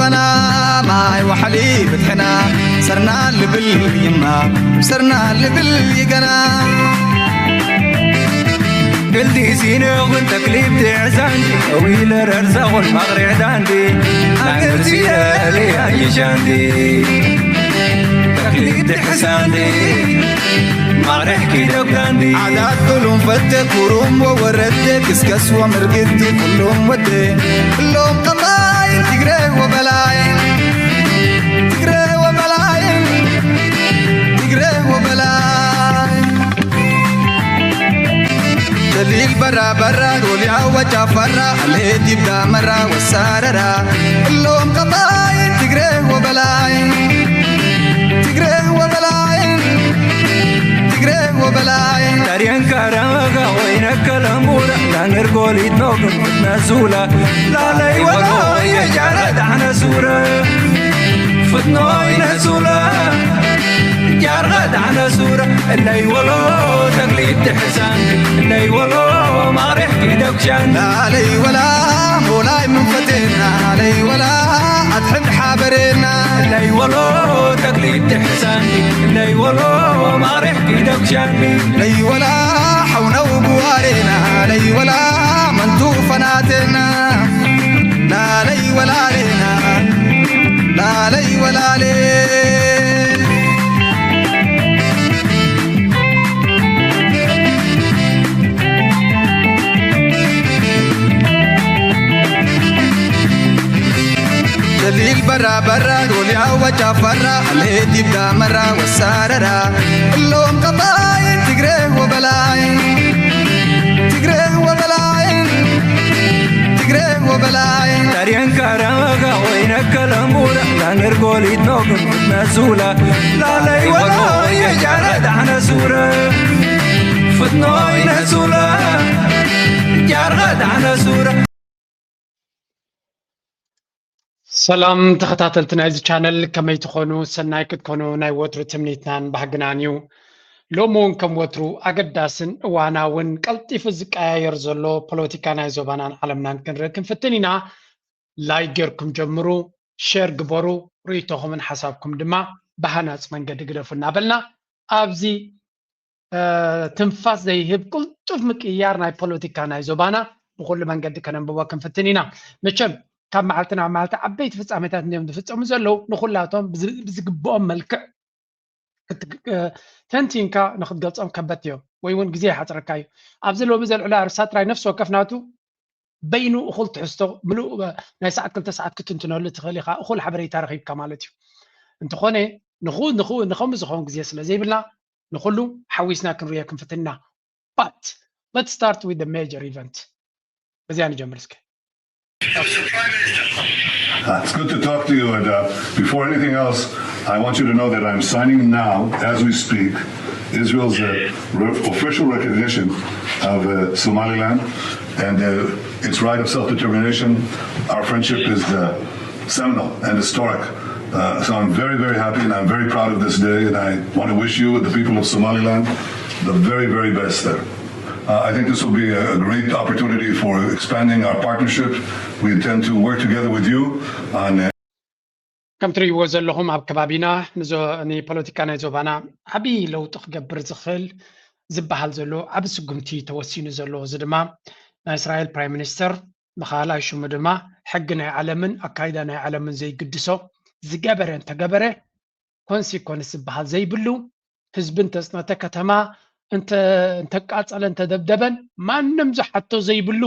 ፈና ማይ ዋሕሊ ብትሕና ሰርና ልብል ይማ ሰርና ልብል ይገና። ብልዲሲኖ ግን ተክሊብ ትሕሳንዲ፣ ጠዊለ ረርዛኹን ማቕሪዕ ዳንዲ፣ ኣንርሲለ ለያይሻንዲ። ተክሊብ ትሕሳንዲ፣ ማቕሪሕ ኪደብ ዳንዲ። ዓዳት ብሉም ፈተ ኩሩም ወወረደ፣ ክስከስ ወምርግቲ ኩሉም ወደ። እሎም ቀጣይ ትግረ ወበላይ፣ ትግረ ወበላይ፣ ትግረ ወበላይ። ጀሊል በራ በራ ጎሊያ ወጫ ፈራ፣ ሌት ይብዳ መራ ወሳረራ። እሎም ቀጣይ ትግረ ወበላይ፣ ትግረ ወበላይ፣ ትግረ ወበላይ። ዳርየን ካራጋ ወይነ ከለሙራ፣ ዳንገር ጎሊት ኖግም ነሱላ። ላለይ ወሎ የጃረ ዳሕነ ሱረ፣ ፍትኖ ይነሱላ። ጃርኸ ዳሕነ ሱረ፣ እለይ ወሎ ተክሊት ትሕሳን፣ እለይ ወሎ ማቕሪሕ ኪደብሻን። ላለይ ወላ ሞላይ መንፈቴና፣ ላለይ ወላ ኣትሕድ ሓበሬና። እለይ ወሎ ተክሊት ትሕሳን፣ እለይ ወሎ ማቕሪሕ ኪደብሻን። ለይ ወላ ሓውነው ብዋሬና፣ ለይ ወላ መንቱ ፈናቴና። ላለይ ወላሌና፣ ላለይ ወላሌ። ጀሊል በራ በራ ጎሊያ ወጫ ፈራ፣ ሌት ይብዳ መራ ወሳረራ። እሎም ቀጣይ ትግረ ወበላይ፣ ትግረ ወበላይ፣ ትግረ ወበላይ። ዳርየን ካራጋ ወይነ ከለሙራ፣ ዳንገር ጎሊት ኖግም ነሱላ። ላለይ ወሎ የጃረ ዳሕነ ሱረ፣ ፍትኖ ይነሱላ። ጃርኸ ዳሕነ ሱረ። ሰላም ተኸታተልቲ ናይዚ ቻነል፣ ከመይ ትኾኑ? ሰናይ ክትኮኑ ናይ ወትሩ ትምኒትናን ባህግናን እዩ። ሎሚ እውን ከም ወትሩ ኣገዳስን እዋናውን ቀልጢፉ ዝቀያየር ዘሎ ፖለቲካ ናይ ዞባናን ዓለምናን ክንርኢ ክንፍትን ኢና። ላይክ ጌርኩም ጀምሩ፣ ሼር ግበሩ፣ ርእይቶኹምን ሓሳብኩም ድማ ብሃናጽ መንገዲ ግደፉ እናበልና ኣብዚ እ፣ ትንፋስ ዘይህብ ቅልጡፍ ምቅይያር ናይ ፖለቲካ ናይ ዞባና ብኹሉ መንገዲ ከነንብቦ ክንፍትን ኢና። መቸም ካብ መዓልቲ ናብ መዓልቲ ዓበይቲ ፍጻሜታት እንዲዮም ዝፍጸሙ ዘለዉ። ንኹላቶም ብዝ-፣ ብዝግብኦም መልክዕ ክት-፣ እ፣ ተንቲንካ ንኽትገልጾም ከበድቲ እዮም፣ ወይ እውን ግዜ ይሓጽረካ እዩ። ኣብዚ ሎሚ ዘልዕሎ ኣርእስታት ጥራይ ነፍሲ ወከፍ ናቱ በይኑ እኹል ትሕዝቶ ምሉእ፣ እ፣ ናይ ሰዓት ክልተ ሰዓት ክትንትነሉ ትኽእል ኢኻ፣ እኹል ሓበሬታ ረኺብካ ማለት እዩ። እንተኾነ ንኹ-፣ ንኹ-፣ ንኸምኡ ዝኸውን ግዜ ስለ ዘይብልና ንኹሉ ሓዊስና ክንርእዮ ክንፍትን ኢና። But let's start with the major event. በዚኣ ንጀምር እስከ። Uh, it's good to talk to you. And uh, before anything else, I want you to know that I'm signing now, as we speak, Israel's uh, re- official recognition of uh, Somaliland and uh, its right of self determination. Our friendship is uh, seminal and historic. Uh, so I'm very, very happy and I'm very proud of this day. And I want to wish you and the people of Somaliland the very, very best there. Uh, I think this will be a great opportunity for expanding our partnership. We intend to work together with you on. Uh, ከም ትርእይዎ ዘለኹም ኣብ ከባቢና ንዞ-፣ ንፖለቲካ ናይ ዞባና ዓብዪ ለውጢ ክገብር ዝኽእል ዝበሃል ዘሎ ዓቢ ስጉምቲ ተወሲኑ ዘሎ። እዚ ድማ ናይ እስራኤል ፕራይም ሚኒስተር ብኻልኣይ ሽሙ ድማ ሕጊ ናይ ዓለምን ኣካይዳ ናይ ዓለምን ዘይግድሶ ዝገበረ እንተገበረ ኮንሲኮንስ ዝበሃል ዘይብሉ፣ ህዝቢ እንተጽነተ፣ ከተማ እንተ-፣ እንተቃጸለ እንተደብደበን ማንም ዝሓቶ ዘይብሉ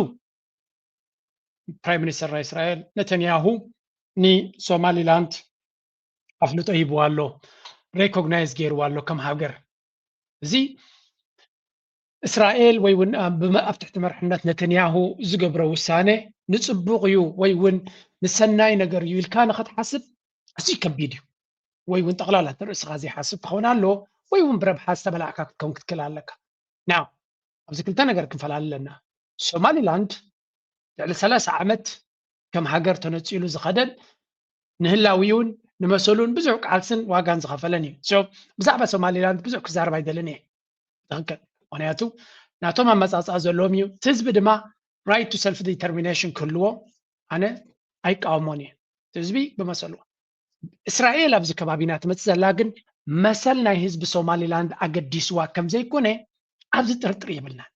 ፕራይም ሚኒስተር ናይ እስራኤል ነተንያሁ ንሶማሊላንድ ኣፍልጦ ሂብዋ ኣሎ፣ ሬኮግናይዝ ገይርዋ ኣሎ ከም ሃገር። እዚ እስራኤል ወይ እውን ኣብ ትሕቲ መርሕነት ነተንያሁ ዝገብሮ ውሳነ ንፅቡቕ እዩ ወይ እውን ንሰናይ ነገር እዩ ኢልካ ንኽትሓስብ ኣዝዩ ከቢድ እዩ። ወይ እውን ጠቕላላ እቲ ርእስኻ ዘይሓስብ ክኸውን ኣለዎ ወይ እውን ብረብሓ ዝተመላእካ ክትከውን ክትክእል ኣለካ። ናው ኣብዚ ክልተ ነገር ክንፈላለ ኣለና። ሶማሊላንድ ልዕሊ ሰላሳ ዓመት ከም ሃገር ተነፂሉ ዝኸደን ንህላዊውን ንመሰሉን ብዙሕ ቃልስን ዋጋን ዝኸፈለን እዩ። So ብዛዕባ ሶማሊላንድ ብዙሕ ክዛረብ ኣይደልን እየ። ትኽክል። ምክንያቱ ናቶም ኣመፃፅኣ ዘለዎም እዩ። እቲ ህዝቢ ድማ right to self determination ክህልዎ ኣነ ኣይቃወሞን እየ። ህዝቢ ብመሰሉ። እስራኤል ኣብዚ ከባቢና ትመፅእ ዘላ ግን መሰል ናይ ህዝቢ ሶማሊላንድ ኣገዲስዋ ከም ዘይኮነ ኣብዚ ጥርጥር የብልናን።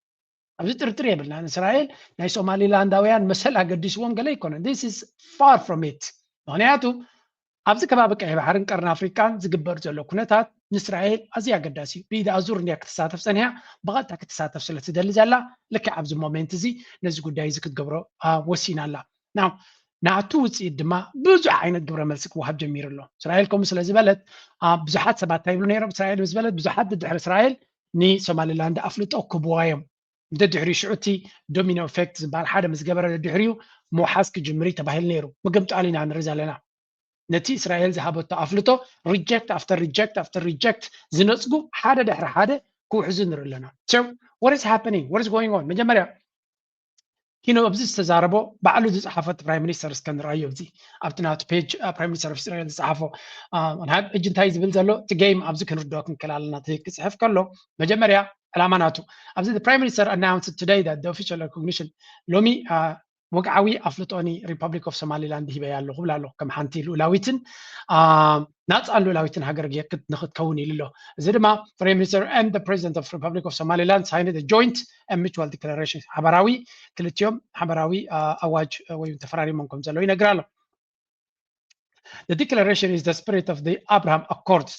ኣብዚ ጥርጥር የብልናን። እስራኤል ናይ ሶማሊላንዳውያን መሰል ኣገዲስዎም ገለ ኣይኮነን። This is far from it። ምክንያቱ ኣብዚ ከባቢ ቀይሕ ባሕርን ቀርኒ ኣፍሪቃን ዝግበር ዘሎ ኩነታት ንእስራኤል ኣዝዩ ኣገዳሲ እዩ። ብኢድ ኣዙር እንድያ ክትሳተፍ ጸኒሓ፣ ብቐጥታ ክትሳተፍ ስለ ትደሊ ዘላ፣ ልክዕ ኣብዚ ሞሜንት እዚ ነዚ ጉዳይ እዚ ክትገብሮ፣ አ፣ ወሲና ኣላ። ናው ናቱ ውፅኢት ድማ ብዙሕ ዓይነት ግብረ መልሲ ክወሃብ ጀሚሩ ኣሎ። እስራኤል ከምኡ ስለ ዝበለት፣ አ፣ ብዙሓት ሰባት እንታይ ይብሉ ነይሮም? እስራኤል ምስ በለት፣ ብዙሓት ድድሕሪ እስራኤል ንሶማሊላንድ ኣፍልጦ ክህብዋ እዮም። ደድሕሪ ሽዑ እቲ ዶሚኖ ኢፌክት ዝበሃል ሓደ ምስ ገበረ ደድሕሪኡ ምውሓዝ ክጅምር እዩ ተባሂሉ ነይሩ። ምግምጣል ኢና ንርኢ ዘለና። ነቲ እስራኤል ዝሃበቶ ኣፍልጦ ሪጀክት ኣፍተር ሪጀክት ኣፍተር ሪጀክት ዝነፅጉ ሓደ ድሕሪ ሓደ ክውሕዙ ንርኢ ኣለና። So what is happening? What is going on? መጀመርያ ኪኖ ኣብዚ ዝተዛረቦ ባዕሉ ዝፀሓፎ እቲ ፕራይም ሚኒስተር እስከ ንርኣዮ። ኣብዚ ኣብቲ ናቱ ፔጅ ፕራይም ሚኒስተር ኦፍ እስራኤል ዝፀሓፎ፣ አ፣ ንሃብ ሕጂ እንታይ ዝብል ዘሎ እቲ ጌም ኣብዚ ክንርድኦ ክንክእል ኣለና። እቲ ክፅሕፍ ከሎ መጀመርያ ዕላማ ናቱ ኣብዚ the prime minister announced today that the official recognition ሎሚ፣ አ፣ ወግዓዊ ኣፍልጦ ኒ ሪፐብሊክ ኦፍ ሶማሊላንድ ሂበያ ኣለኹ ብላ ኣለኹ ከም ሓንቲ ልኡላዊትን፣ አ፣ ናፃን ልኡላዊትን ሃገር ጌ-፣ ክት-፣ ንክትከውን ኢሉ ኣሎ። እዚ ድማ ፕራይም ሚኒስተር and the president of Republic of Somaliland signed a joint and mutual declaration ሓበራዊ ክልቲኦም ሓበራዊ፣ አ፣ ኣዋጅ፣ አ፣ ወይ ተፈራሪሞም ከም ዘለዉ ይነግር ኣሎ። The declaration is the spirit of the Abraham Accords.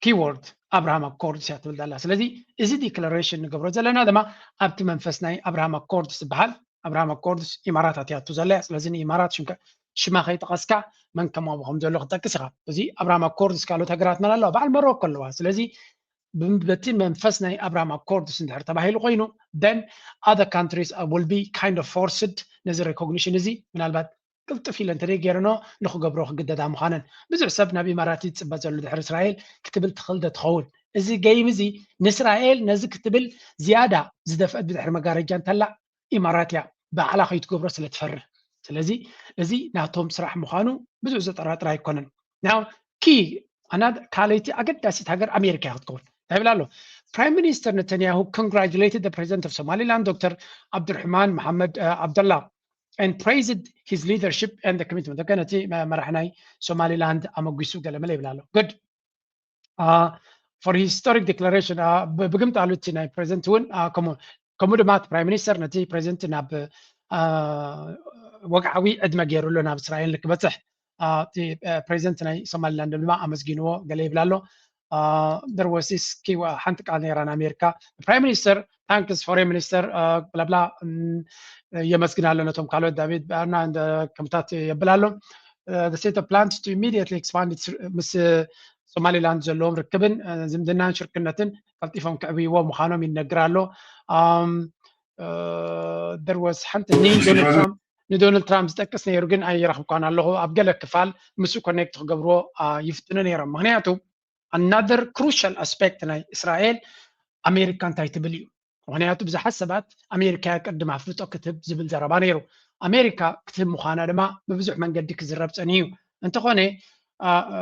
Keyword Abraham Accords እያ ትብል ዘላ። ስለዚ እዚ ዲክላሬሽን ንገብሮ ዘለና ድማ ኣብቲ መንፈስ ናይ ኣብርሃም ኣኮርድስ ዝበሃል፣ ኣብርሃም ኣኮርድስ ኢማራት ኣትያቱ ዘላ እያ። ስለዚ ንኢማራት ሽምከ-፣ ሽማ ከይጠቐስካ መን ከማዊ ከም ዘሎ ክትጠቅስ ኢኻ። እዚ ኣብርሃም ኣኮርድስ ካልኦት ሃገራት መን ኣለዋ? በዓል መሮኮ ኣለዋ። ስለዚ ብ-፣ በቲ መንፈስ ናይ ኣብርሃም ኣኮርድስ እንድሕር ተባሂሉ ኮይኑ፣ then other countries will be kind of forced ነዚ ሬኮግኒሽን እዚ ምናልባት ቅልጥፍ ኢለ እንተ ገይረኖ ንክገብሮ ክግደዳ ምዃነን። ብዙሕ ሰብ ናብ ኢማራት ይፅበ ዘሎ ድሕሪ እስራኤል ክትብል ትኽእል ዶ ትኸውን? እዚ ገይም እዚ ንእስራኤል ነዚ ክትብል ዝያዳ ዝደፍአት ብድሕሪ መጋረጃ እንተላ ኢማራት እያ፣ ባዕላ ከይትገብሮ ስለ ትፈርህ። ስለዚ እዚ ናቶም ስራሕ ምዃኑ ብዙሕ ዘጠራጥር ኣይኮነን። ናው ኪ ኣና ካልኣይቲ ኣገዳሲት ሃገር ኣሜሪካ እያ ክትከውን። እንታይ ይብል ኣሎ? Prime Minister Netanyahu congratulated the President of Somaliland, Doctor Abdurrahman Mohamed, uh, Abdullah, and praised his leadership and the commitment. ነቲ መ-፣ መራሕ ናይ ሶማሊላንድ ኣመጒሱ ገለ መለ ይብል ኣሎ። Good. Uh, for his historic declaration, uh, ብ-፣ ብግምጣሉ እቲ ናይ ፕሬዚደንት እውን፣ uh፣ ከምኡ፣ ከምኡ ድማ እቲ ፕራይም ሚኒስተር ነቲ ፕሬዚደንት ናብ፣ uh፣ ወግዓዊ ዕድመ ገይሩ ኣሎ ናብ እስራኤል ንክበፅሕ። Uh፣ እቲ፣ uh፣ ፕሬዚደንት ናይ ሶማሊላንድ ድማ ኣመስጊንዎ ገለ ይብል ኣሎ። Uh፣ there was this key፣ ሓንቲ ቃል ነይራ ንኣሜሪካ ፕራይም ሚኒስተር ታንክስ ፎሬን ሚኒስተር፣ uh፣ ብላብላ፣ um፣ የመስግን ኣሎ ነቶም ካልኦት ዳቪድ ባርና እንደ ከምታት የብል ኣሎ። Uh፣ the state of plans to immediately expand its ምስ ሶማሊላንድ ዘለዎም ርክብን፣ uh፣ ዝምድናን ሽርክነትን ቀልጢፎም ክዕብይዎ ምዃኖም ይነግር ኣሎ። Um፣ uh፣ there was ሓንቲ ንዶናልድ ትራምፕ፣ ንዶናልድ ትራምፕ ዝጠቅስ ነይሩ ግን ኣይረኽብኳን ኣለኹ። ኣብ ገለ ክፋል ምስኡ ኮኔክት ክገብርዎ፣ uh፣ ይፍትኑ ነይሮም። ምክንያቱ another crucial aspect ናይ እስራኤል ኣሜሪካ እንታይ ትብል እዩ። ምክንያቱ ብዙሓት ሰባት ኣሜሪካ እያ ቅድም ኣፍልጦ ክትህብ ዝብል ዘረባ ነይሩ። ኣሜሪካ ክትህብ ምዃና ድማ ብብዙሕ መንገዲ ክዝረብ ጸኒሑ እዩ። እንተኾነ፣ አ፣ አ፣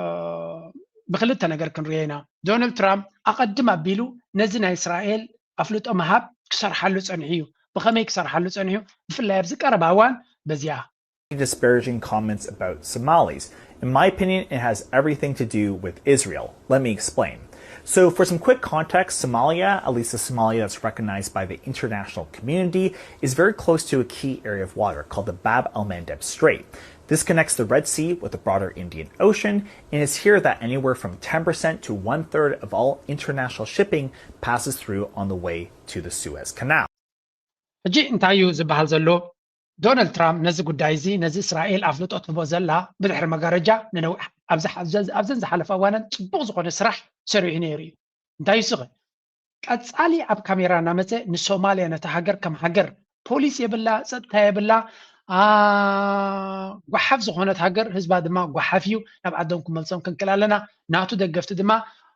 ብክልተ ነገር ክንሪኦ ኢና። ዶናልድ ትራምፕ ኣቐድም ኣቢሉ ነዚ ናይ እስራኤል ኣፍልጦ ምሃብ ክሰርሓሉ ጸኒሑ እዩ። ብኸመይ ክሰርሓሉ ጸኒሑ? ብፍላይ ኣብዚ ቀረባ እዋን በዚኣ disparaging comments about Somalis. In my opinion, it has everything to do with Israel. Let me explain. So, for some quick context, Somalia, at least the Somalia that's recognized by the international community, is very close to a key area of water called the Bab el Mandeb Strait. This connects the Red Sea with the broader Indian Ocean, and it's here that anywhere from ten percent to one third of all international shipping passes through on the way to the Suez Canal. ሕጂ እንታይ እዩ ዝበሃል ዘሎ? ዶናልድ ትራምፕ ነዚ ጉዳይ እዚ፣ ነዚ እስራኤል ኣፍልጦ ትህቦ ዘላ ብድሕሪ መጋረጃ ንነዊሕ፣ ኣብዚ፣ ኣብዚ፣ ኣብዘን ዝሓለፋ እዋናት ጽቡቕ ዝኾነ ስራሕ ሰሪሑ ነይሩ እዩ። እንታይ እዩ ስኸ? ቀጻሊ ኣብ ካሜራ እናመጸ ንሶማልያ፣ ነታ ሃገር ከም ሃገር ፖሊስ የብላ፣ ጸጥታ የብላ፣ አ፣ ጓሓፍ ዝኾነት ሃገር፣ ህዝባ ድማ ጓሓፍ እዩ፣ ናብ ዓዶም ክመልሶም ክንክል ኣለና። ናቱ ደገፍቲ ድማ፣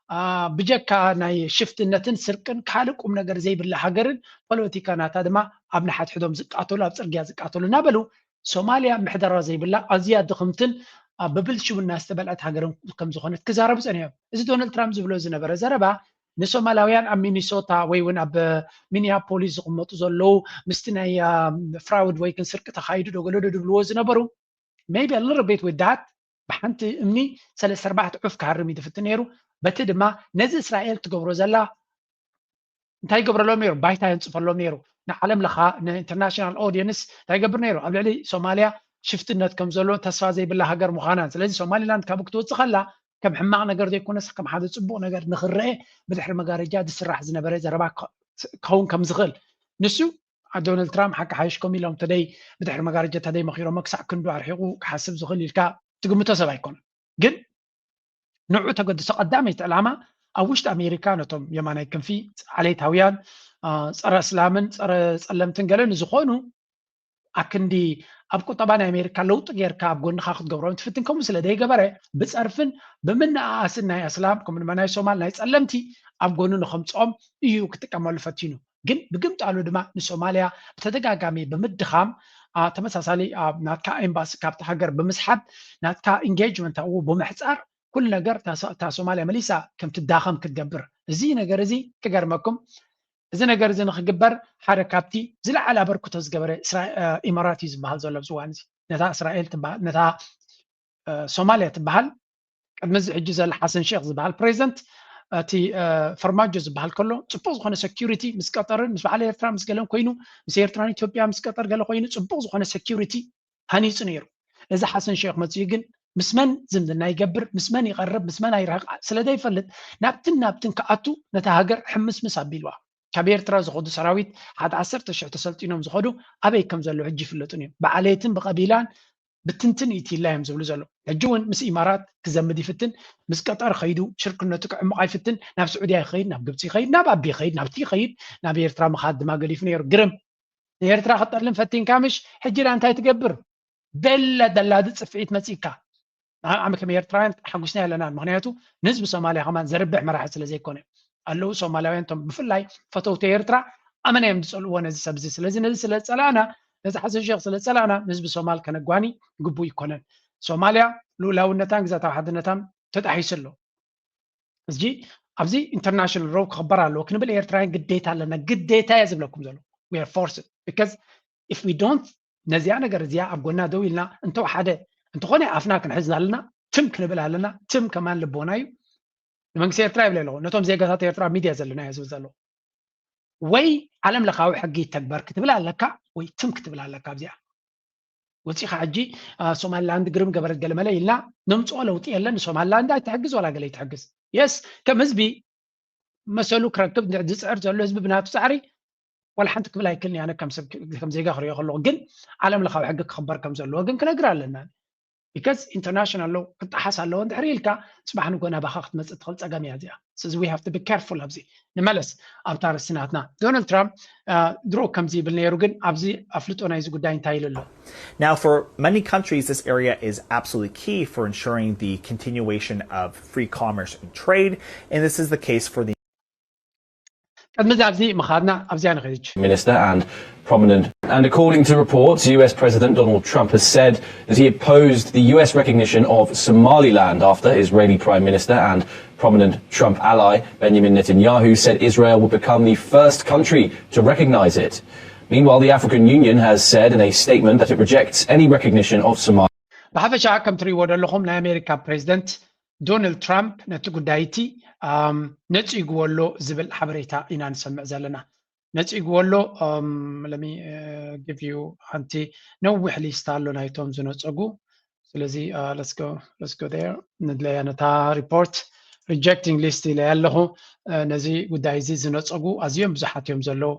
አ፣ ብጀካ ናይ ሽፍትነትን ስርቅን ካልእ ቁም ነገር ዘይብላ ሃገርን ፖለቲካ ናታ ድማ ኣብ ንሓድሕዶም ዝቃተሉ፣ ኣብ ጽርግያ ዝቃተሉ እናበሉ ሶማልያ ምሕደራ ዘይብላ ኣዝያ ድኽምትን፣ አ፣ ብብልሽውና ዝተበልዐት ሃገርን ከም ዝኾነት ክዛረቡ ጸኒሖም። እዚ ዶናልድ ትራምፕ ዝብሎ ዝነበረ ዘረባ ንሶማላውያን ኣብ ሚኒሶታ ወይ እውን ኣብ ሚኒያፖሊስ ዝቕመጡ ዘለዉ ምስቲ ናይ፣ አ፣ ፍራውድ ወይ ግን ስርቂ ተኻይዱ ዶ ገለ ዶ ድብልዎ ዝነበሩ maybe a little bit with that ብሓንቲ እምኒ ሰለስተ ኣርባዕተ ዑፍ ክሃርም እዩ ዝፍትን ነይሩ። በቲ ድማ ነዚ እስራኤል ትገብሮ ዘላ እንታይ ይገብረሎም ነይሩ? ባይታ የንፅፈሎም ነይሩ። ንዓለም ለኻ ን international audience እንታይ ይገብር ነይሩ? ኣብ ልዕሊ ሶማልያ ሽፍትነት ከም ዘሎ ተስፋ ዘይብላ ሃገር ምዃናን ስለዚ ሶማሊላንድ ካብ ክትወፅእ ከላ ከም ሕማቕ ነገር ዘይኮነስ ከም ሓደ ፅቡቕ ነገር ንኽረአ ብድሕሪ መጋረጃ ዝስራሕ ዝነበረ ዘረባ ክኸውን ከም ዝኽእል ንሱ ዶናልድ ትራምፕ ሓቂ ሓይሽኮም ኢሎም ተደይ ብድሕሪ መጋረጃ ተደይ መኺሮሞ ክሳዕ ክንዱ ኣርሒቑ ክሓስብ ዝኽእል ኢልካ ትግምቶ ሰብ ኣይኮነን። ግን ንዑ ተገድሶ ቀዳመይቲ ዕላማ ኣብ ውሽጢ ኣሜሪካ ነቶም የማናይ ክንፊ ዓሌታውያን ጸረ እስላምን ጸረ ጸለምትን ገለ ንዝኾኑ ኣክንዲ ኣብ ቁጠባ ናይ ኣሜሪካ ለውጢ ጌርካ ኣብ ጎንኻ ክትገብሮም ትፍትን ከምኡ ስለ ዘይገበረ ብፀርፍን ብምንኣኣስን ናይ ኣስላም ከምኡ ድማ ናይ ሶማል ናይ ፀለምቲ ኣብ ጎኑ ንኸምፅኦም እዩ ክጥቀመሉ ፈቲኑ። ግን ብግምጣሉ ድማ ንሶማልያ ብተደጋጋሚ ብምድኻም ተመሳሳሊ ናትካ ኤምባሲ ካብቲ ሃገር ብምስሓብ ናትካ ኢንጌጅመንት ኣብኡ ብምሕፃር ኩሉ ነገር እታ ሶማልያ መሊሳ ከም ትዳኸም ክትገብር እዚ ነገር እዚ ክገርመኩም እዚ ነገር እዚ ንክግበር ሓደ ካብቲ ዝለዓለ ኣበርክቶ ዝገበረ ኢማራት እዩ ዝበሃል ዘሎ ኣብዚ እዋን እዚ ነታ እስራኤል ትበሃል ነታ ሶማልያ ትበሃል ቅድሚ እዚ ሕጂ ዘሎ ሓሰን ሼክ ዝበሃል ፕሬዚደንት እቲ ፈርማጆ ዝበሃል ከሎ ፅቡቅ ዝኮነ ሴኪሪቲ ምስ ቀጠርን ምስ በዓል ኤርትራ ምስ ገለን ኮይኑ ምስ ኤርትራን ኢትዮጵያ ምስ ቀጠር ገለ ኮይኑ ፅቡቅ ዝኮነ ሴኪሪቲ ሃኒፁ ነይሩ። እዚ ሓሰን ሼክ መፅኡ ግን ምስ መን ዝምድና ይገብር፣ ምስ መን ይቐርብ፣ ምስ መን ኣይርሕቕ ስለ ዘይፈልጥ ናብትን ናብትን ክኣቱ ነታ ሃገር ሕምስምስ ኣቢልዋ። ካብ ኤርትራ ዝኸዱ ሰራዊት ሓደ ዓሰርተ ሽሕ ተሰልጢኖም ዝኸዱ ኣበይ ከም ዘለዉ ሕጂ ይፍለጡን እዮም። ብዓሌትን ብቐቢላን ብትንትን ኢትይላ እዮም ዝብሉ ዘለዉ። ሕጂ እውን ምስ ኢማራት ክዘምድ ይፍትን፣ ምስ ቀጠር ኸይዱ ሽርክነቱ ክዕምቕ ኣይፍትን፣ ናብ ስዑድያ ይኸይድ፣ ናብ ግብፂ ይኸይድ፣ ናብ ኣቢ ይኸይድ፣ ናብቲ ይኸይድ፣ ናብ ኤርትራ ምኻድ ድማ ገዲፉ ነይሩ። ግርም ንኤርትራ ክጠልም ፈቲንካ ምሽ ሕጂ ዳ እንታይ ትገብር ደለ ደላዲ ፅፍዒት መፂካ ዓሚ ከም ኤርትራውያን ሓጉስና ኣለና ምክንያቱ ንህዝቢ ሶማልያ ከማን ዘርብሕ መራሒ ስለ ዘይኮነ ኣለዉ ሶማላውያን ቶም ብፍላይ ፈተውቲ ኤርትራ ኣመና እዮም ዝፀልእዎ ነዚ ሰብ እዚ ስለዚ ነዚ ስለ ዝፀላእና ነዚ ሓሰን ሸክ ስለ ዝፀላእና ንህዝቢ ሶማል ከነጓኒ ግቡእ ይኮነን ሶማልያ ልኡላውነታን ግዛታዊ ሓድነታን ተጣሒሱ ኣሎ እዚ ኣብዚ ኢንተርናሽናል ሮው ክኽበር ኣለዎ ክንብል ኤርትራውያን ግዴታ ኣለና ግዴታ እየ ዝብለኩም ዘሎ we are forced because if we don't ነዚኣ ነገር እዚኣ ኣብ ጎና ደው ኢልና እንተወሓደ እንተኾነ ኣፍና ክንሕዝ ኣለና ትም ክንብል ኣለና ትም ከማን ልቦና እዩ ንመንግስቲ ኤርትራ ይብል ኣለኹ ነቶም ዜጋታት ኤርትራ ሚድያ ዘለና እየ ዝብል ዘለኹ ወይ ዓለም ለኻዊ ሕጊ ይተግበር ክትብል ኣለካ ወይ ትም ክትብል ኣለካ ኣብዚኣ ወፂኻ ሕጂ ሶማሊላንድ ግርም ገበረት ገለመለ ኢልና ነምፅኦ ለውጢ የለን ንሶማሊላንድ ኣይትሕግዝ ዋላ ገለ ይትሕግዝ የስ ከም ህዝቢ መሰሉ ክረክብ ዝፅዕር ዘሎ ህዝቢ ብናቱ ፃዕሪ ዋላ ሓንቲ ክብል ኣይክልን ኣነ ከም ዜጋ ክሪኦ ከለኹ ግን ዓለም ለኻዊ ሕጊ ክኽበር ከም ዘለዎ ግን ክነግር ኣለና because international law ክጠሓስ ኣለዎ እንድሕር ኢልካ ፅባሕ ንጎ ናባኻ ክትመፅእ ትኽእል ፀገም እያ እዚኣ ስለዚ we have to be careful ኣብዚ ንመለስ ኣብታ ርእሲ ናትና ዶናልድ ትራምፕ ድሮ ከምዚ ይብል ነይሩ ግን ኣብዚ ኣፍልጦ ናይዚ ጉዳይ እንታይ ኢሉ ኣሎ Now, for many countries, this area is absolutely key for ensuring the continuation of free commerce and trade, and this is the case for the ቅድሚ ኣብዚ ምኻድና ኣብዚኣ ንኸይድ Minister and prominent. And according to reports, U S President Donald Trump has said that he opposed the U S recognition of Somaliland after Israeli Prime Minister and prominent Trump ally Benjamin Netanyahu said Israel would become the first country to recognize it. Meanwhile, the African Union has said in a statement that it rejects any recognition of Somalia. ብሓፈሻ ከም ትሪእዎ ዘለኹም ናይ ኣሜሪካ ፕሬዚደንት ዶናልድ ትራምፕ ነቲ ጉዳይ እቲ ነፂግዎ ኣሎ ዝብል ሓበሬታ ኢና ንሰምዕ ዘለና ነፂግዎ ኣሎ let me give you ሓንቲ ነዊሕ ሊስታ ኣሎ ናይቶም ዝነፀጉ ስለዚ let's go there ንድለያ ነታ report rejecting list ኢለ ኣለኹ ነዚ ጉዳይ እዚ ዝነፀጉ ኣዝዮም ብዙሓት እዮም ዘለዉ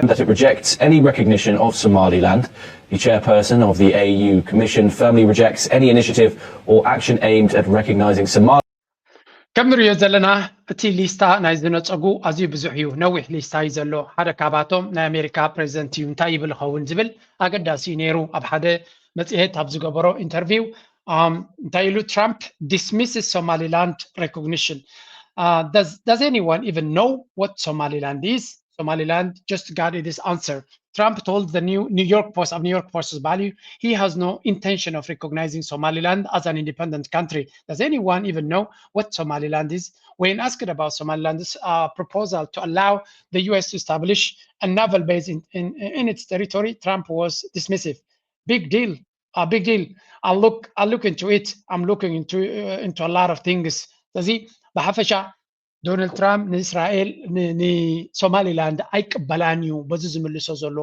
that it rejects any recognition of Somaliland. The chairperson of the A U Commission firmly rejects any initiative or action aimed at recognizing Somaliland. ከም ንሪኦ ዘለና እቲ ሊስታ ናይ ዝነፀጉ ኣዝዩ ብዙሕ እዩ ነዊሕ ሊስታ እዩ ዘሎ ሓደ ካባቶም ናይ ኣሜሪካ ፕሬዚደንት እዩ እንታይ ይብል ኸውን ዝብል ኣገዳሲ እዩ ነይሩ ኣብ ሓደ መፅሄት ኣብ ዝገበሮ interview እንታይ ኢሉ ትራምፕ dismisses Somaliland recognition does anyone even know what Somaliland is Somaliland just got this answer. Trump told the new New York Post of New York Post value he has no intention of recognizing Somaliland as an independent country. Does anyone even know what Somaliland is? When asked about Somaliland's uh, proposal to allow the U S to establish a naval base in, in, in its territory, Trump was dismissive. Big deal. a big deal. I'll look, I'll look into it. I'm looking into, uh, into a lot of things. ስለዚ ብሓፈሻ ዶናልድ ትራምፕ ንእስራኤል፣ ን-፣ ንሶማሊላንድ ኣይቅበላን እዩ በዚ ዝምልሶ ዘሎ።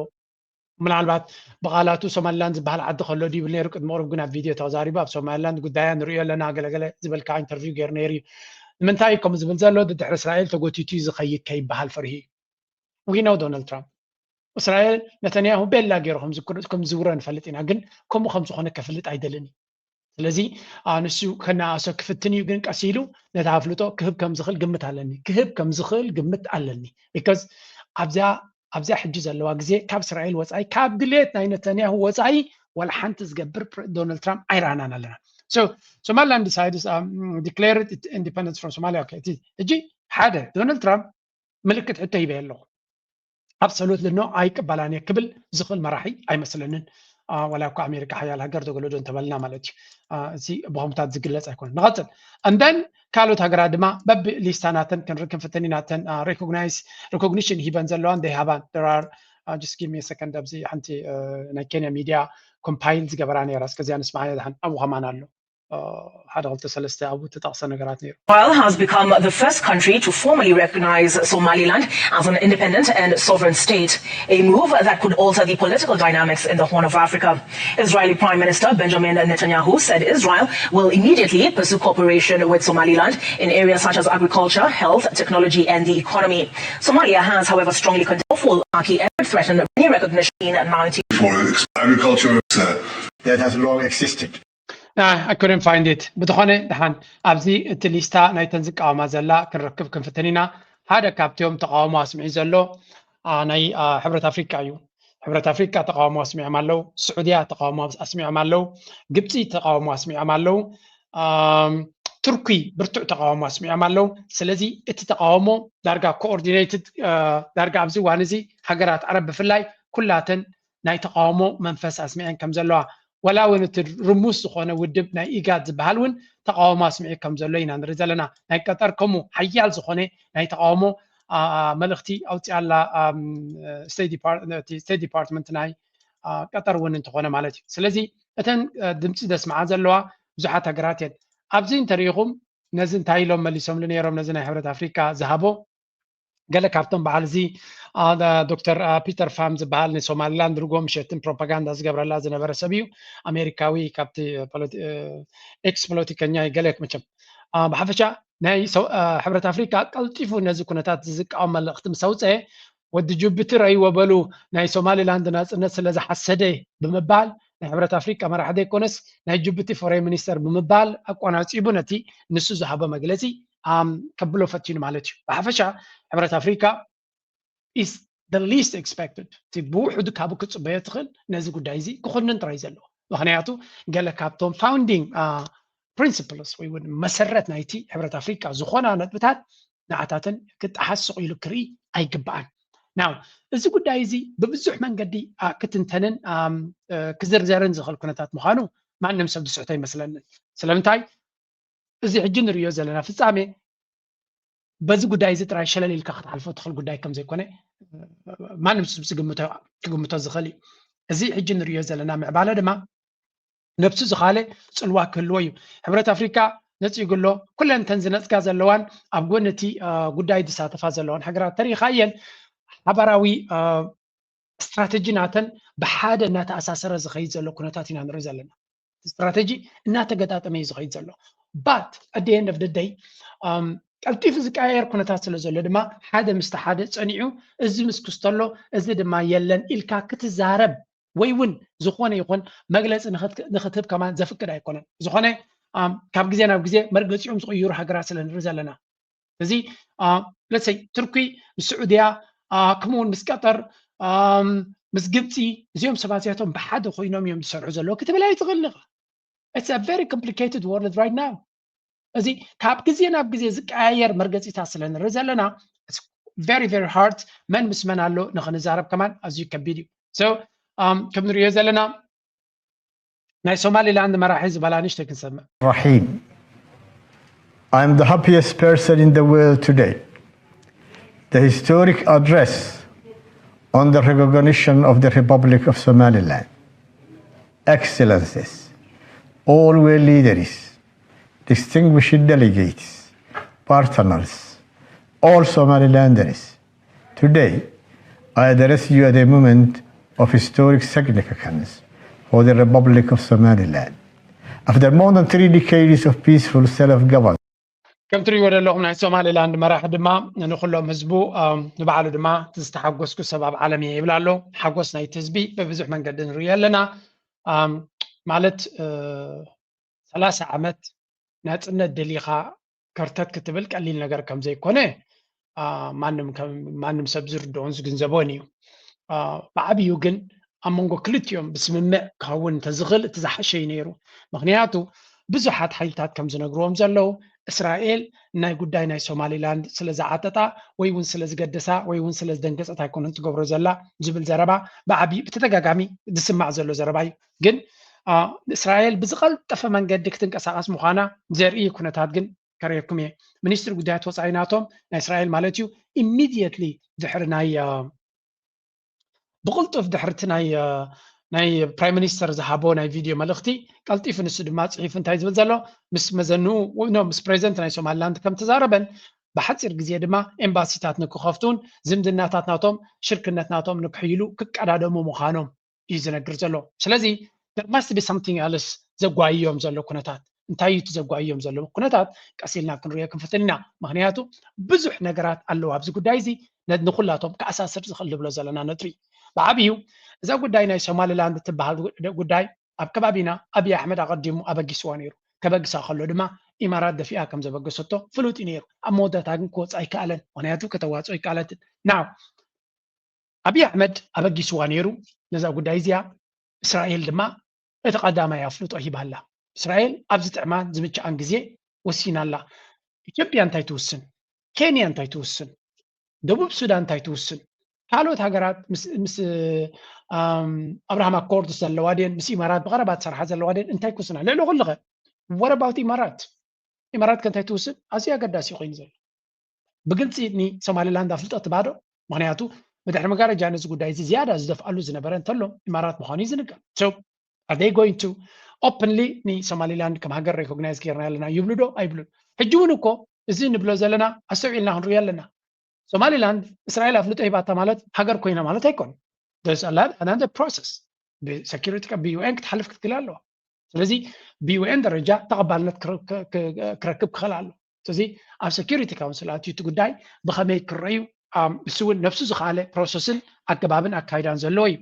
ምናልባት ብቓላቱ ሶማሊላንድ ዝበሃል ዓዲ ከሎ ድዩ ይብል ነይሩ። ቅድሚ ቅርብ ግን ኣብ ቪድዮ ተዛሪቡ፣ ኣብ ሶማሊላንድ ጉዳያ ንርእዮ ኣለና ገለገለ ዝበልካ ኢንተርቪው ገይሩ ነይሩ እዩ። ንምንታይ እዩ ከምኡ ዝብል ዘሎ? ድድሕሪ እስራኤል ተጎቲቱ እዩ ዝኸይድ ከይበሃል ፈርሂ እዩ። We know ዶናልድ ትራምፕ። እስራኤል ነተንያሁ ቤላ ገይሩ ከም ዝኩር-፣ ከም ዝውረ ንፈልጥ ኢና፣ ግን ከምኡ ከም ዝኾነ ከፍልጥ ኣይደልን እዩ። ስለዚ፣ አ፣ ንሱ ከነኣእሶ ክፍትን እዩ፣ ግን ቀስ ኢሉ ነቲ ኣፍልጦ ክህብ ከም ዝኽእል ግምት ኣለኒ። ክህብ ከም ዝኽእል ግምት ኣለኒ። ቢካዝ ኣብዚኣ፣ ኣብዚኣ ሕጂ ዘለዋ ግዜ ካብ እስራኤል ወጻኢ፣ ካብ ድሌት ናይ ነተንያሁ ወጻኢ ዋላ ሓንቲ ዝገብር ፕረ-፣ ዶናልድ ትራምፕ ኣይረኣናን ኣለና። So, ሶማሊላንድ ዲሳይድስ፣ um, declared independence from Somalia። ኦኬ፣ እቲ ሕጂ ሓደ ዶናልድ ትራምፕ ምልክት ሕቶ ሂበ ኣለኹ። ኣብሶሉትሊ ኖ ኣይቅበላን እየ ክብል ዝኽእል መራሒ ኣይመስለንን። አ፣ ዋላ እኳ ኣሜሪካ ሓያል ሃገር ተገለዶ እንተበልና ማለት እዩ። አ፣ እዚ ብኸምታት ዝግለጽ ኣይኮነን። ንቐጽል። And then ካልኦት ሃገራት ድማ በብ ሊስታ ናተን ክንር-፣ ክንፍትን ኢና። ናተን፣ አ፣ ሪኮግናይዝ፣ ሪኮግኒሽን ሂበን ዘለዋን ደይሃባን። There are, አ፣ just give me a second። ኣብዚ ሓንቲ፣ አ፣ ናይ ኬንያ ሚድያ ኮምፓይል ዝገበራ ነይራ። እስከዚኣ ንስማዓያ ድሓን ኣብኡ ኸማን ኣሎ። አ፣ ሓደ ክልተ ሰለስተ ኣብኡ ተጠቕሰ ነገራት ነይሩ። Israel has become the first country to formally recognize Somaliland as an independent and sovereign state, a move that could alter the political dynamics in the Horn of Africa. Israeli Prime Minister Benjamin Netanyahu said Israel will immediately pursue cooperation with Somaliland in areas such as agriculture, health, technology, and the economy. Somalia has, however, strongly condemned lawful Aki and threatened any recognition in ninety. For agriculture, uh, that has long existed. I couldn't find it. ብዝኾነ ደሓን ኣብዚ እቲ ሊስታ ናይተን ዝቃወማ ዘላ ክንረክብ ክንፍትን ኢና። ሓደ ካብቲኦም ተቃውሞ ኣስሚዑ ዘሎ፣ አ፣ ናይ፣ አ፣ ሕብረት ኣፍሪቃ እዩ። ሕብረት ኣፍሪቃ ተቃውሞ ኣስሚዖም ኣለዉ። ስዑድያ ተቃውሞ ኣስሚዖም ኣለዉ። ግብፂ ተቃውሞ ኣስሚዖም ኣለዉ። ኣም፣ ቱርኪ ብርቱዕ ተቃውሞ ኣስሚዖም ኣለዉ። ስለዚ እቲ ተቃውሞ ዳርጋ ኮኦርዲኔትድ፣ አ፣ ዳርጋ ኣብዚ እዋን እዚ ሃገራት ዓረብ ብፍላይ ኩላተን ናይ ተቃውሞ መንፈስ ኣስሚዐን ከም ዘለዋ፣ ወላ እውን እቲ ርሙስ ዝኾነ ውድብ ናይ ኢጋድ ዝበሃል እውን ተቃውሞ ኣስሚዑ ከም ዘሎ ኢና ንርኢ ዘለና። ናይ ቀጠር ከምኡ ሓያል ዝኾነ ናይ ተቃውሞ፣ አ፣ መልእኽቲ ኣውፅኣ ኣላ፣ ኣም፣ ስቴት ዲፓር-፣ እቲ ስቴት ዲፓርትመንት ናይ፣ አ፣ ቀጠር እውን እንተኾነ ማለት እዩ። ስለዚ እተን፣ አ፣ ድምፂ ዘስምዓ ዘለዋ ብዙሓት ሃገራት እየን። ኣብዚ እንተሪኢኹም ነዚ እንታይ ኢሎም መሊሶምሉ ነይሮም? ነዚ ናይ ሕብረት ኣፍሪካ ዝሃቦ ገለ ካብቶም በዓል እዚ፣ አ፣ ዶክተር፣ አ፣ ፒተር ፋም ዝበሃል ንሶማሊላንድ ርጎ ምሸትን ፕሮፓጋንዳ ዝገብረላ ዝነበረ ሰብ እዩ። ኣሜሪካዊ ካብቲ ፖለቲ-፣ እ፣ ኤክስ ፖለቲከኛ እዩ ገለ መቸም። አ፣ ብሓፈሻ ናይ ሰው-፣ አ፣ ሕብረት ኣፍሪካ ቀልጢፉ ነዚ ኩነታት ዝቃወም መልእኽቲ ምስ ኣውፀአ፣ "ወዲ ጅቡቲ ረእይዎ በሉ፣ ናይ ሶማሊላንድ ናፅነት ስለ ዝሓሰደ" ብምባል ናይ ሕብረት ኣፍሪካ መራሒ ዘይኮነስ ናይ ጅቡቲ ፎሬን ሚኒስተር ብምባል ኣቆናፂቡ ነቲ ንሱ ዝሃቦ መግለፂ፣ ኣም፣ ከብሎ ፈቲኑ ማለት እዩ። ብሓፈሻ ሕብረት ኣፍሪካ is the least expected። እቲ ብውሑዱ ካብኡ ክትፅበዮ ትኽእል ነዚ ጉዳይ እዚ ክኹንን ጥራይ ዘለዎ። ምኽንያቱ ገለ ካብቶም ፋውንዲንግ፣ አ፣ ፕሪንሲፕልስ ወይ እውን መሰረት ናይቲ ሕብረት ኣፍሪካ ዝኾና ነጥብታት ንዓታተን ክጠሓስ ስቕ ኢሉ ክርኢ ኣይግባኣን። ናው እዚ ጉዳይ እዚ ብብዙሕ መንገዲ፣ አ፣ ክትንተንን፣ ኣም፣ እ፣ ክዝርዘርን ዝኽእል ኩነታት ምዃኑ ማንም ሰብ ዝስሕቶ ኣይመስለንን። ስለምንታይ? እዚ ሕጂ ንርእዮ ዘለና ፍጻሜ በዚ ጉዳይ እዚ ጥራይ ሸለል ኢልካ ክትሓልፎ ትኽእል ጉዳይ ከም ዘይኮነ ማንም ሰብ ዝግምቶ፣ ክግምቶ ዝኽእል እዩ። እዚ ሕጂ ንርእዮ ዘለና ምዕባለ ድማ ነብሱ ዝኻለ ጽልዋ ክህልዎ እዩ። ሕብረት ኣፍሪካ ነጺጉ ኣሎ። ኩለን እተን ዝነጽጋ ዘለዋን ኣብ ጎኒ እቲ፣ አ፣ ጉዳይ ዝሳተፋ ዘለዋን ሃገራት ተሪኢኻ እየን ሓባራዊ፣ አ፣ ስትራተጂ ናተን ብሓደ እናተኣሳሰረ ዝኸይድ ዘሎ ኩነታት ኢና ንርኢ ዘለና። ስትራተጂ እናተገጣጠመ እዩ ዝኸይድ ዘሎ። But at the end of the day፣ um፣ ቀልጢፉ ዝቀያየር ኩነታት ስለ ዘሎ ድማ ሓደ ምስቲ ሓደ ጸኒዑ፣ እዚ ምስ ክስተሎ እዚ ድማ የለን ኢልካ ክትዛረብ ወይ እውን ዝኾነ ይኹን መግለፂ ንኽት-፣ ንኽትህብ ከማን ዘፍቅድ ኣይኮነን። ዝኾነ፣ um፣ ካብ ግዜ ናብ ግዜ መርገፂኦም ዝቕይሩ ሃገራት ስለ ንርኢ ዘለና። እዚ፣ አ፣ let's say ቱርኪ ምስ ስዑድያ፣ አ፣ ከምኡ እውን ምስ ቀጠር፣ ኣም፣ ምስ ግብፂ፣ እዚኦም ሰባት እዚኣቶም ብሓደ ኮይኖም እዮም ዝሰርሑ ዘለዉ ክትብል ኣይትኽእልን ኢኻ። It's a very complicated world right now። እዚ ካብ ግዜ ናብ ግዜ ዝቀያየር መርገፂታት ስለ ንርኢ ዘለና፣ it's very, very hard መን ምስ መን ኣሎ ንኽንዛረብ ከማን ኣዝዩ ከቢድ እዩ። So፣ ኣም፣ ከም ንሪኦ ዘለና ናይ ሶማሊላንድ መራሒ ዝበላ ንእሽተይ ክንሰምዕ። Rahim. I am the happiest person in the world today. The historic address on the recognition of the Republic of Somaliland. Excellencies, all world leaders, distinguished delegates, partners, all Somalilanders, today I address you at a moment of historic significance for the Republic of Somaliland. After more than three decades of peaceful self-government, ከም ትሪእዎ ዘለኹም ናይ ሶማሌላንድ መራሒ ድማ ንኩሎም ህዝቡ ንባዕሉ ድማ ዝተሓጎስኩ ሰብ ኣብ ዓለም እየ ይብል ኣሎ። ሓጎስ ናይቲ ህዝቢ ብብዙሕ መንገዲ ንሪኦ ኣለና። ማለት ሰላሳ ዓመት ናፅነት ደሊኻ ከርተት ክትብል ቀሊል ነገር ከም ዘይኮነ ማንም ሰብ ዝርድኦን ዝግንዘቦን እዩ። ብዓብዩ ግን ኣብ መንጎ ክልቲኦም ብስምምዕ ክኸውን እንተዝኽእል እቲ ዝሓሸ እዩ ነይሩ። ምክንያቱ ብዙሓት ሓይልታት ከም ዝነግርዎም ዘለዉ እስራኤል ናይ ጉዳይ ናይ ሶማሊላንድ ስለ ዝዓጠጣ ወይ እውን ስለ ዝገደሳ ወይ እውን ስለ ዝደንገፀት ኣይኮነን ትገብሮ ዘላ ዝብል ዘረባ ብዓብዩ ብተደጋጋሚ ዝስማዕ ዘሎ ዘረባ እዩ። ግን እስራኤል ብዝቐልጠፈ መንገዲ ክትንቀሳቐስ ምዃና ዘርኢ ኩነታት ግን ከርእየኩም እየ። ሚኒስትሪ ጉዳያት ወፃኢ ናቶም ናይ እስራኤል ማለት እዩ ኢሚድየትሊ ድሕሪ ናይ ብቕልጡፍ ድሕርቲ ናይ ናይ ፕራይም ሚኒስተር ዝሃቦ ናይ ቪድዮ መልእኽቲ ቀልጢፉ ንሱ ድማ ፅሒፉ እንታይ ዝብል ዘሎ ምስ መዘንኡ ምስ ፕሬዚደንት ናይ ሶማሊላንድ ከም ተዛረበን ብሓፂር ግዜ ድማ ኤምባሲታት ንክኸፍቱን ዝምድናታት ናቶም ሽርክነት ናቶም ንክሕይሉ ክቀዳደሙ ምዃኖም እዩ ዝነግር ዘሎ። ስለዚ there must be something else ዘጓይዮም ዘሎ ኩነታት እንታይ እዩ እቲ ዘጓይዮም ዘሎ ኩነታት ቀስ ኢልና ክንሪኦ ክንፍትን ኢና። ምክንያቱ ብዙሕ ነገራት ኣለዉ ኣብዚ ጉዳይ እዚ ንኩላቶም ክኣሳስር ዝኽእል ንብሎ ዘለና ነጥቢ ብዓብዩ እዛ ጉዳይ ናይ ሶማሊላንድ እትበሃል ጉዳይ ኣብ ከባቢና ኣብይ ኣሕመድ ኣቐዲሙ ኣበጊስዋ ነይሩ። ከበግሳ ከሎ ድማ ኢማራት ደፊኣ ከም ዘበገሰቶ ፍሉጥ እዩ ነይሩ። ኣብ መወዳእታ ግን ክወፅእ ኣይከኣለን። ምክንያቱ ከተዋፅኦ ኣይከኣለትን። ናው ኣብይ ኣሕመድ ኣበጊስዋ ነይሩ ነዛ ጉዳይ እዚኣ። እስራኤል ድማ እቲ ቀዳማይ ኣፍልጦ ሂባ ኣላ። እስራኤል ኣብ ዝጥዕማን ዝምችኣን ግዜ ወሲና ኣላ። ኢትዮጵያ እንታይ ትውስን? ኬንያ እንታይ ትውስን? ደቡብ ሱዳን እንታይ ትውስን? ካልኦት ሃገራት ምስ ምስ ኣም፣ ኣብርሃም ኣኮርድስ ዘለዋ ድየን ምስ ኢማራት ብቐረባ ትሰርሓ ዘለዋ ድየን እንታይ ክውስና? ልዕሊ ኩሉ ኸ what about ኢማራት? ኢማራት ከ እንታይ ትውስን? ኣዝዩ ኣገዳሲ ኮይኑ ዘሎ ብግልፂ ንሶማሊላንድ ኣፍልጠት ባዶ። ምክንያቱ ብድሕሪ መጋረጃ ነዚ ጉዳይ እዚ ዝያዳ ዝደፍኣሉ ዝነበረ እንተሎ ኢማራት ምዃኑ እዩ ዝንገር። So are they going to openly ንሶማሊላንድ ከም ሃገር ሬኮግናይዝ ገይርና ኣለና ይብሉ ዶ ኣይብሉን? ሕጂ እውን እኮ እዚ ንብሎ ዘለና ኣስተውዒልና ክንሪኦ ኣለና። ሶማሊላንድ እስራኤል ኣፍልጦ ሂባታ ማለት ሃገር ኮይና ማለት ኣይኮን። There's a lot another process ብሰኪሪቲ ካብ ብዩኤን ክትሓልፍ ክትክእል ኣለዋ። ስለዚ ብዩኤን ደረጃ ተቐባልነት ክረክብ ክኽእል ኣሎ። ስለዚ ኣብ ሰኪሪቲ ካውንስል ኣትዩ እቲ ጉዳይ ብኸመይ ክረዩ እሱ እውን ነብሱ ዝኸኣለ ፕሮሰስን ኣገባብን ኣካይዳን ዘለዎ እዩ።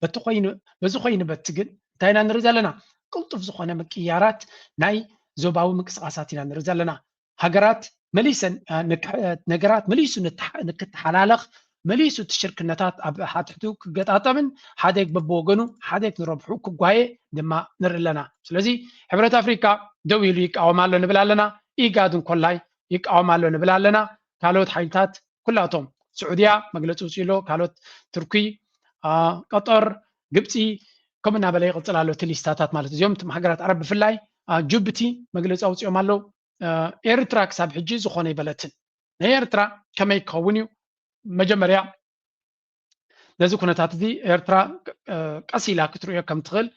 በቲ ኮይኑ በዚ ኮይኑ በቲ ግን እንታይ ኢና ንርኢ ዘለና? ቅልጡፍ ዝኾነ ምቅያራት ናይ ዞባዊ ምንቅስቃሳት ኢና ንርኢ ዘለና። ሃገራት መሊሰን ነገራት መሊሱ ንክተሓላለኽ መሊሱ እቲ ሽርክነታት ኣብ ሓትሕቱ ክገጣጠምን ሓደግ በብወገኑ ሓደግ ንረብሑ ክጓየ ድማ ንርኢ ኣለና። ስለዚ ሕብረት ኣፍሪካ ደው ኢሉ ይቃወም ኣሎ ንብል ኣለና። ኢጋድ እንኮላይ ይቃወም ኣሎ ንብል ኣለና። ካልኦት ሓይልታት ኩላቶም ስዑድያ መግለፂ ውፅኡ ኣሎ። ካልኦት ትርኪ፣ ቀጠር፣ ግብፂ ከምኡ እናበለ ይቕፅል ኣሎ። እቲ ሊስታታት ማለት እዚኦም እቶም ሃገራት ዓረብ ብፍላይ ጅቡቲ መግለፂ ኣውፅኦም ኣለዉ። ኤርትራ ክሳብ ሕጂ ዝኾነ ይበለትን። ናይ ኤርትራ ከመይ ክኸውን እዩ? መጀመርያ ነዚ ኩነታት እዚ ኤርትራ ቀስ ኢላ ክትርእዮ ከም ትኽእል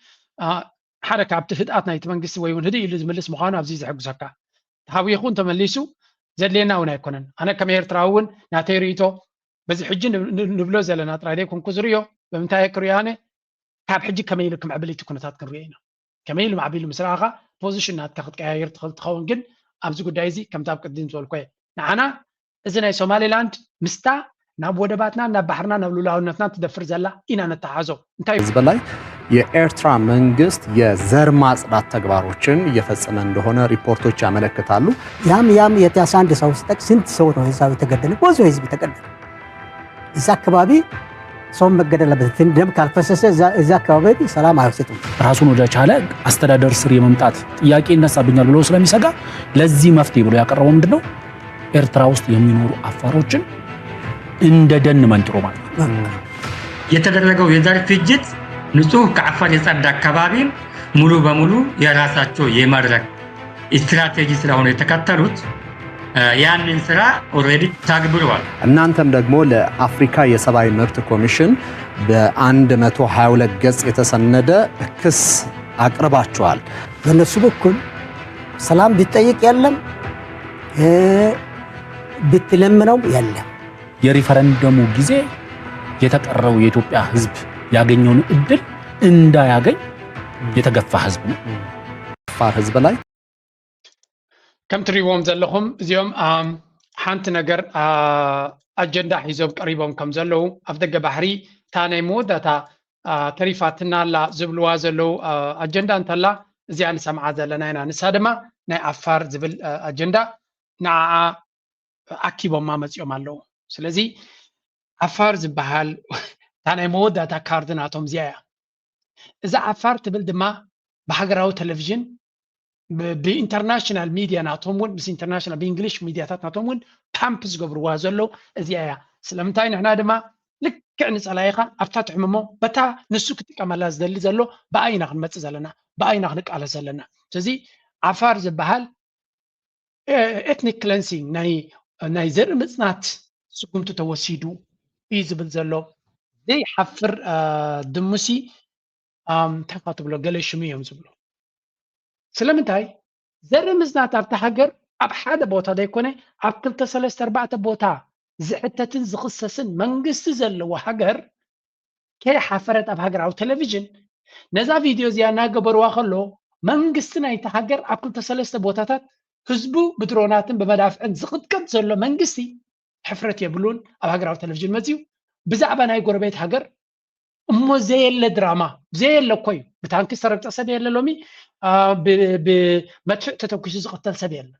ሓደ ካብቲ ህድኣት ናይቲ መንግስቲ ወይ እውን ህድእ ኢሉ ዝምልስ ምዃኑ ኣብዚ ዘሐጉሰካ ተሃዊኹ እንተመሊሱ ዘድልየና እውን ኣይኮነን። ኣነ ከም ኤርትራዊ እውን ናተይ ርእይቶ በዚ ሕጂ ንብሎ ዘለና ጥራይ ዘይኮንኩ ዝርእዮ ብምንታይ ክርእዮ ኣነ ካብ ሕጂ ከመይ ኢሉ ክምዕብል እቲ ኩነታት ክንሪኦ ኢና። ከመይ ኢሉ ማዕቢሉ ምስ ረኣኻ ፖዚሽን ናትካ ክትቀያየር ትኽእል ትኸውን። ግን ኣብዚ ጉዳይ እዚ ከምቲ ኣብ ቅድም ዝበልኮ ንዓና እዚ ናይ ሶማሌላንድ ምስታ ናብ ወደባትና ናብ ባሕርና ናብ ሉላውነትና ትደፍር ዘላ ኢና ነተሓዞ። እንታይ እዩ? ህዝብ ላይ የኤርትራ መንግስት የዘር ማጽዳት ተግባሮችን እየፈጸመ እንደሆነ ሪፖርቶች ያመለክታሉ። ያም ያም የተያዘ አንድ ሰው ስጠቅ ስንት ሰው ነው እዛው የተገደለ? ብዙ ህዝብ ተገደለ። እዛ አካባቢ ሰው መገደል አለበት። ደም ካልፈሰሰ እዛ አካባቢ ሰላም አይወስድም። ራሱን ወደ ቻለ አስተዳደር ስር የመምጣት ጥያቄ ይነሳብኛል ብሎ ስለሚሰጋ ለዚህ መፍትሄ ብሎ ያቀረበው ምንድን ነው? ኤርትራ ውስጥ የሚኖሩ አፋሮችን እንደ ደን መንጥሮ ማለት ነው። የተደረገው የዘር ፍጅት ንጹህ ከአፈር የጸዳ አካባቢን ሙሉ በሙሉ የራሳቸው የማድረግ ስትራቴጂ ስለሆነ የተከተሉት ያንን ስራ ኦልሬዲ ታግብረዋል። እናንተም ደግሞ ለአፍሪካ የሰብአዊ መብት ኮሚሽን በአንድ መቶ ሃያ ሁለት ገጽ የተሰነደ ክስ አቅርባችኋል። በእነሱ በኩል ሰላም ቢጠይቅ የለም፣ ብትለምነው የለም። የሪፈረንደሙ ጊዜ የተቀረው የኢትዮጵያ ህዝብ ያገኘውን እድል እንዳያገኝ የተገፋ ህዝብ ነው። አፋር ህዝብ ላይ ከም ትሪእዎም ዘለኹም እዚኦም ሓንቲ ነገር ኣጀንዳ ሒዞም ቀሪቦም ከም ዘለዉ ኣብ ደገ ባሕሪ እታ ናይ መወዳእታ ተሪፋትና ኣላ ዝብልዋ ዘለዉ ኣጀንዳ እንተላ እዚኣ ንሰምዓ ዘለና ኢና። ንሳ ድማ ናይ ዓፋር ዝብል ኣጀንዳ ንዓኣ ኣኪቦማ መፂኦም ኣለዉ። ስለዚ ዓፋር ዝበሃል እታ ናይ መወዳእታ ካርድ ናቶም እዚኣ እያ። እዛ ዓፋር ትብል ድማ ብሃገራዊ ቴሌቪዥን ብኢንተርናሽናል ሚድያ ናቶም እውን ምስ ኢንተርናሽናል ብእንግሊሽ ሚድያታት ናቶም እውን ፓምፕ ዝገብርዋ ዘለዉ እዚኣ እያ። ስለምንታይ ንሕና ድማ ልክዕ ንፀላኢኻ ኣብታ ትሕምሞ በታ ንሱ ክጥቀመላ ዝደሊ ዘሎ ብኣይ ኢና ክንመፅእ ዘለና፣ ብኣይ ኢና ክንቃለስ ዘለና። ስለዚ ዓፋር ዝበሃል ኤትኒክ ክለንሲንግ ናይ ዘርኢ ምፅናት ስጉምቲ ተወሲዱ እዩ ዝብል ዘሎ ዘይሓፍር ድሙሲ እንታይ ካ ትብሎ ገለ ሽሙ እዮም ዝብሉ። ስለምንታይ ዘርኢ ምፅናት ኣብቲ ሃገር ኣብ ሓደ ቦታ ዘይኮነ ኣብ ክልተ ሰለስተ ኣርባዕተ ቦታ ዝሕተትን ዝኽሰስን መንግስቲ ዘለዎ ሃገር ከይሓፈረት ኣብ ሃገራዊ ቴሌቪዥን ነዛ ቪድዮ እዚኣ እናገበርዋ ከሎ መንግስቲ ናይቲ ሃገር ኣብ ክልተ ሰለስተ ቦታታት ህዝቡ ብድሮናትን ብመዳፍዕን ዝቕጥቀጥ ዘሎ መንግስቲ ሕፍረት የብሉን። ኣብ ሃገራዊ ቴሌቪዥን መፅዩ ብዛዕባ ናይ ጎረቤት ሃገር እሞ ዘየለ ድራማ ዘየለ እኮ እዩ። ብታንኪ ዝተረግጠ ሰብ የለ ሎሚ፣ ብመድፍዕ ተተኩሱ ዝቕተል ሰብ የለ።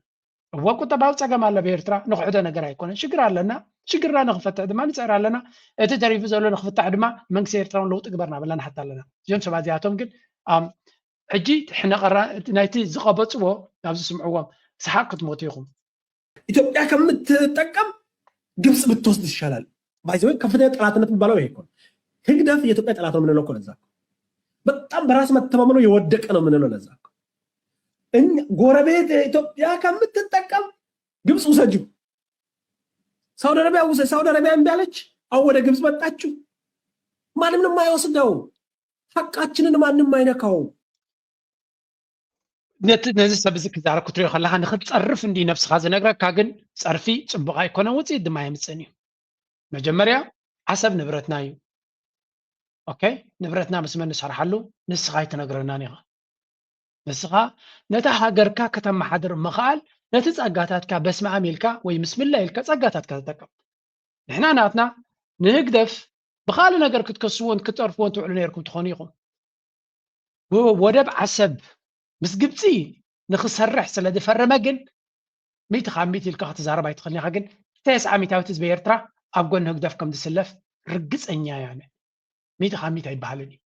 እወ ቁጠባዊ ፀገም ኣሎ ብኤርትራ፣ ንክሕዶ ነገር ኣይኮነን። ሽግር ኣለና፣ ሽግርና ንክፈትሕ ድማ ንፅዕር ኣለና። እቲ ተሪፉ ዘሎ ንክፍታሕ ድማ መንግስቲ ኤርትራ እውን ለውጢ ግበር እናበልና ንሓት ኣለና። እዚኦም ሰባት እዚኣቶም ግን ሕጂ ሕነቐራ ናይቲ ዝቐበፅዎ ናብ ዝስምዕዎም ሰሓቕ ክትሞቱ ኢኹም። ኢትዮጵያ ከምትጠቀም ግብፅ ብትወስድ ይሻላል። ባይዘወይ ከፍተኛ ጠላትነት የሚባለው ይሄ እኮ ነው። ህግደፍ የኢትዮጵያ ጠላት ነው የምንለው እኮ ለዛ እኮ። በጣም በራስ መተማመኑ የወደቀ ነው የምንለው ለዛ እኮ። እኛ ጎረቤት ኢትዮጵያ ከምትጠቀም ግብፅ ውሰጅው። ሳውዲ አረቢያ ውሰ ሳውዲ አረቢያ እምቢ አለች። አሁን ወደ ግብፅ መጣችሁ። ማንም ነው የማይወስደው። ሐቃችንን ማንም አይነካውም። ነዚ ሰብ እዚ ክዛረብ ክትሪኦ ከለካ ንክትፀርፍ እንዲ ነብስካ ዝነግረካ ግን ፀርፊ ፅቡቅ ኣይኮነን ውፅኢት ድማ የምፅእን እዩ። መጀመርያ ዓሰብ ንብረትና እዩ። ኦኬ ንብረትና ምስ መን ንሰርሓሉ ንስካ ኣይትነግረናን ኢካ። ንስኻ ነታ ሃገርካ ከተመሓድር ምኽኣል ነቲ ጸጋታትካ በስመኣም ኢልካ ወይ ምስምላ ኢልካ ጸጋታትካ ተጠቀም። ንሕና ናትና ንህግደፍ ብኻልእ ነገር ክትከስዎን ክትጸርፍዎን ትውዕሉ ነይርኩም ትኾኑ ኢኹም። ወደብ ዓሰብ ምስ ግብፂ ንክሰርሕ ስለ ዝፈረመ ግን ሚእቲ ካብ ሚእቲ ኢልካ ክትዛረብ ኣይትኽእልን ኢኻ። ግን ተስዓ ሚእታዊት ህዝቢ ኤርትራ ኣብ ጎኒ ህግደፍ ከም ዝስለፍ ርግፀኛ እየ ኣነ። ሚእቲ ካብ ሚእቲ ኣይበሃልን እዩ።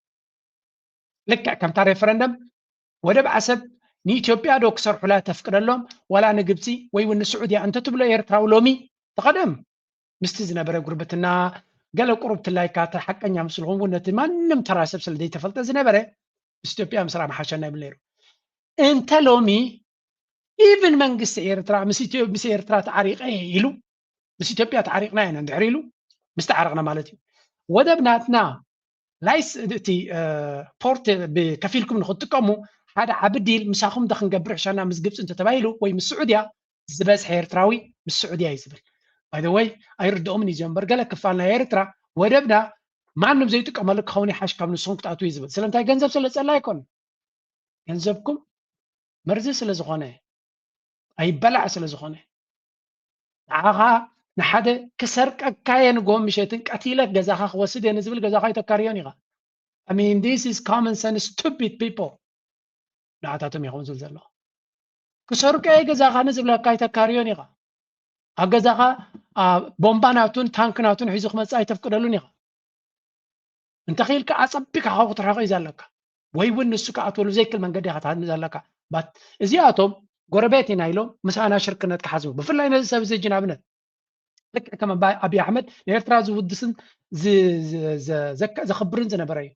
ልክዕ ከምታ ሬፈረንደም ወደብ ዓሰብ ንኢትዮጵያ ዶ ክሰርሑላ ተፍቅደሎም ዋላ ንግብፂ ወይ እውን ንስዑድያ እንተትብሎ ኤርትራዊ ሎሚ ተቐደም ምስቲ ዝነበረ ጉርብትና ገለ ቁሩብ ትላይካ ሓቀኛ ምስልኹም እውን ነቲ ማንም ተራ ሰብ ስለ ዘይተፈልጠ ዝነበረ ምስ ኢትዮጵያ ምስራሕ ምሓሸና ይብል ነይሩ። እንተ ሎሚ ኢቭን መንግስቲ ኤርትራ ምስ ኤርትራ ተዓሪቐ ኢሉ ምስ ኢትዮጵያ ተዓሪቕና ኢና እንድሕር ኢሉ ምስ ተዓረቕና ማለት እዩ ወደብ ናትና ላይስ እቲ ፖርት ከፊልኩም ንክትጥቀሙ ሓደ ዓቢ ዲል ምሳኹም ዶ ክንገብር ሕሻና ምስ ግብፂ እንተተባሂሉ ወይ ምስ ስዑድያ ዝበዝሐ ኤርትራዊ ምስ ስዑድያ እዩ ዝብል። ባይ ዘ ወይ ኣይርድኦምን እዩ እዚኦም እምበር ገለ ክፋል ናይ ኤርትራ ወደብና ማንም ዘይጥቀመሉ ክኸውን ይሓሽ ካብ ንስኹም ክትኣትዉ እዩ ዝብል። ስለምንታይ ገንዘብ ስለ ዝፀላ ኣይኮን ገንዘብኩም መርዚ ስለ ዝኾነ ኣይበላዕ ስለ ዝኾነ ንዓኻ ንሓደ ክሰርቀካየ ንጎ ምሸትን ቀቲለ ገዛኻ ክወስድ እየ ንዝብል ገዛኻ ኣይተካርዮን ኢኻ። I mean this is common sense stupid people። ንዓታቶም ይኸውን ዝብል ዘለኹ ክሰርቀየ ገዛኻ ንዝብለካ ኣይተካርዮን ኢኻ። ኣብ ገዛኻ ቦምባ ናቱን ታንክ ናቱን ሒዙ ክመፅእ ኣይተፍቅደሉን ኢኻ። እንተኽኢልካ ኣፀቢካ ካብኡ ክትርሕቆ እዩ ዘለካ ወይ እውን ንሱ ክኣትወሉ ዘይክል መንገዲ ኢኻ ትሃድም ዘለካ። እዚኣቶም ጎረቤት ኢና ኢሎም ምሳና ሽርክነት ክሓዝቡ ብፍላይ ነዚ ሰብ እዚ ሕጂ ንኣብነት ልክዕ ከም ኣብይ ኣሕመድ ንኤርትራ ዝውድስን ዘኽብርን ዝነበረ እዩ።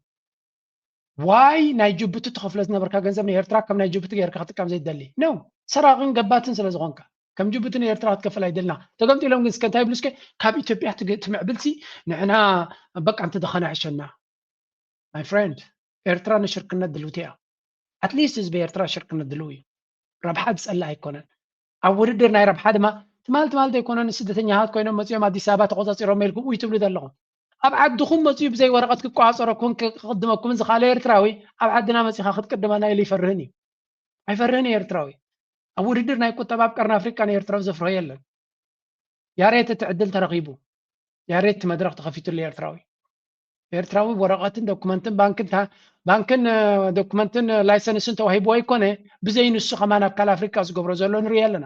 ዋይ ናይ ጅቡቲ ትኸፍሎ ዝነበርካ ገንዘብ ንኤርትራ ከም ናይ ጅቡቲ ገይርካ ክጥቀም ዘይትደሊ ነው ሰራቕን ገባትን ስለ ዝኾንካ ከም ጅቡቲ ንኤርትራ ክትከፍል ኣይደልና። ተገምጢሎም ግን እስከ እንታይ ይብሉ እስከ፣ ካብ ኢትዮጵያ ትምዕብልሲ ንሕና በቃ እንተደኸና ይሕሸና። My friend፣ ኤርትራ ንሽርክነት ድልውቲ እያ። ኣትሊስት ህዝቢ ኤርትራ ሽርክነት ድልው እዩ። ረብሓ ዝጸልእ ኣይኮነን። ኣብ ውድድር ናይ ረብሓ ድማ ትማል ትማል ዘይኮነ ንስደተኛታት ኮይኖም መጺኦም ኣዲስ ኣበባ ተቆጻጺሮም ኢልኩም ውይ ትብሉ ዘለኹም። ኣብ ዓድኹም መጺኡ ብዘይ ወረቐት ክቆጻጸረኩምን ክቕድመኩምን ዝኽኣለ ኤርትራዊ ኣብ ዓድና መጺኻ ክትቅድመና ኢሉ ይፈርህን እዩ። ኣይፈርህን እዩ ኤርትራዊ። ኣብ ውድድር ናይ ቁጠባ ኣብ ቀርኒ ኣፍሪቃ ንኤርትራዊ ዘፍርሆ የለን። ያሬት እቲ ዕድል ተረኺቡ። ያሬት እቲ መድረኽ ተኸፊቱሉ ኤርትራዊ። ኤርትራዊ ወረቐትን ዶኩመንትን ባንክን ዶኩመንትን ላይሰንስን ተዋሂብዎ ኣይኮነ፣ ብዘይ ንሱ ከማን ኣብ ካልእ ኣፍሪቃ ዝገብሮ ዘሎ ንርኢ ኣለና።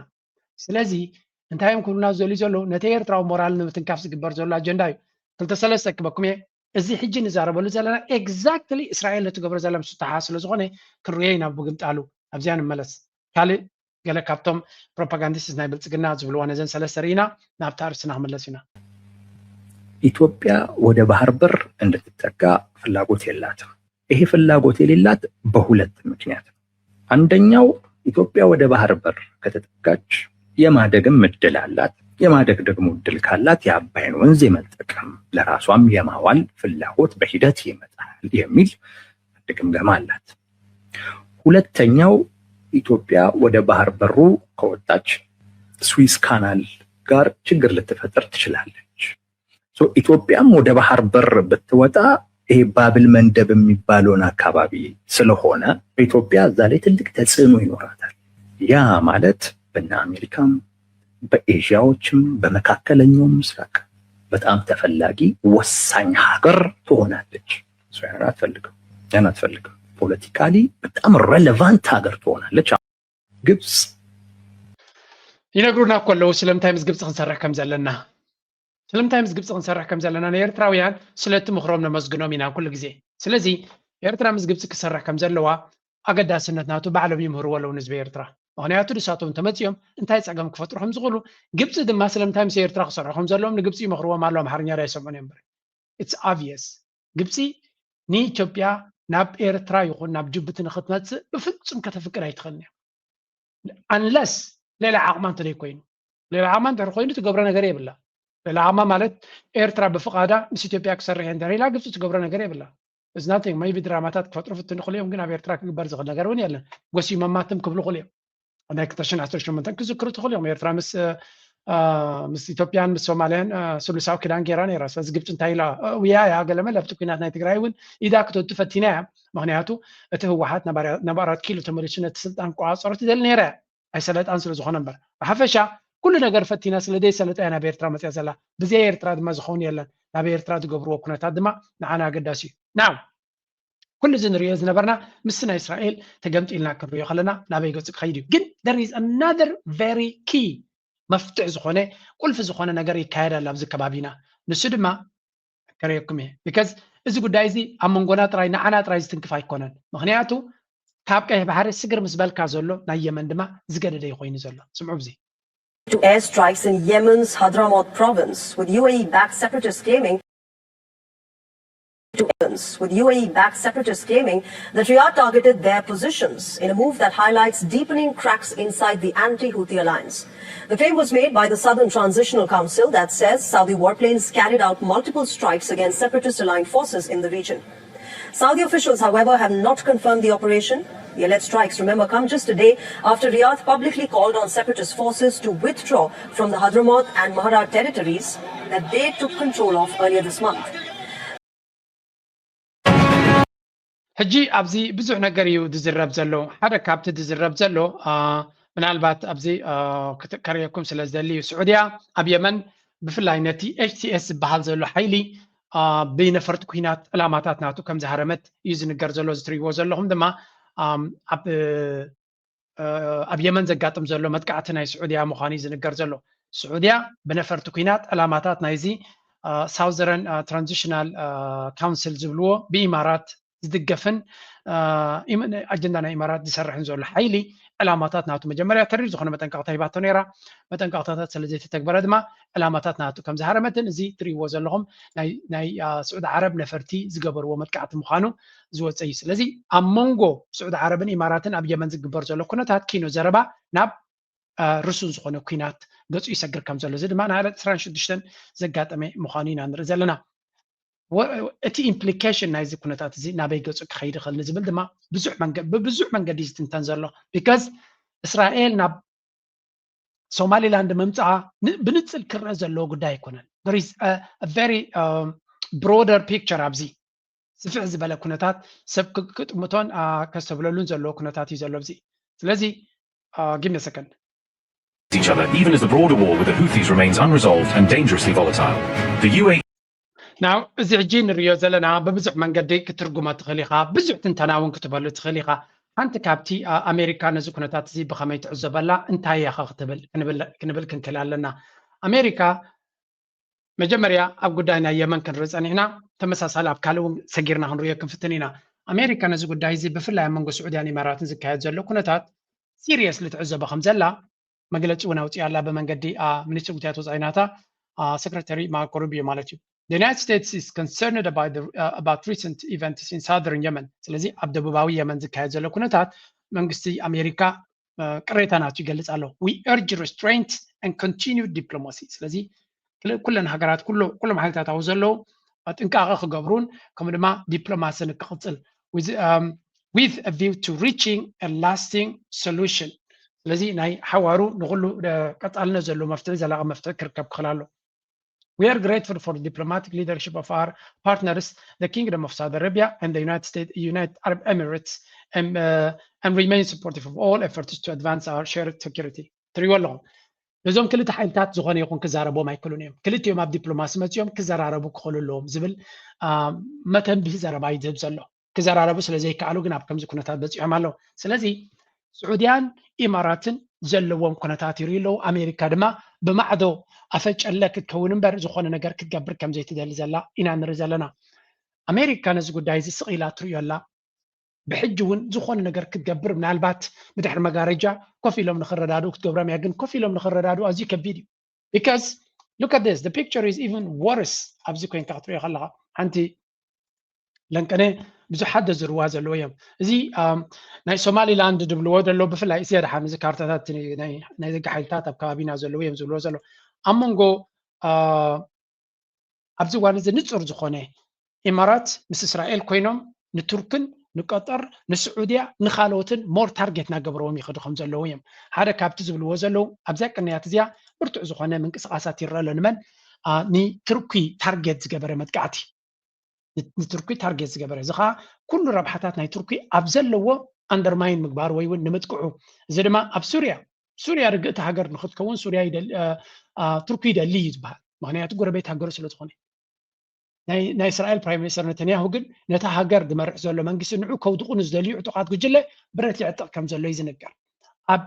ስለዚ እንታይ እዮም ክብሉና ዝደልዩ ዘለዉ? ነቲ ኤርትራዊ ሞራል ንምትንካፍ ዝግበር ዘሎ ኣጀንዳ እዩ። ክልተ ሰለስተ ክበኩም እየ። እዚ ሕጂ ንዛረበሉ ዘለና ኤግዛክትሊ እስራኤል ንትገብሮ ዘላ ምስ ዝተሓሓዝ ስለ ዝኾነ ክንርእዮ ኢና ብግምጣሉ። ኣብዚኣ ንመለስ። ካልእ ገለ ካብቶም ፕሮፓጋንዲስት ናይ ብልጽግና ዝብልዋ ነዘን ሰለስተ ርኢና ናብታ ኣርእስትና ክምለስ ኢና። ኢትዮጵያ ወደ ባህር በር እንድትጠጋ ፍላጎት የላትም። ይሄ ፍላጎት የሌላት በሁለት ምክንያት ነው። አንደኛው ኢትዮጵያ ወደ ባህር በር ከተጠጋች የማደግም እድል አላት። የማደግ ደግሞ እድል ካላት የአባይን ወንዝ የመጠቀም ለራሷም የማዋል ፍላጎት በሂደት ይመጣል የሚል አንድ ግምገማ አላት። ሁለተኛው ኢትዮጵያ ወደ ባህር በሩ ከወጣች ስዊዝ ካናል ጋር ችግር ልትፈጥር ትችላለች። ኢትዮጵያም ወደ ባህር በር ብትወጣ ይሄ ባብል መንደብ የሚባለውን አካባቢ ስለሆነ ኢትዮጵያ እዛ ላይ ትልቅ ተጽዕኖ ይኖራታል። ያ ማለት በእነ አሜሪካም በኤዥያዎችም በመካከለኛው ምስራቅ በጣም ተፈላጊ ወሳኝ ሀገር ትሆናለች። ያን አትፈልግም፣ ያን አትፈልግም። ፖለቲካሊ በጣም ሬሌቫንት ሀገር ትሆናለች። ግብጽ ይነግሩና እኮ ኣለዉ ስለምንታይ ምስ ግብጺ ክንሰርሕ ከም ዘለና። ስለምንታይ ምስ ግብጺ ክንሰርሕ ከም ዘለና ንኤርትራውያን ስለቲ ምኽሮም ነመስግኖም ኢና ኩሉ ግዜ። ስለዚ ኤርትራ ምስ ግብጺ ክትሰርሕ ከም ዘለዋ ኣገዳስነት ናቱ ባዕሎም ይምህርዎ ኣለዉ ንህዝቢ ኤርትራ። ምኽንያቱ ንሳቶም እንተመጺኦም እንታይ ጸገም ክፈጥሩ ከም ዝኽእሉ፣ ግብጺ ድማ ስለምንታይ ምስ ኤርትራ ክሰርሑ ከም ዘለዎም ንግብጺ ይመኽርዎም ኣለዉ። ኣምሓርኛ ዶ ኣይሰምዑን እዮም እምበር። It's obvious። ግብጺ ንኢትዮጵያ ናብ ኤርትራ ይኹን ናብ ጅቡቲ ንኽትመጽእ ብፍጹም ከተፍቅድ ኣይትኽእልን እያ። Unless ሌላ ዓቕማ እንተደይ ኮይኑ። ሌላ ዓቕማ እንድሕር ኮይኑ ትገብሮ ነገር የብላ። ሌላ ዓቕማ ማለት ኤርትራ ብፍቓዳ ምስ ኢትዮጵያ ክሰርሕ እየ እንድሕር ኢላ ግብጺ ትገብሮ ነገር የብላ። It's nothing። Maybe ድራማታት ክፈጥሩ ፍትን ይኽእሉ እዮም፣ ግን ኣብ ኤርትራ ክግበር ዝኽእል ነገር እውን የለን። ጎሲሞማ ትም ክብሉ ይኽእሉ እዮም። ናይ ክልተ ሽሕን ዓሰርተ ሸሞንተን ክዝክሩ ትኽእሉ እዮም። ኤርትራ ምስ ምስ ኢትዮጵያን ምስ ሶማልያን ስሉሳዊ ኪዳን ገይራ ነይራ። ስለዚ ግብፂ እንታይ ኢላ ውያ እያ ገለመለ ኣብቲ ኩናት ናይ ትግራይ እውን ኢዳ ክተቱ ፈቲና እያ። ምክንያቱ እቲ ህወሓት ናብ ኣራት ኪሎ ተመሊሱ ነቲ ስልጣን ክቆፃፀሮ ትደሊ ነይራ እያ። ኣይሰለጣን ስለ ዝኾነ እምበር ብሓፈሻ ኩሉ ነገር ፈቲና ስለ ዘይሰለጠ እያ ናብ ኤርትራ መፅያ ዘላ። ብዘይ ኤርትራ ድማ ዝኸውን የለን። ናብ ኤርትራ ዝገብርዎ ኩነታት ድማ ንዓና ኣገዳሲ እዩ። ናው ኩሉ እዚ ንሪኦ ዝነበርና ምስቲ ናይ እስራኤል ተገምጢልና ክንሪኦ ከለና ናበይ ገፁ ክኸይድ እዩ። ግን there is another very key መፍትሕ ዝኾነ ቁልፊ ዝኾነ ነገር ይካየድ ኣሎ ኣብዚ ከባቢና። ንሱ ድማ ከርእየኩም እየ። Because እዚ ጉዳይ እዚ ኣብ መንጎና ጥራይ ንዓና ጥራይ ዝትንክፍ ኣይኮነን። ምክንያቱ ካብ ቀይሕ ባሕሪ ስግር ምስ በልካ ዘሎ ናይ የመን ድማ ዝገደደ እዩ ኮይኑ ዘሎ። ስምዑ እዚ። to airstrikes in Yemen's Hadramaut province, with U A E-backed separatists claiming to with U A E-backed separatists claiming that Riyadh targeted their positions in a move that highlights deepening cracks inside the anti-Houthi alliance. The claim was made by the Southern Transitional Council that says Saudi warplanes carried out multiple strikes against separatist-aligned forces in the region. Saudi officials, however, have not confirmed the operation. The alleged strikes, remember, come just a day after Riyadh publicly called on separatist forces to withdraw from the Hadramaut and Mahara territories that they took control of earlier this month. ሕጂ ኣብዚ ብዙሕ ነገር እዩ ዝዝረብ ዘሎ። ሓደ ካብቲ ዝዝረብ ዘሎ ምናልባት ኣብዚ ከርእየኩም ስለ ዝደሊ እዩ። ስዑድያ ኣብ የመን ብፍላይ ነቲ ኤች ቲ ኤስ ዝበሃል ዘሎ ሓይሊ ብነፈርቲ ኩናት ዕላማታት ናቱ ከም ዝሃረመት እዩ ዝንገር ዘሎ። እዚ ትርእይዎ ዘለኹም ድማ ኣብ ኣብ የመን ዘጋጥም ዘሎ መጥቃዕቲ ናይ ስዑድያ ምዃኑ እዩ ዝንገር ዘሎ። ስዑድያ ብነፈርቲ ኩናት ዕላማታት ናይዚ ሳውዘረን ትራንዚሽናል ካውንስል ዝብልዎ ብኢማራት ዝድገፍን ኣጀንዳ ናይ ኢማራት ዝሰርሕን ዘሎ ሓይሊ ዕላማታት ናቱ መጀመርያ ተሪር ዝኾነ መጠንቀቕታ ሂባቶ ነይራ። መጠንቀቕታታት ስለ ዘይተተግበረ ድማ ዕላማታት ናቱ ከም ዝሃረመትን እዚ ትርእይዎ ዘለኹም ናይ ስዑዲ ዓረብ ነፈርቲ ዝገበርዎ መጥቃዕቲ ምዃኑ ዝወፀ እዩ። ስለዚ ኣብ መንጎ ስዑዲ ዓረብን ኢማራትን ኣብ የመን ዝግበር ዘሎ ኩነታት ኪኖ ዘረባ ናብ ርሱን ዝኾነ ኩናት ገፁ ይሰግር ከም ዘሎ፣ እዚ ድማ ናይ ዕለት ዕስራን ሽዱሽተን ዘጋጠመ ምዃኑ ኢና ንርኢ ዘለና። እቲ ኢምፕሊኬሽን ናይዚ ኩነታት እዚ ናበይ ገፁ ክኸይድ ይኽእል ንዝብል ድማ ብዙሕ ብብዙሕ መንገዲ ዝትንተን ዘሎ። ቢካዝ እስራኤል ናብ ሶማሊላንድ ምምፅኣ ብንፅል ክረአ ዘለዎ ጉዳይ ኣይኮነን። ቨሪ ብሮደር ፒክቸር ኣብዚ ስፍሕ ዝበለ ኩነታት ሰብ ክጥምቶን ከስተብለሉን ዘለዎ ኩነታት እዩ ዘሎ ኣብዚ። ስለዚ give me a second. each other, even as the broader war with the Houthis remains unresolved and dangerously volatile. The U A E ናው እዚ ሕጂ ንሪኦ ዘለና ብብዙሕ መንገዲ ክትርጉሞ ትኽእል ኢኻ። ብዙሕ ትንተና እውን ክትበሉ ትኽእል ኢኻ። ሓንቲ ካብቲ ኣሜሪካ ነዚ ኩነታት እዚ ብኸመይ ትዕዘበላ እንታይ እያ ኸ ክትብል ክንብል ክንክእል ኣለና። ኣሜሪካ መጀመርያ ኣብ ጉዳይ ናይ የመን ክንርኢ ጸኒሕና፣ ተመሳሳሊ ኣብ ካልእ እውን ሰጊርና ክንሪኦ ክንፍትን ኢና። ኣሜሪካ ነዚ ጉዳይ እዚ ብፍላይ ኣብ መንጎ ስዑድያን ኢማራትን ዝካየድ ዘሎ ኩነታት ሲሪየስሊ ትዕዘቦ ከም ዘላ መግለፂ እውን ኣውፅኣ ኣላ ብመንገዲ ሚኒስትር ጉዳያት ወፃኢ ናታ ሰክረታሪ ማርኮ ሩቢዮ ማለት እዩ። The United States is concerned about, the, uh, about recent events in southern Yemen. ስለዚ ኣብ ደቡባዊ የመን ዝካየድ ዘሎ ኩነታት መንግስቲ ኣሜሪካ ቅሬታ ናቱ ይገልፅ ኣሎ። We urge restraint and continued diplomacy. ስለዚ ኩለን ሃገራት ኩሎም ሓይልታት ኣብኡ ዘለዉ ጥንቃቐ ክገብሩን ከምኡ ድማ ዲፕሎማሲ ንክቕፅል with a view to reaching a lasting solution። ስለዚ ናይ ሓዋሩ ንኩሉ ቀፃልነት ዘለዎ መፍትሒ ዘላቂ መፍትሒ ክርከብ ክኽእል ኣሎ። We are grateful for the diplomatic leadership of our partners, the Kingdom of Saudi Arabia and the United States, United Arab Emirates, and, uh, and remain supportive of all efforts to advance our shared security. ትሪእዎ ኣለኹም። እዞም ክልተ ሓይልታት ዝኾነ ይኹን ክዛረቦም ኣይክእሉን እዮም። ክልቲኦም ኣብ ዲፕሎማሲ መፂኦም ክዘራረቡ ክኽእሉ ኣለዎም ዝብል መተንብሂ ዘረባ እዩ ዝህብ ዘሎ። ክዘራረቡ ስለ ዘይከኣሉ ግን ኣብ ከምዚ ኩነታት በፂሖም ኣለዉ። ስለዚ ስዑድያን ኢማራትን ዘለዎም ኩነታት ይርእዩ ኣለዉ። ኣሜሪካ ድማ ብማዕዶ ኣፈጨለ ክትከውን እምበር ዝኾነ ነገር ክትገብር ከም ዘይትደሊ ዘላ ኢና ንርኢ ዘለና። ኣሜሪካ ነዚ ጉዳይ እዚ ስቕ ኢላ ትርእዮ ኣላ። ብሕጂ እውን ዝኾነ ነገር ክትገብር ምናልባት ብድሕሪ መጋረጃ ኮፍ ኢሎም ንክረዳድኡ ክትገብሮም እያ። ግን ኮፍ ኢሎም ንክረዳድኡ ኣዝዩ ከቢድ እዩ። Because look at this, the picture is even worse ኣብዚ ኮይንካ ክትሪኦ ከለኻ ሓንቲ ለንቀነ ብዙሓት ዘዝርዋ ዘለዎ እዮም። እዚ ናይ ሶማሊላንድ ድብልዎ ዘሎ ብፍላይ እዚ ደሓን እዚ ካርታታት ናይ ደቂ ሓይልታት ኣብ ከባቢና ዘለዎ እዮም ዝብልዎ ዘሎ ኣብ መንጎ ኣብዚ እዋን እዚ ንፁር ዝኾነ ኢማራት ምስ እስራኤል ኮይኖም ንቱርክን ንቀጠር ንስዑድያ ንካልኦትን ሞር ታርጌት እናገበርዎም ይኸዱ ከም ዘለዉ እዮም። ሓደ ካብቲ ዝብልዎ ዘለዉ ኣብዚያ ቅንያት እዚኣ ብርቱዕ ዝኾነ ምንቅስቃሳት ይረአ ኣሎ። ንመን ንቱርኪ ታርጌት ዝገበረ መጥቃዕቲ ንቱርኪ ታርጌት ዝገበረ እዚ ከዓ ኩሉ ረብሓታት ናይ ቱርኪ ኣብ ዘለዎ ኣንደርማይን ምግባር ወይ እውን ንምጥቅዑ እዚ ድማ ኣብ ሱርያ ሱርያ ርግእቲ ሃገር ንክትከውን ሱርያ ቱርኪ ይደሊ እዩ ዝበሃል። ምክንያቱ ጎረቤት ሃገሩ ስለ ዝኾነ ናይ እስራኤል ፕራይም ሚኒስተር ነተንያሁ ግን ነታ ሃገር ዝመርሕ ዘሎ መንግስቲ ንዑ ከውድቑ ንዝደልዩ ዕጡቓት ጉጅለ ብረት ይዕጥቕ ከም ዘሎ እዩ ዝንገር። ኣብ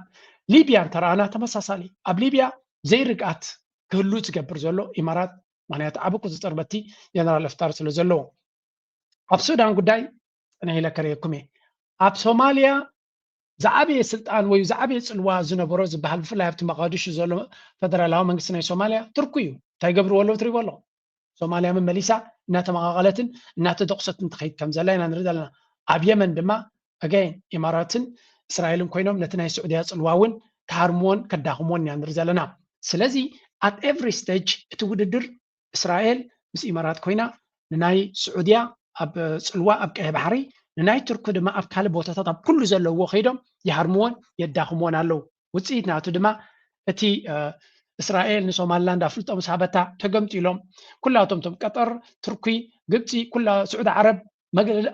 ሊብያ እንተረኣና ተመሳሳሊ ኣብ ሊብያ ዘይርግኣት ክህሉ ዝገብር ዘሎ ኢማራት ምክንያቱ ዓቢ ቁፅፅር በቲ ጀነራል ኣፍጣር ስለ ዘለዎ ኣብ ሱዳን ጉዳይ ፅንሕ ኢለ ከርእየኩም እየ። ኣብ ሶማልያ ዝዓበየ ስልጣን ወይ ዝዓበየ ፅልዋ ዝነበሮ ዝበሃል ብፍላይ ኣብቲ መቃዲሹ ዘሎ ፈደራላዊ መንግስቲ ናይ ሶማልያ ቱርኪ እዩ። እንታይ ገብርዎ ኣለዉ ትሪእዎ ኣለኹም። ሶማልያ መመሊሳ እናተመቃቀለትን እናተደቁሰትን ትኸይድ ከም ዘላ ኢና ንርኢ ዘለና። ኣብ የመን ድማ ኣገይን ኢማራትን እስራኤልን ኮይኖም ነቲ ናይ ስዑድያ ፅልዋ እውን ክሃርምዎን ከዳኽምዎን ኢና ንርኢ ዘለና። ስለዚ at every stage እቲ ውድድር እስራኤል ምስ ኢማራት ኮይና ንናይ ስዑድያ ኣብ ፅልዋ ኣብ ቀይሕ ባሕሪ ንናይ ቱርኪ ድማ ኣብ ካልእ ቦታታት ኣብ ኩሉ ዘለዎ ከይዶም ይሃርምዎን የዳኽምዎን ኣለዉ። ውፅኢት ናቱ ድማ እቲ እስራኤል ንሶማልላንድ ኣፍልጦ ምስ ሃበታ ተገምጢሎም ኩላቶም ቶም ቀጠር፣ ቱርኪ፣ ግብፂ፣ ኩላ ስዑዲ ዓረብ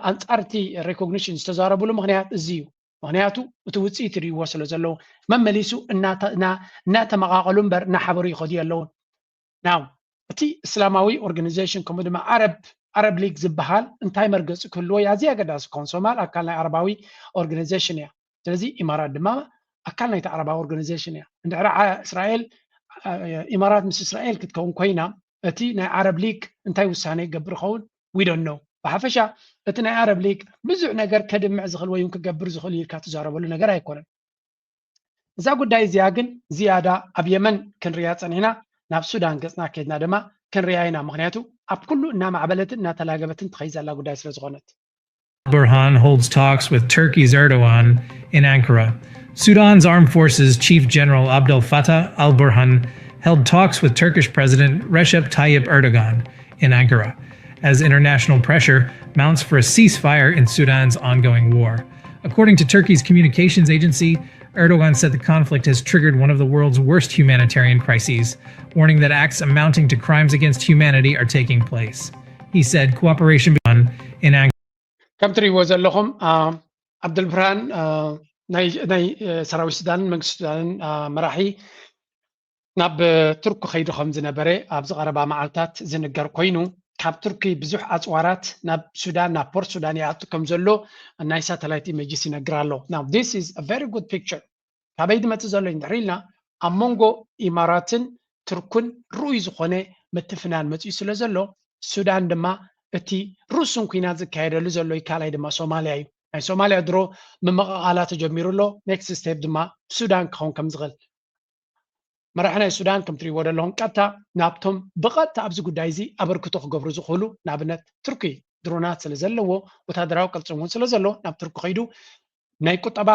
ኣንፃር እቲ ሬኮግኒሽን ዝተዛረብሉ ምክንያት እዚ እዩ። ምክንያቱ እቲ ውፅኢት ይርእይዎ ስለ ዘለዉ መመሊሱ እናተመቃቀሉ እምበር እናሓበሩ ይኸዱ ኣለውን። ናው እቲ እስላማዊ ኦርጋኒዜሽን ከምኡ ድማ ዓረብ ዓረብ ሊግ ዝበሃል እንታይ መርገፂ ክህልዎ እዩ ኣዝዩ ኣገዳሲ ክኸውን። ሶማል ኣካል ናይ ዓረባዊ ኦርጋኒዜሽን እያ። ስለዚ ኢማራት ድማ ኣካል ናይቲ ዓረባዊ ኦርጋኒዜሽን እያ። እንድሕሪ እስራኤል ኢማራት ምስ እስራኤል ክትከውን ኮይና እቲ ናይ ዓረብ ሊግ እንታይ ውሳነ ይገብር ይኸውን? We don't know። ብሓፈሻ እቲ ናይ ዓረብ ሊግ ብዙሕ ነገር ከድምዕ ዝኽእል ወይ እውን ክገብር ዝኽእል ኢልካ ትዛረበሉ ነገር ኣይኮነን። እዛ ጉዳይ እዚኣ ግን ዝያዳ ኣብ የመን ክንሪያ ፀኒሕና ናብ ሱዳን ገፅና ከድና ድማ ክንሪያ ኢና። ምክንያቱ ኣብ ኩሉ እናማዕበለትን እናተላገበትን ትኸይድ ዘላ ጉዳይ ስለ ዝኾነት። Burhan holds talks with Turkey's Erdogan in Ankara. Sudan's Armed Forces Chief General Abdel Fattah al Burhan held talks with Turkish President Recep Tayyip Erdogan in Ankara as international pressure mounts for a ceasefire in Sudan's ongoing war. According to Turkey's communications agency, Erdogan said the conflict has triggered one of the world's worst humanitarian crises, warning that acts amounting to crimes against humanity are taking place. He said cooperation in Ankara. ከም ትሪእዎ ዘለኹም ዓብዱልብርሃን ናይ ሰራዊት ሱዳንን መንግስቲ ሱዳንን መራሒ ናብ ቱርክ ከይዱ ከም ዝነበረ ኣብዚ ቀረባ መዓልታት ዝንገር ኮይኑ፣ ካብ ቱርኪ ብዙሕ ኣፅዋራት ናብ ሱዳን ናብ ፖርት ሱዳን ይኣቱ ከም ዘሎ ናይ ሳተላይት ኢሜጅስ ይነግር ኣሎ። Now this is a very good picture። ካበይ ዝመፅእ ዘሎ እንድሕር ኢልና፣ ኣብ መንጎ ኢማራትን ቱርክን ርኡይ ዝኾነ ምትፍናን መፅኡ ስለ ዘሎ፣ ሱዳን ድማ እቲ ርሱን ኩናት ዝካየደሉ ዘሎ ካልኣይ ድማ ሶማልያ እዩ። ናይ ሶማልያ ድሮ ምምቕቓላ ተጀሚሩ ኣሎ። ኔክስት ስቴፕ ድማ ሱዳን ክኸውን ከም ዝኽእል። መራሒ ናይ ሱዳን ከም ትሪእዎ ዘለኹም ቀጥታ ናብቶም ብቐጥታ ኣብዚ ጉዳይ እዚ ኣበርክቶ ክገብሩ ዝኽእሉ፣ ንኣብነት ቱርኪ ድሮናት ስለ ዘለዎ፣ ወታደራዊ ቅልፅም እውን ስለ ዘሎ ናብ ቱርኪ ከይዱ ናይ ቁጠባ፣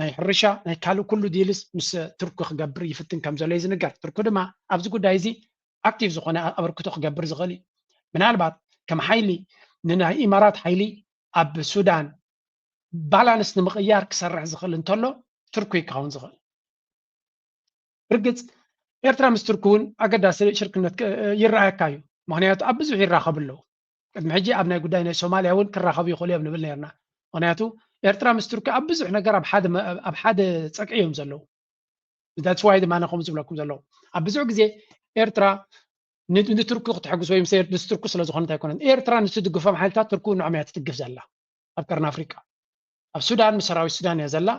ናይ ሕርሻ፣ ናይ ካልእ ኩሉ ዲልስ ምስ ቱርኪ ክገብር ይፍትን ከም ዘሎ እዩ ዝንገር። ቱርኪ ድማ ኣብዚ ጉዳይ እዚ ኣክቲቭ ዝኾነ ኣበርክቶ ክገብር ዝኽእል እዩ። ምናልባት ከም ሓይሊ ንናይ ኢማራት ሓይሊ ኣብ ሱዳን ባላንስ ንምቕያር ክሰርሕ ዝኽእል እንተሎ ቱርኪ ክኸውን ዝኽእል። ብርግፅ ኤርትራ ምስ ቱርኪ እውን ኣገዳሲ ሽርክነት ይረኣየካ እዩ። ምክንያቱ ኣብ ብዙሕ ይራኸቡ ኣለዉ። ቅድሚ ሕጂ ኣብ ናይ ጉዳይ ናይ ሶማልያ እውን ክራኸቡ ይኽእሉ እዮም ንብል ነርና። ምክንያቱ ኤርትራ ምስ ቱርኪ ኣብ ብዙሕ ነገር ኣብ ሓደ ጸግዒ እዮም ዘለዉ። That's why ድማ ነኸም ዝብለኩም ዘለዉ ኣብ ብዙሕ ግዜ ኤርትራ ንቱርኪ ክትሕግዝ ወይ ምስ ቱርኪ ስለዝኾነት ኣይኮነን። ኤርትራ ንትድግፎም ሓይልታት ቱርኪ ንዖም እያ ትድግፍ ዘላ ኣብ ቀርኒ ኣፍሪቃ። ኣብ ሱዳን ምስ ሰራዊት ሱዳን እያ ዘላ።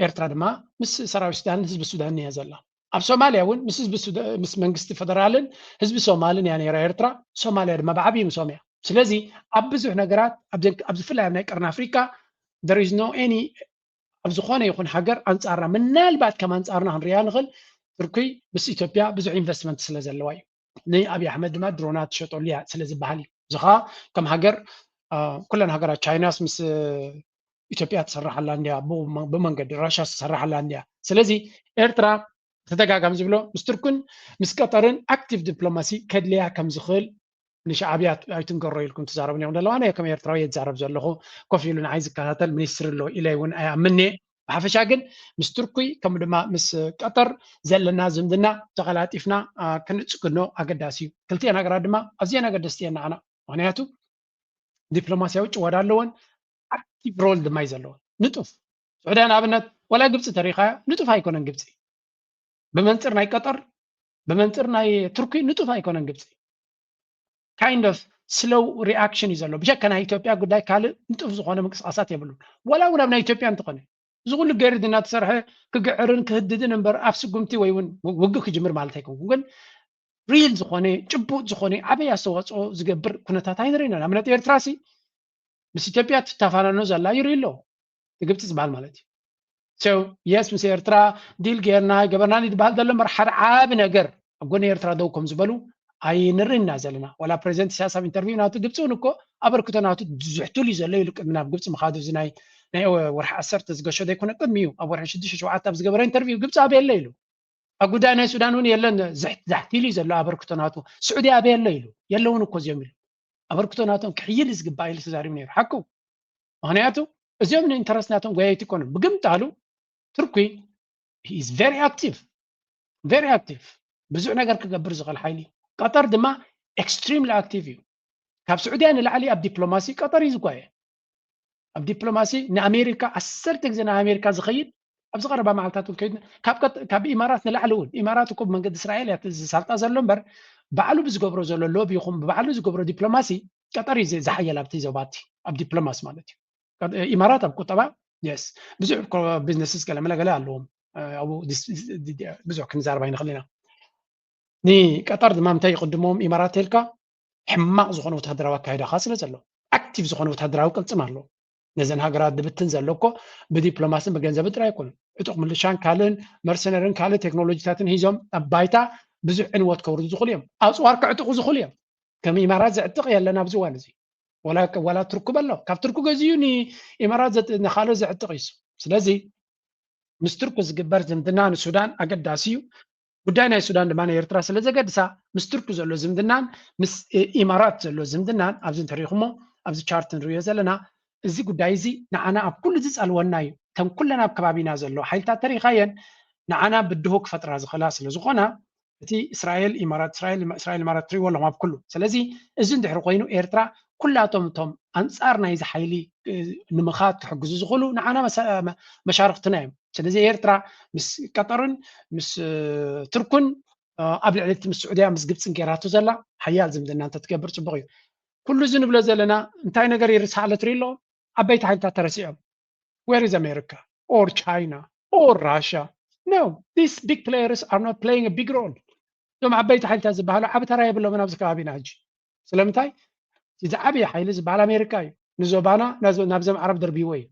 ኤርትራ ድማ ምስ ሰራዊት ሱዳንን ህዝቢ ሱዳንን እያ ዘላ። ኣብ ሶማልያ እውን ምስ ህዝቢ ምስ መንግስቲ ፈደራልን ህዝቢ ሶማልን እያ ነይራ ኤርትራ። ሶማልያ ድማ ብዓብዪ ምስኦም እያ። ስለዚ ኣብ ብዙሕ ነገራት ኣብ ብፍላይ ኣብ ናይ ቀርኒ ኣፍሪቃ there is no any ኣብ ዝኾነ ይኹን ሃገር ኣንጻርና ምናልባት ከም ኣንጻርና ክንሪኣ ንኽእል ቱርኪ ምስ ኢትዮጵያ ብዙሕ ኢንቨስትመንት ስለ ዘለዋ እዩ። ንኣብይ ኣሕመድ ድማ ድሮናት ትሸጠሉ እያ ስለ ዝበሃል እዩ። እዚ ኸዓ ከም ሃገር ኩለን ሃገራት ቻይናስ ምስ ኢትዮጵያ ትሰርሓላ እንድያ፣ ብመንገዲ ራሻ ትሰርሓላ እንድያ። ስለዚ ኤርትራ ተደጋጋሚ ዝብሎ ምስ ቱርክን ምስ ቀጠርን ኣክቲቭ ዲፕሎማሲ ከድልያ ከም ዝኽእል ንሻዕብያ ኣይትንገሮ ኢልኩም ትዛረቡ ኔኹም ዘለዋ። ኣነ ከም ኤርትራዊ እየ ዝዛረብ ዘለኹ። ኮፍ ኢሉ ንዓይ ዝከታተል ሚኒስትሪ ኣሎ ኢለ እውን ኣይኣምን'የ። ብሓፈሻ ግን ምስ ቱርኪ ከምኡ ድማ ምስ ቀጠር ዘለና ዝምድና ተቐላጢፍና ክንጽግኖ ኣገዳሲ እዩ። ክልቲኤን ሃገራት ድማ ኣዝየን ኣገደስቲ እየን ንዓና። ምክንያቱ ዲፕሎማስያዊ ጭወዳ ኣለወን፣ ኣክቲቭ ሮል ድማ እዩ ዘለወን። ንጡፍ ስዑድያ ንኣብነት ዋላ ግብፂ ተሪኻያ ንጡፍ ኣይኮነን ግብፂ ብመንፅር ናይ ቀጠር ብመንፅር ናይ ቱርኪ ንጡፍ ኣይኮነን ግብፂ kind of slow reaction እዩ ዘሎ። ብሸከ ናይ ኢትዮጵያ ጉዳይ ካልእ ንጡፍ ዝኾነ ምንቅስቃሳት የብሉን። ዋላ እውን ኣብ ናይ ኢትዮጵያ እንተኾነ እዚ ኩሉ ገሪድ እናተሰርሐ ክግዕርን ክህድድን እምበር ኣብ ስጉምቲ ወይ እውን ውግእ ክጅምር ማለት ኣይኮንኩን፣ ግን ሪል ዝኾነ ጭቡጥ ዝኾነ ዓበይ ኣስተዋፅኦ ዝገብር ኩነታት ኣይንርኢና። ንኣብነት ኤርትራ ሲ ምስ ኢትዮጵያ ትተፋነኖ ዘላ ይርኢ ኣሎ። ግብፂ ዝበሃል ማለት እዩ። So yes ምስ ኤርትራ ዲል ጌርና ገበርናን ይበሃል ዘሎ እምበር ሓደ ዓቢ ነገር ኣብ ጎኒ ኤርትራ ደው ከም ዝበሉ ኣይንርኢና ዘለና። ዋላ ፕሬዚደንት ኢሳያስ ኣብ ኢንተርቪው ናቱ ግብፂ እውን እኮ ኣበርክቶ ናቱ ዝሕትሉ እዩ ዘሎ ኢሉ ቅድሚ ናብ ግብፂ ምኻዱ እዚ ናይ ናይ ወርሒ ዓሰርተ ዝገሾ ዘይኮነ ቅድሚኡ ኣብ ወርሒ ሽዱሽተ ሸውዓተ ኣብ ዝገበረ ኢንተርቪው ግብፂ ኣበይ ኣሎ ኢሉ ኣብ ጉዳይ ናይ ሱዳን እውን የለን ዛሕቲሉ እዩ ዘሎ ኣበርክቶ ናቱ። ስዑዲ ኣበይ ኣሎ ኢሉ የለውን እኮ እዚኦም ኢሉ ኣበርክቶ ናቶም ክሕይል ዝግባእ ኢሉ ተዛሪቡ ነይሩ። ሓቁ ምክንያቱ እዚኦም ንኢንተረስት ናቶም ጎያይቲ ይኮኑ። ብግምጣሉ ቱርኪ is very active very active ብዙሕ ነገር ክገብር ዝኽእል ሓይሊ እዩ። ቀጠር ድማ extremely active እዩ። ካብ ስዑድያ ንላዕሊ ኣብ ዲፕሎማሲ ቀጠር እዩ ዝጓየ። ኣብ ዲፕሎማሲ ንኣሜሪካ ዓሰርተ ግዜ ናብ ኣሜሪካ ዝኸይድ ኣብዚ ቀረባ መዓልታት እውን ከይድ ካብ ኢማራት ንላዕሊ እውን ኢማራት እኮ ብመንገዲ እስራኤል እያ ዝሳልጣ ዘሎ እምበር ባዕሉ ብዝገብሮ ዘሎ ሎቢ ይኹን ብባዕሉ ዝገብሮ ዲፕሎማሲ ቀጠር እዩ ዝሓየል ኣብቲ ዞባቲ ኣብ ዲፕሎማሲ ማለት እዩ። ኢማራት ኣብ ቁጠባ የስ ብዙሕ ቢዝነስስ ገለመለ ገለ ኣለዎም። ኣብኡ ብዙሕ ክንዛረብ ኣይንኽእል ኢና። ንቀጠር ድማ እንታይ ይቕድሞም ኢማራት ተልካ ሕማቕ ዝኾነ ወታደራዊ ኣካይዳ ከዓ ስለ ዘሎ ኣክቲቭ ዝኾነ ወታደራዊ ቅልፅም ኣሎ። ነዘን ሃገራት ድብትን ዘሎ እኮ ብዲፕሎማስን ብገንዘብን ጥራይ ኣይኮኑን። ዕጡቕ ምልሻን ካልእን መርሰነርን ካልእ ቴክኖሎጂታትን ሂዞም ኣብ ባይታ ብዙሕ ዕንወት ከውርዱ ዝኽእሉ እዮም። ኣፅዋር ከዕጥቑ ዝኽእሉ እዮም። ከም ኢማራት ዘዕጥቕ የለን ኣብዚ እዋን እዚ። ዋላ ዋላ ቱርኩ በሎ፣ ካብ ቱርኩ ገዚኡ ንኢማራት ዘጥ- ንኻልእ ዘዕጥቕ እዩ። ስለዚ ምስ ቱርኩ ዝግበር ዝምድና ንሱዳን ኣገዳሲ እዩ። ጉዳይ ናይ ሱዳን ድማ ንኤርትራ ስለ ዘገድሳ፣ ምስ ቱርኪ ዘሎ ዝምድናን ምስ እ- ኢማራት ዘሎ ዝምድናን ኣብዚ እንተሪኢኹሞ፣ ኣብዚ ቻርት ንሪኦ ዘለና፣ እዚ ጉዳይ እዚ ንዓና ኣብ ኩሉ ዝጸልወና እዩ። እተን ኩለን ኣብ ከባቢና ዘሎ ሓይልታት ተሪኻየን ንዓና ብድሆ ክፈጥራ ዝኽእላ ስለ ዝኾና፣ እቲ እስራኤል ኢማራት፣ እስራኤል እስራኤል ኢማራት ትሪእዎ ኣለኹም ኣብ ኩሉ። ስለዚ እዚ እንድሕሪ ኮይኑ ኤርትራ ኩላቶም እቶም ኣንጻር ናይዚ ሓይሊ እ፣ ንምኻድ ክሕግዙ ዝኽእሉ ንዓና መሳ- መ- መሻርኽትና እዮም። ስለዚ ኤርትራ ምስ ቀጠርን ምስ እ፣ ቱርክን እ፣ ኣብ ልዕሊ እቲ ምስ ስዑድያ ምስ ግብፅን ገይራቶ ዘላ ሓያል ዝምድና እንተትገብር ፅቡቕ እዩ። ኩሉ እዚ ንብሎ ዘለና እንታይ ነገር ይርሳዕ ኣሎ ትርኢ ኣሎ? ዓበይቲ ሓይልታት ተረሲዖም። Where is America or China or Russia? No, these big players are not playing a big role. እዞም ዓበይቲ ሓይልታት ዝበሃሉ ዓቢ ተራ የብሎምን ኣብዚ ከባቢና ሕጂ። ስለምንታይ? እቲ ዝዓበየ ሓይሊ ዝበሃል ኣሜሪካ እዩ። ንዞባና ናዞ- ናብዞም ዓረብ ደርቢዎ እዩ።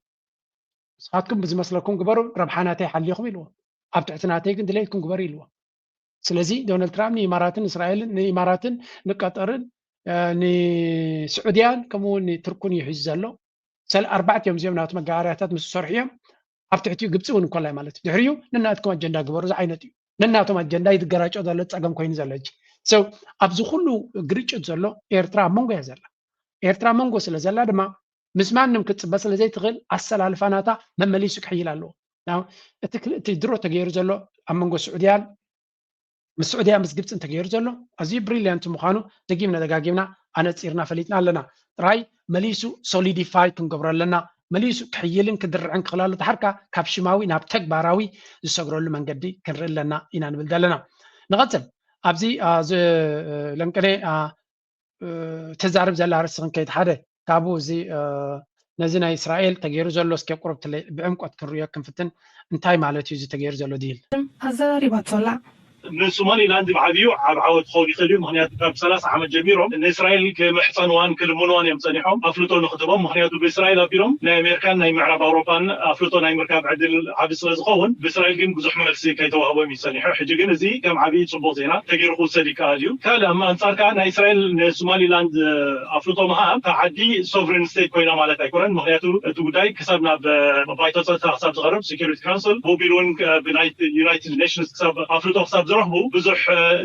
ንስኻትኩም ብዝመስለኩም ግበሩ፣ ረብሓ ናተይ ሓሊኹም ኢልዎ። ኣብ ትሕቲ ናተይ ግን ድሌትኩም ግበሩ ኢልዎ። ስለዚ ዶናልድ ትራምፕ ንኢማራትን እስራኤልን ንኢማራትን ንቀጠርን እ፣ ንስዑድያን ከምኡ እውን ንቱርኩን እዩ ሒዙ ዘሎ። ሰለ ኣርባዕቲኦም እዚኦም ናቱ መጋበርያታት ምስ ዝሰርሑ እዮም ኣብ ትሕቲኡ ግብፂ እውን እንኮላይ ማለት እዩ። ድሕሪኡ ነናትኩም ኣጀንዳ ግበሩ ዝዓይነት እዩ። ነናቶም ኣጀንዳ ይድገራጨው ዘሎ ፀገም ኮይኑ ዘሎ ሕጂ። So ኣብዚ ኩሉ ግርጭት ዘሎ ኤርትራ ኣብ መንጎ እያ ዘላ። ኤርትራ ኣብ መንጎ ስለ ዘላ ድማ ምስ ማንም ክትፅበ ስለ ዘይትኽእል ኣሰላልፋ ናታ መመሊሱ ክሕይል ኣለዎ። Now እቲ ክል- እቲ ድሮ ተገይሩ ዘሎ ኣብ መንጎ ስዑድያን ምስ ስዑድያ ምስ ግብፂ እንተገይሩ ዘሎ ኣዝዩ ብሪልያንት ምዃኑ ደጊምና ደጋጊምና ኣነፂርና ፈሊጥና ኣለና። ጥራይ መሊሱ ሶሊዲፋይ ክንገብሮ ኣለና። መሊሱ ክሕይልን ክድርዕን ክኽእል ኣሎ። ተሓርካ ካብ ሽማዊ ናብ ተግባራዊ ዝሰግረሉ መንገዲ ክንርኢ ኣለና ኢና ንብል ዘለና። ንቐፅል ኣብዚ አ፣ ዝ- ለንቅነ አ፣ እ፣ ተዛርብ ዘላ ኣርእስቲ ክንከይድ ሓደ ካብኡ እዚ እ፣ ነዚ ናይ እስራኤል ተገይሩ ዘሎ እስከ ቁርብ ትለ ብዕምቆት ክንሪኦ ክንፍትን እንታይ ማለት እዩ እዚ ተገይሩ ዘሎ ዲል? ኣዘራሪባቶ ኣላ። ንሶማሊላንድ ብዓብዩ ዓብ ዓወት ክኸውን ይኽእል እዩ። ምክንያቱ ካብ ሰላሳ ዓመት ጀሚሮም ንእስራኤል ክምሕፀንዋን ክልምንዋን እዮም ፀኒሖም ኣፍልጦ ንክትቦም። ምክንያቱ ብእስራኤል ኣቢሎም ናይ ኣሜሪካን ናይ ምዕራብ ኣውሮፓን ኣፍልጦ ናይ ምርካብ ዕድል ዓብ ስለዝኸውን ብእስራኤል ግን ብዙሕ መልሲ ከይተዋህቦም እዩ ፀኒሑ። ሕጂ ግን እዚ ከም ዓብይ ፅቡቅ ዜና ተገይሩ ክውሰድ ይከኣል እዩ። ካልእ ኣብ ኣንፃር ከዓ ናይ እስራኤል ንሶማሊላንድ ኣፍልጦ ምሃብ እታ ዓዲ ሶቨሬን ስቴት ኮይና ማለት ኣይኮነን። ምክንያቱ እቲ ጉዳይ ክሳብ ናብ ባይቶ ፀጥታ ክሳብ ዝቐርብ ሴኪሪቲ ካውንስል ሞቢል እውን ብናይ ዩናይትድ ኔሽንስ ክሳብ ኣፍልጦ ክሳብ ዝረኽቡ ብዙሕ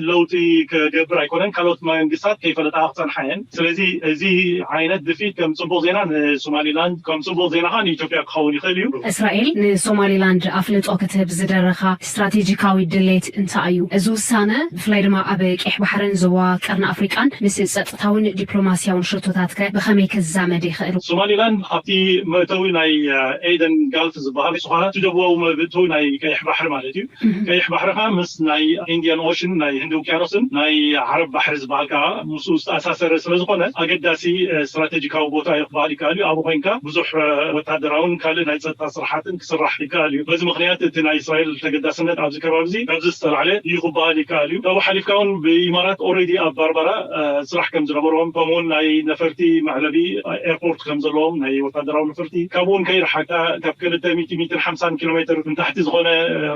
ለውጢ ክገብር ኣይኮነን። ካልኦት መንግስታት ከይፈለጣ ክፀንሓ እየን። ስለዚ እዚ ዓይነት ድፊት ከም ፅቡቅ ዜና ንሶማሊላንድ ከም ፅቡቅ ዜና ከዓ ንኢትዮጵያ ክኸውን ይኽእል እዩ። እስራኤል ንሶማሊላንድ ኣፍልጦ ክትህብ ዝደረኻ ስትራቴጂካዊ ድሌት እንታይ እዩ? እዚ ውሳነ ብፍላይ ድማ ኣብ ቀይሕ ባሕርን ዞባ ቀርኒ ኣፍሪቃን ምስ ጸጥታውን ዲፕሎማስያውን ሸቶታትከ ብኸመይ ክዛመድ ይኽእል? ሶማሊላንድ ኣብቲ መእተዊ ናይ ኤደን ጋልፍ ዝበሃል ዝኾነ እቲ ደቡባዊ መእተዊ ናይ ቀይሕ ባሕሪ ማለት እዩ። ቀይሕ ባሕሪ ከዓ ምስ ናይ ኢንዲያን ኦሽን ናይ ህንዲ ውቅያኖስን ናይ ዓረብ ባሕሪ ዝበሃል ከዓ ምስኡ ዝተኣሳሰረ ስለዝኾነ ኣገዳሲ ስትራቴጂካዊ ቦታ እዩ ክበሃል ይከኣል እዩ። ኣብኡ ኮይንካ ብዙሕ ወታደራውን ካልእ ናይ ጸጥታ ስራሓትን ክስራሕ ይከኣል እዩ። በዚ ምክንያት እቲ ናይ እስራኤል ተገዳስነት ኣብዚ ከባቢ እዚ ካብዚ ዝተላዕለ እዩ ክበሃል ይከኣል እዩ። ካብኡ ሓሊፍካ እውን ብኢማራት ኦልሬዲ ኣብ ባርባራ ስራሕ ከም ዝነበሮም ከምኡውን ናይ ነፈርቲ መዕለቢ ኤርፖርት ከም ዘለዎም ናይ ወታደራዊ ነፈርቲ ካብኡ እውን ከይረሓካ ካብ ክልተ ሚእቲ ሚእትን ሓምሳን ኪሎ ሜትር ንታሕቲ ዝኾነ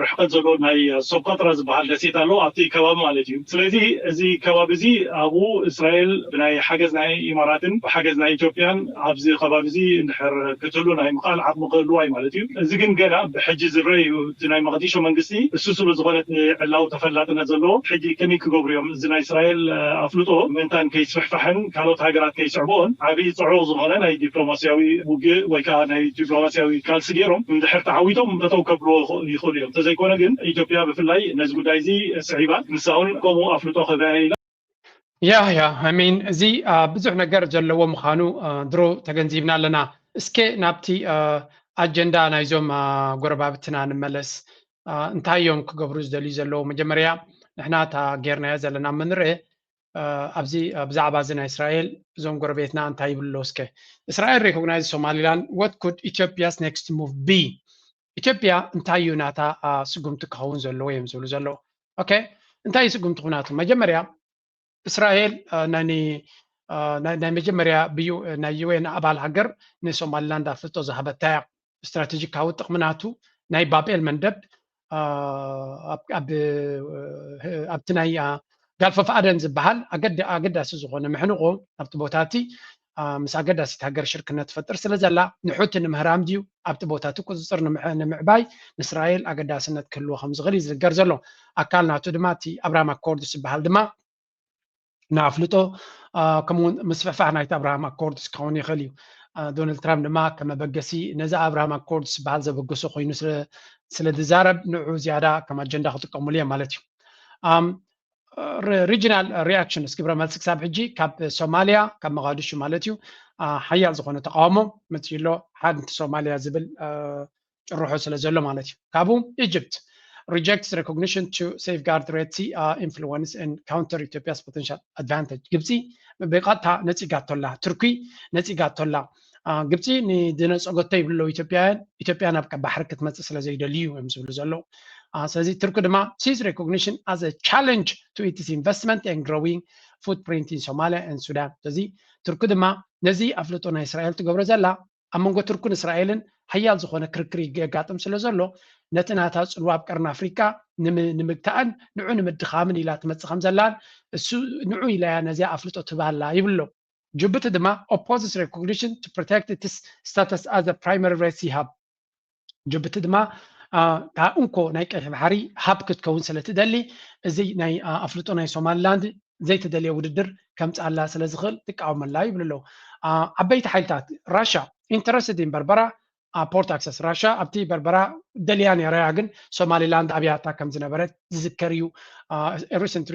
ርሕቀት ዘለዎ ናይ ሶብ ቀጥራ ዝበሃል ደሴት ኣሎ ኣብቲ ከባቢ ማለት እዩ። ስለዚ እዚ ከባቢ እዚ ኣብኡ እስራኤል ብናይ ሓገዝ ናይ ኢማራትን ብሓገዝ ናይ ኢትዮጵያን ኣብዚ ከባቢ እዚ እንድሕር ክትህሉ ናይ ምኽኣል ዓቕሚ ክህልዋ እዩ ማለት እዩ። እዚ ግን ገና ብሕጂ ዝረአ እዩ። እቲ ናይ መቐዲሾ መንግስቲ እሱ ስሉ ዝኾነ ዕላዊ ተፈላጥነት ዘለዎ ሕጂ ከመይ ክገብሩ እዮም እዚ ናይ እስራኤል ኣፍልጦ ምእንታን ከይስፍሕፋሕን ካልኦት ሃገራት ከይስዕብኦን ዓብዪ ፅዑቕ ዝኾነ ናይ ዲፕሎማስያዊ ውግእ ወይ ከዓ ናይ ዲፕሎማስያዊ ቃልሲ ገይሮም እንድሕር ተዓዊቶም ጠጠው ከብልዎ ይኽእሉ እዮም። እንተዘይኮነ ግን ኢትዮጵያ ብፍላይ ነዚ ጉዳይ እዚ ስዒባ ንሳ እውን ከምኡ ኣፍልጦ ክህበያ ኢላ። ያ ያ I mean እዚ አ፣ ብዙሕ ነገር ዘለዎ ምዃኑ አ፣ ድሮ ተገንዚብና ኣለና። እስከ ናብቲ አ፣ ኣጀንዳ ናይዞም አ፣ ጎረባብትና ንመለስ። አ፣ እንታይ እዮም ክገብሩ ዝደልዩ ዘለዉ? መጀመርያ ንሕና እታ ጌርናዮ ዘለና ምንርኤ አ፣ ኣብዚ አ፣ ብዛዕባ እዚ ናይ እስራኤል እዞም ጎረቤትና እንታይ ይብሉ ኣለዉ? እስከ እስራኤል recognize ሶማሊላንድ, what could Ethiopia's next move be? ኢትዮጵያ እንታይ እዩ ናታ አ፣ ስጉምቲ ክኸውን ዘለዎ እዮም ዝብሉ ዘለዉ። ኦኬ እንታይ እዩ ስጉምቲ ኩናቱ? መጀመርያ እስራኤል አ፣ ናይ ኒ- አ፣ ናይ ናይ መጀመርያ ብዩ ናይ ዩ ኤን ኣባል ሃገር ንሶማሊላንድ ኣፍልጦ ዝሃበታ እያ። ስትራቴጂካዊ ጥቕሚ ናቱ ናይ ባብኤል መንደብ አ፣ ኣብ- ኣብ- ኣብቲ ናይ አ፣ ጋልፍ ኦፍ ኣደን ዝበሃል ኣገዳ- ኣገዳሲ ዝኾነ ምሕንቆ ኣብቲ ቦታ እቲ ምስ ኣገዳሲት ሃገር ሽርክነት ትፈጥር ስለ ዘላ ንሑቲ ንምህራም ድዩ ኣብቲ ቦታ እቲ ቁፅፅር ንምዕባይ ንእስራኤል ኣገዳስነት ክህልዎ ከም ዝኽእል እዩ ዝንገር ዘሎ። ኣካል ናቱ ድማ እቲ ኣብርሃም ኣኮርድስ ዝበሃል ድማ ንኣፍልጦ ከምኡውን ምስፍሕፋሕ ናይቲ ኣብርሃም ኣኮርድስ ክኸውን ይኽእል እዩ። ዶናልድ ትራምፕ ድማ ከም መበገሲ ነዚ ኣብርሃም ኣኮርድስ ዝበሃል ዘበገሶ ኮይኑ ስለ ዝዛረብ ንዑ ዝያዳ ከም ኣጀንዳ ክጥቀሙሉ እዮም ማለት እዩ። ሪጂናል ሪኣክሽንስ ግብረ መልሲ ክሳብ ሕጂ ካብ ሶማሊያ ካብ መቓድሹ ማለት እዩ ሓያል ዝኾነ ተቃውሞ መፅኡ ኣሎ። ሓንቲ ሶማሊያ ዝብል ጭርሖ ስለ ዘሎ ማለት እዩ። ካብኡ ኢጅፕት rejects recognition to safeguard Red Sea influence and counter Ethiopia's potential advantage። ግብፂ ብቐጥታ ነፂጋቶላ፣ ቱርኪ ነፂጋቶላ። ግብፂ ንድነፀጎቶ ይብሉ ኢትዮጵያውያን፣ ኢትዮጵያ ናብ ቀይ ባሕሪ ክትመፅእ ስለ ዘይደልዩ እዮም ዝብሉ ዘለዉ። ስለዚ ቱርኪ ድማ sees recognition as a challenge to its investment and growing footprint in Somalia and Sudan። ስለዚ ቱርኪ ድማ ነዚ ኣፍልጦ ናይ እስራኤል ትገብሮ ዘላ ኣብ መንጎ ቱርክን እስራኤልን ሓያል ዝኾነ ክርክር የጋጥም ስለ ዘሎ ነቲ ናታ ፅልዋ ኣብ ቀርኒ ኣፍሪቃ ንምግታእን ንዑ ንምድኻምን ኢላ ትመፅእ ከም ዘላን እሱ ንዑ ኢላ እያ ነዚኣ ኣፍልጦ ትባላ ይብሎ። ጅቡቲ ድማ opposes recognition to protect its status as a primary Red Sea hub። ጅቡቲ ድማ እንኮ ናይ ቀይሕ ባሕሪ ሃብ ክትከውን ስለ ትደሊ እዚ ናይ ኣፍልጦ ናይ ሶማሊላንድ ዘይተደልየ ውድድር ከምፅኣላ ስለ ዝኽእል ትቃወመላ ይብሉ ኣለዉ። ዓበይቲ ሓይልታት ራሻ interested in በርበራ port access። ራሻ ኣብቲ በርበራ ደልያ ነይራ እያ፣ ግን ሶማሊላንድ ኣብያታ ከም ዝነበረት ዝዝከር እዩ። Recent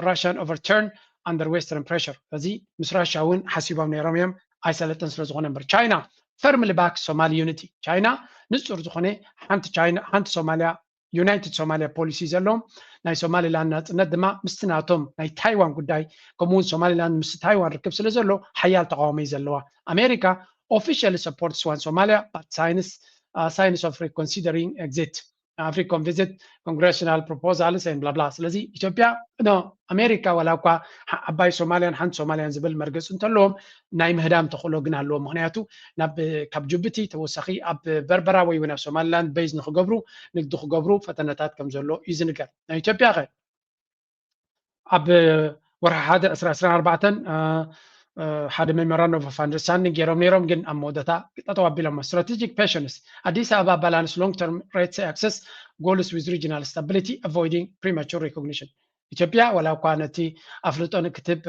Russian overturn under Western pressure። እዚ ምስ ራሻ እውን ሓሲቦም ነይሮም እዮም ኣይሰለጥን ስለ ዝኾነ እምበር። ቻይና firmly backs Somali unity። ቻይና ንፁር ዝኾነ ሓንቲ ሶማሊያ ዩናይትድ ሶማሊያ ፖሊሲ ዘለዎም ናይ ሶማሊላንድ ናፅነት ድማ ምስቲ ናቶም ናይ ታይዋን ጉዳይ ከምኡውን ሶማሊላንድ ምስ ታይዋን ርክብ ስለ ዘሎ ሓያል ተቃውሞ እዩ ዘለዋ። ኣሜሪካ officially supports one Somalia but signs signs of reconsidering exit African visit congressional proposals and blah blah። ስለዚ ኢትዮጵያ ኖ ኣሜሪካ ዋላ እኳ ዓባይ ሶማልያን ሓንቲ ሶማልያን ዝብል መርገፂ እንተለዎም ናይ ምህዳም ተኽእሎ ግን ኣለዎም። ምክንያቱ ካብ ጅቡቲ ተወሳኺ ኣብ በርበራ ወይ እውን ኣብ ሶማሊላንድ ቤዝ ንክገብሩ ንግዲ ክገብሩ ፈተነታት ከም ዘሎ እዩ ዝንገር። ናይ ኢትዮጵያ ከ ኣብ ወርሒ ሓደ ዕስራ ዕስራን ኣርባዕተን ሓደ memorandum of understanding ገይሮም ነይሮም፣ ግን ኣብ መወዳእታ ጠጠው ኣቢሎሞ። Strategic patience ኣዲስ ኣበባ balance long term Red Sea access goals with regional stability avoiding premature recognition። ኢትዮጵያ ዋላ እኳ ነቲ ኣፍልጦ ንክትብ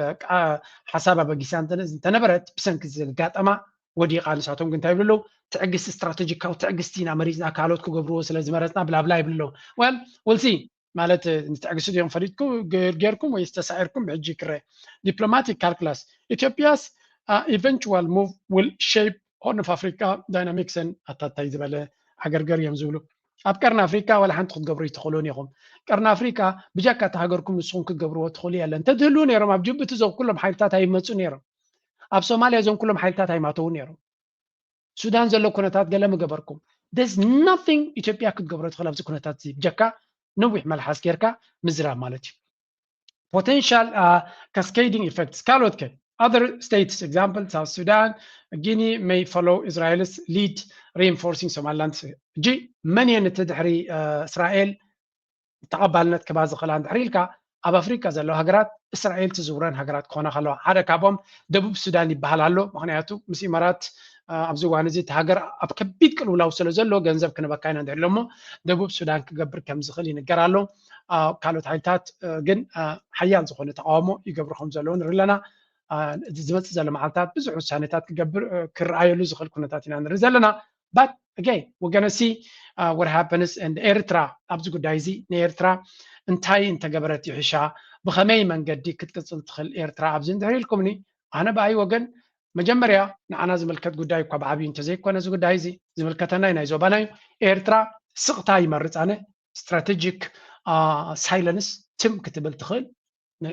ሓሳብ ኣበጊሳ እንተነበረት ብሰንኪ ዘጋጠማ ወዲቓ። ንሳቶም ግን እንታይ ይብሉ ኣለዉ? ትዕግስቲ፣ ስትራቴጂካዊ ትዕግስቲ ኢና መሪፅና፣ ካልኦት ክገብርዎ ስለ ዝመረፅና ብላብላ ይብሉ ኣለዉ። Well we'll see ማለት ንትዕግስቲ ድዮም ፈሊጥኩም ጌርኩም ወይስ ተሳዒርኩም ብሕጂ ክረአ። Diplomatic calculus Ethiopia's eventual move will shape Horn of Africa dynamics and ኣታታይ ዝበለ ዓገርገር እዮም ዝብሉ። ኣብ ቀርኒ ኣፍሪካ ዋላ ሓንቲ ክትገብሩ ኣይትኽእሉን ኢኹም። ቀርኒ ኣፍሪካ ብጃካ እታ ሃገርኩም ንስኹም ክትገብርዎ ትኽእሉ የለን። እንተትህልዉ ነይሮም ኣብ ጅቡቲ እዞም ኩሎም ሓይልታት ኣይመፁ ነይሮም። ኣብ ሶማልያ እዞም ኩሎም ሓይልታት ኣይማተዉ ነይሮም። ሱዳን ዘሎ ኩነታት ገለ ምገበርኩም። There's nothing ኢትዮጵያ ክትገብሮ ትኽእል ኣብዚ ኩነታት እዚ ብጀካ ነዊሕ መልሓስ ጌርካ ምዝራብ ማለት እዩ። Potential cascading effects ካልኦት ከ other states example South Sudan Guinea may follow Israel's lead reinforcing Somaliland። ሕጂ መን እየን እቲ ድሕሪ እስራኤል ተቐባልነት ክባ ዝኽእላ እንድሕር ኢልካ ኣብ ኣፍሪካ ዘለዋ ሃገራት እስራኤል ትዝውረን ሃገራት ክኾና ከለዋ ሓደ ካብኦም ደቡብ ሱዳን ይበሃል ኣሎ። ምክንያቱ ምስ ኢማራት ኣብዚ እዋን እዚ እቲ ሃገር ኣብ ከቢድ ቅልውላው ስለ ዘሎ ገንዘብ ክንበካ ኢና እንድሕር ኢሎሞ ደቡብ ሱዳን ክገብር ከም ዝኽእል ይንገር ኣሎ። ካልኦት ሓይልታት ግን ሓያል ዝኾነ ተቃውሞ ይገብሩ ከም ዘለዉ ንርኢ ኣለና። ዝመፅእ ዘሎ መዓልታት ብዙሕ ውሳኔታት ክገብር ክረኣየሉ ዝኽእል ኩነታት ኢና ንርኢ ዘለና። But again we're gonna see what happens and ኤርትራ ኣብዚ ጉዳይ እዚ ንኤርትራ እንታይ እንተገበረት ይሕሻ፣ ብኸመይ መንገዲ ክትቅፅል ትኽእል ኤርትራ ኣብዚ እንድሕር ኢልኩምኒ ኣነ ብኣይ ወገን መጀመርያ ንዓና ዝምልከት ጉዳይ እኳ ብዓብዩ እንተዘይኮነ እዚ ጉዳይ እዚ ዝምልከተና ናይ ዞባና እዩ። ኤርትራ ስቕታ ይመርፅ ኣነ። Strategic silence ትም ክትብል ትኽእል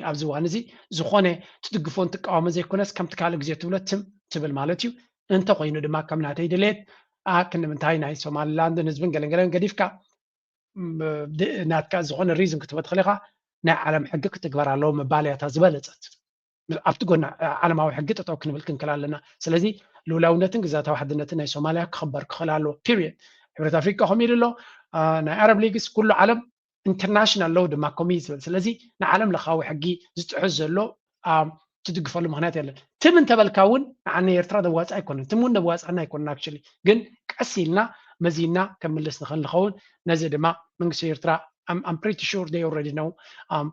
ኣብዚ እዋን እዚ ዝኾነ ትድግፎን ትቃወሞ ዘይኮነስ ከምቲ ካልእ ግዜ ትብሎ ትም ትብል ማለት እዩ። እንተኮይኑ ድማ ከም ናተይ ድሌት ክንምንታይ ናይ ሶማሊላንድን ህዝብን ገለንገለን ገዲፍካ ናትካ ዝኾነ reason ክትህቦ ትኽእል ኢኻ። ናይ ዓለም ሕጊ ክትግበር ኣለዎ ምባል እያ እታ ዝበለፀት። ኣብቲ ጎና ዓለማዊ ሕጊ ጠጠው ክንብል ክንክል ኣለና። ስለዚ ልኡላውነትን ግዛታዊ ሓድነትን ናይ ሶማሊያ ክኽበር ክኽእል ኣለዎ። Period። ሕብረት ኣፍሪቃ ከምኡ ኢሉ ኣሎ። ናይ ኣረብ ሊግስ ኩሉ ዓለም international law ድማ ከምኡ እዩ ዝብል። ስለዚ ንዓለም ለኻዊ ሕጊ ዝጥሕስ ዘሎ ትድግፈሉ ምክንያት የለን። ትም እንተበልካ እውን ንዓና ኤርትራ ደዋፃ ኣይኮነን። ትም እውን ደዋፃና ኣይኮነን። Actually ግን ቀስ ኢልና መዚና ከምልስ ንኽእል ንኸውን። ነዚ ድማ መንግስቲ ኤርትራ I'm pretty sure they already know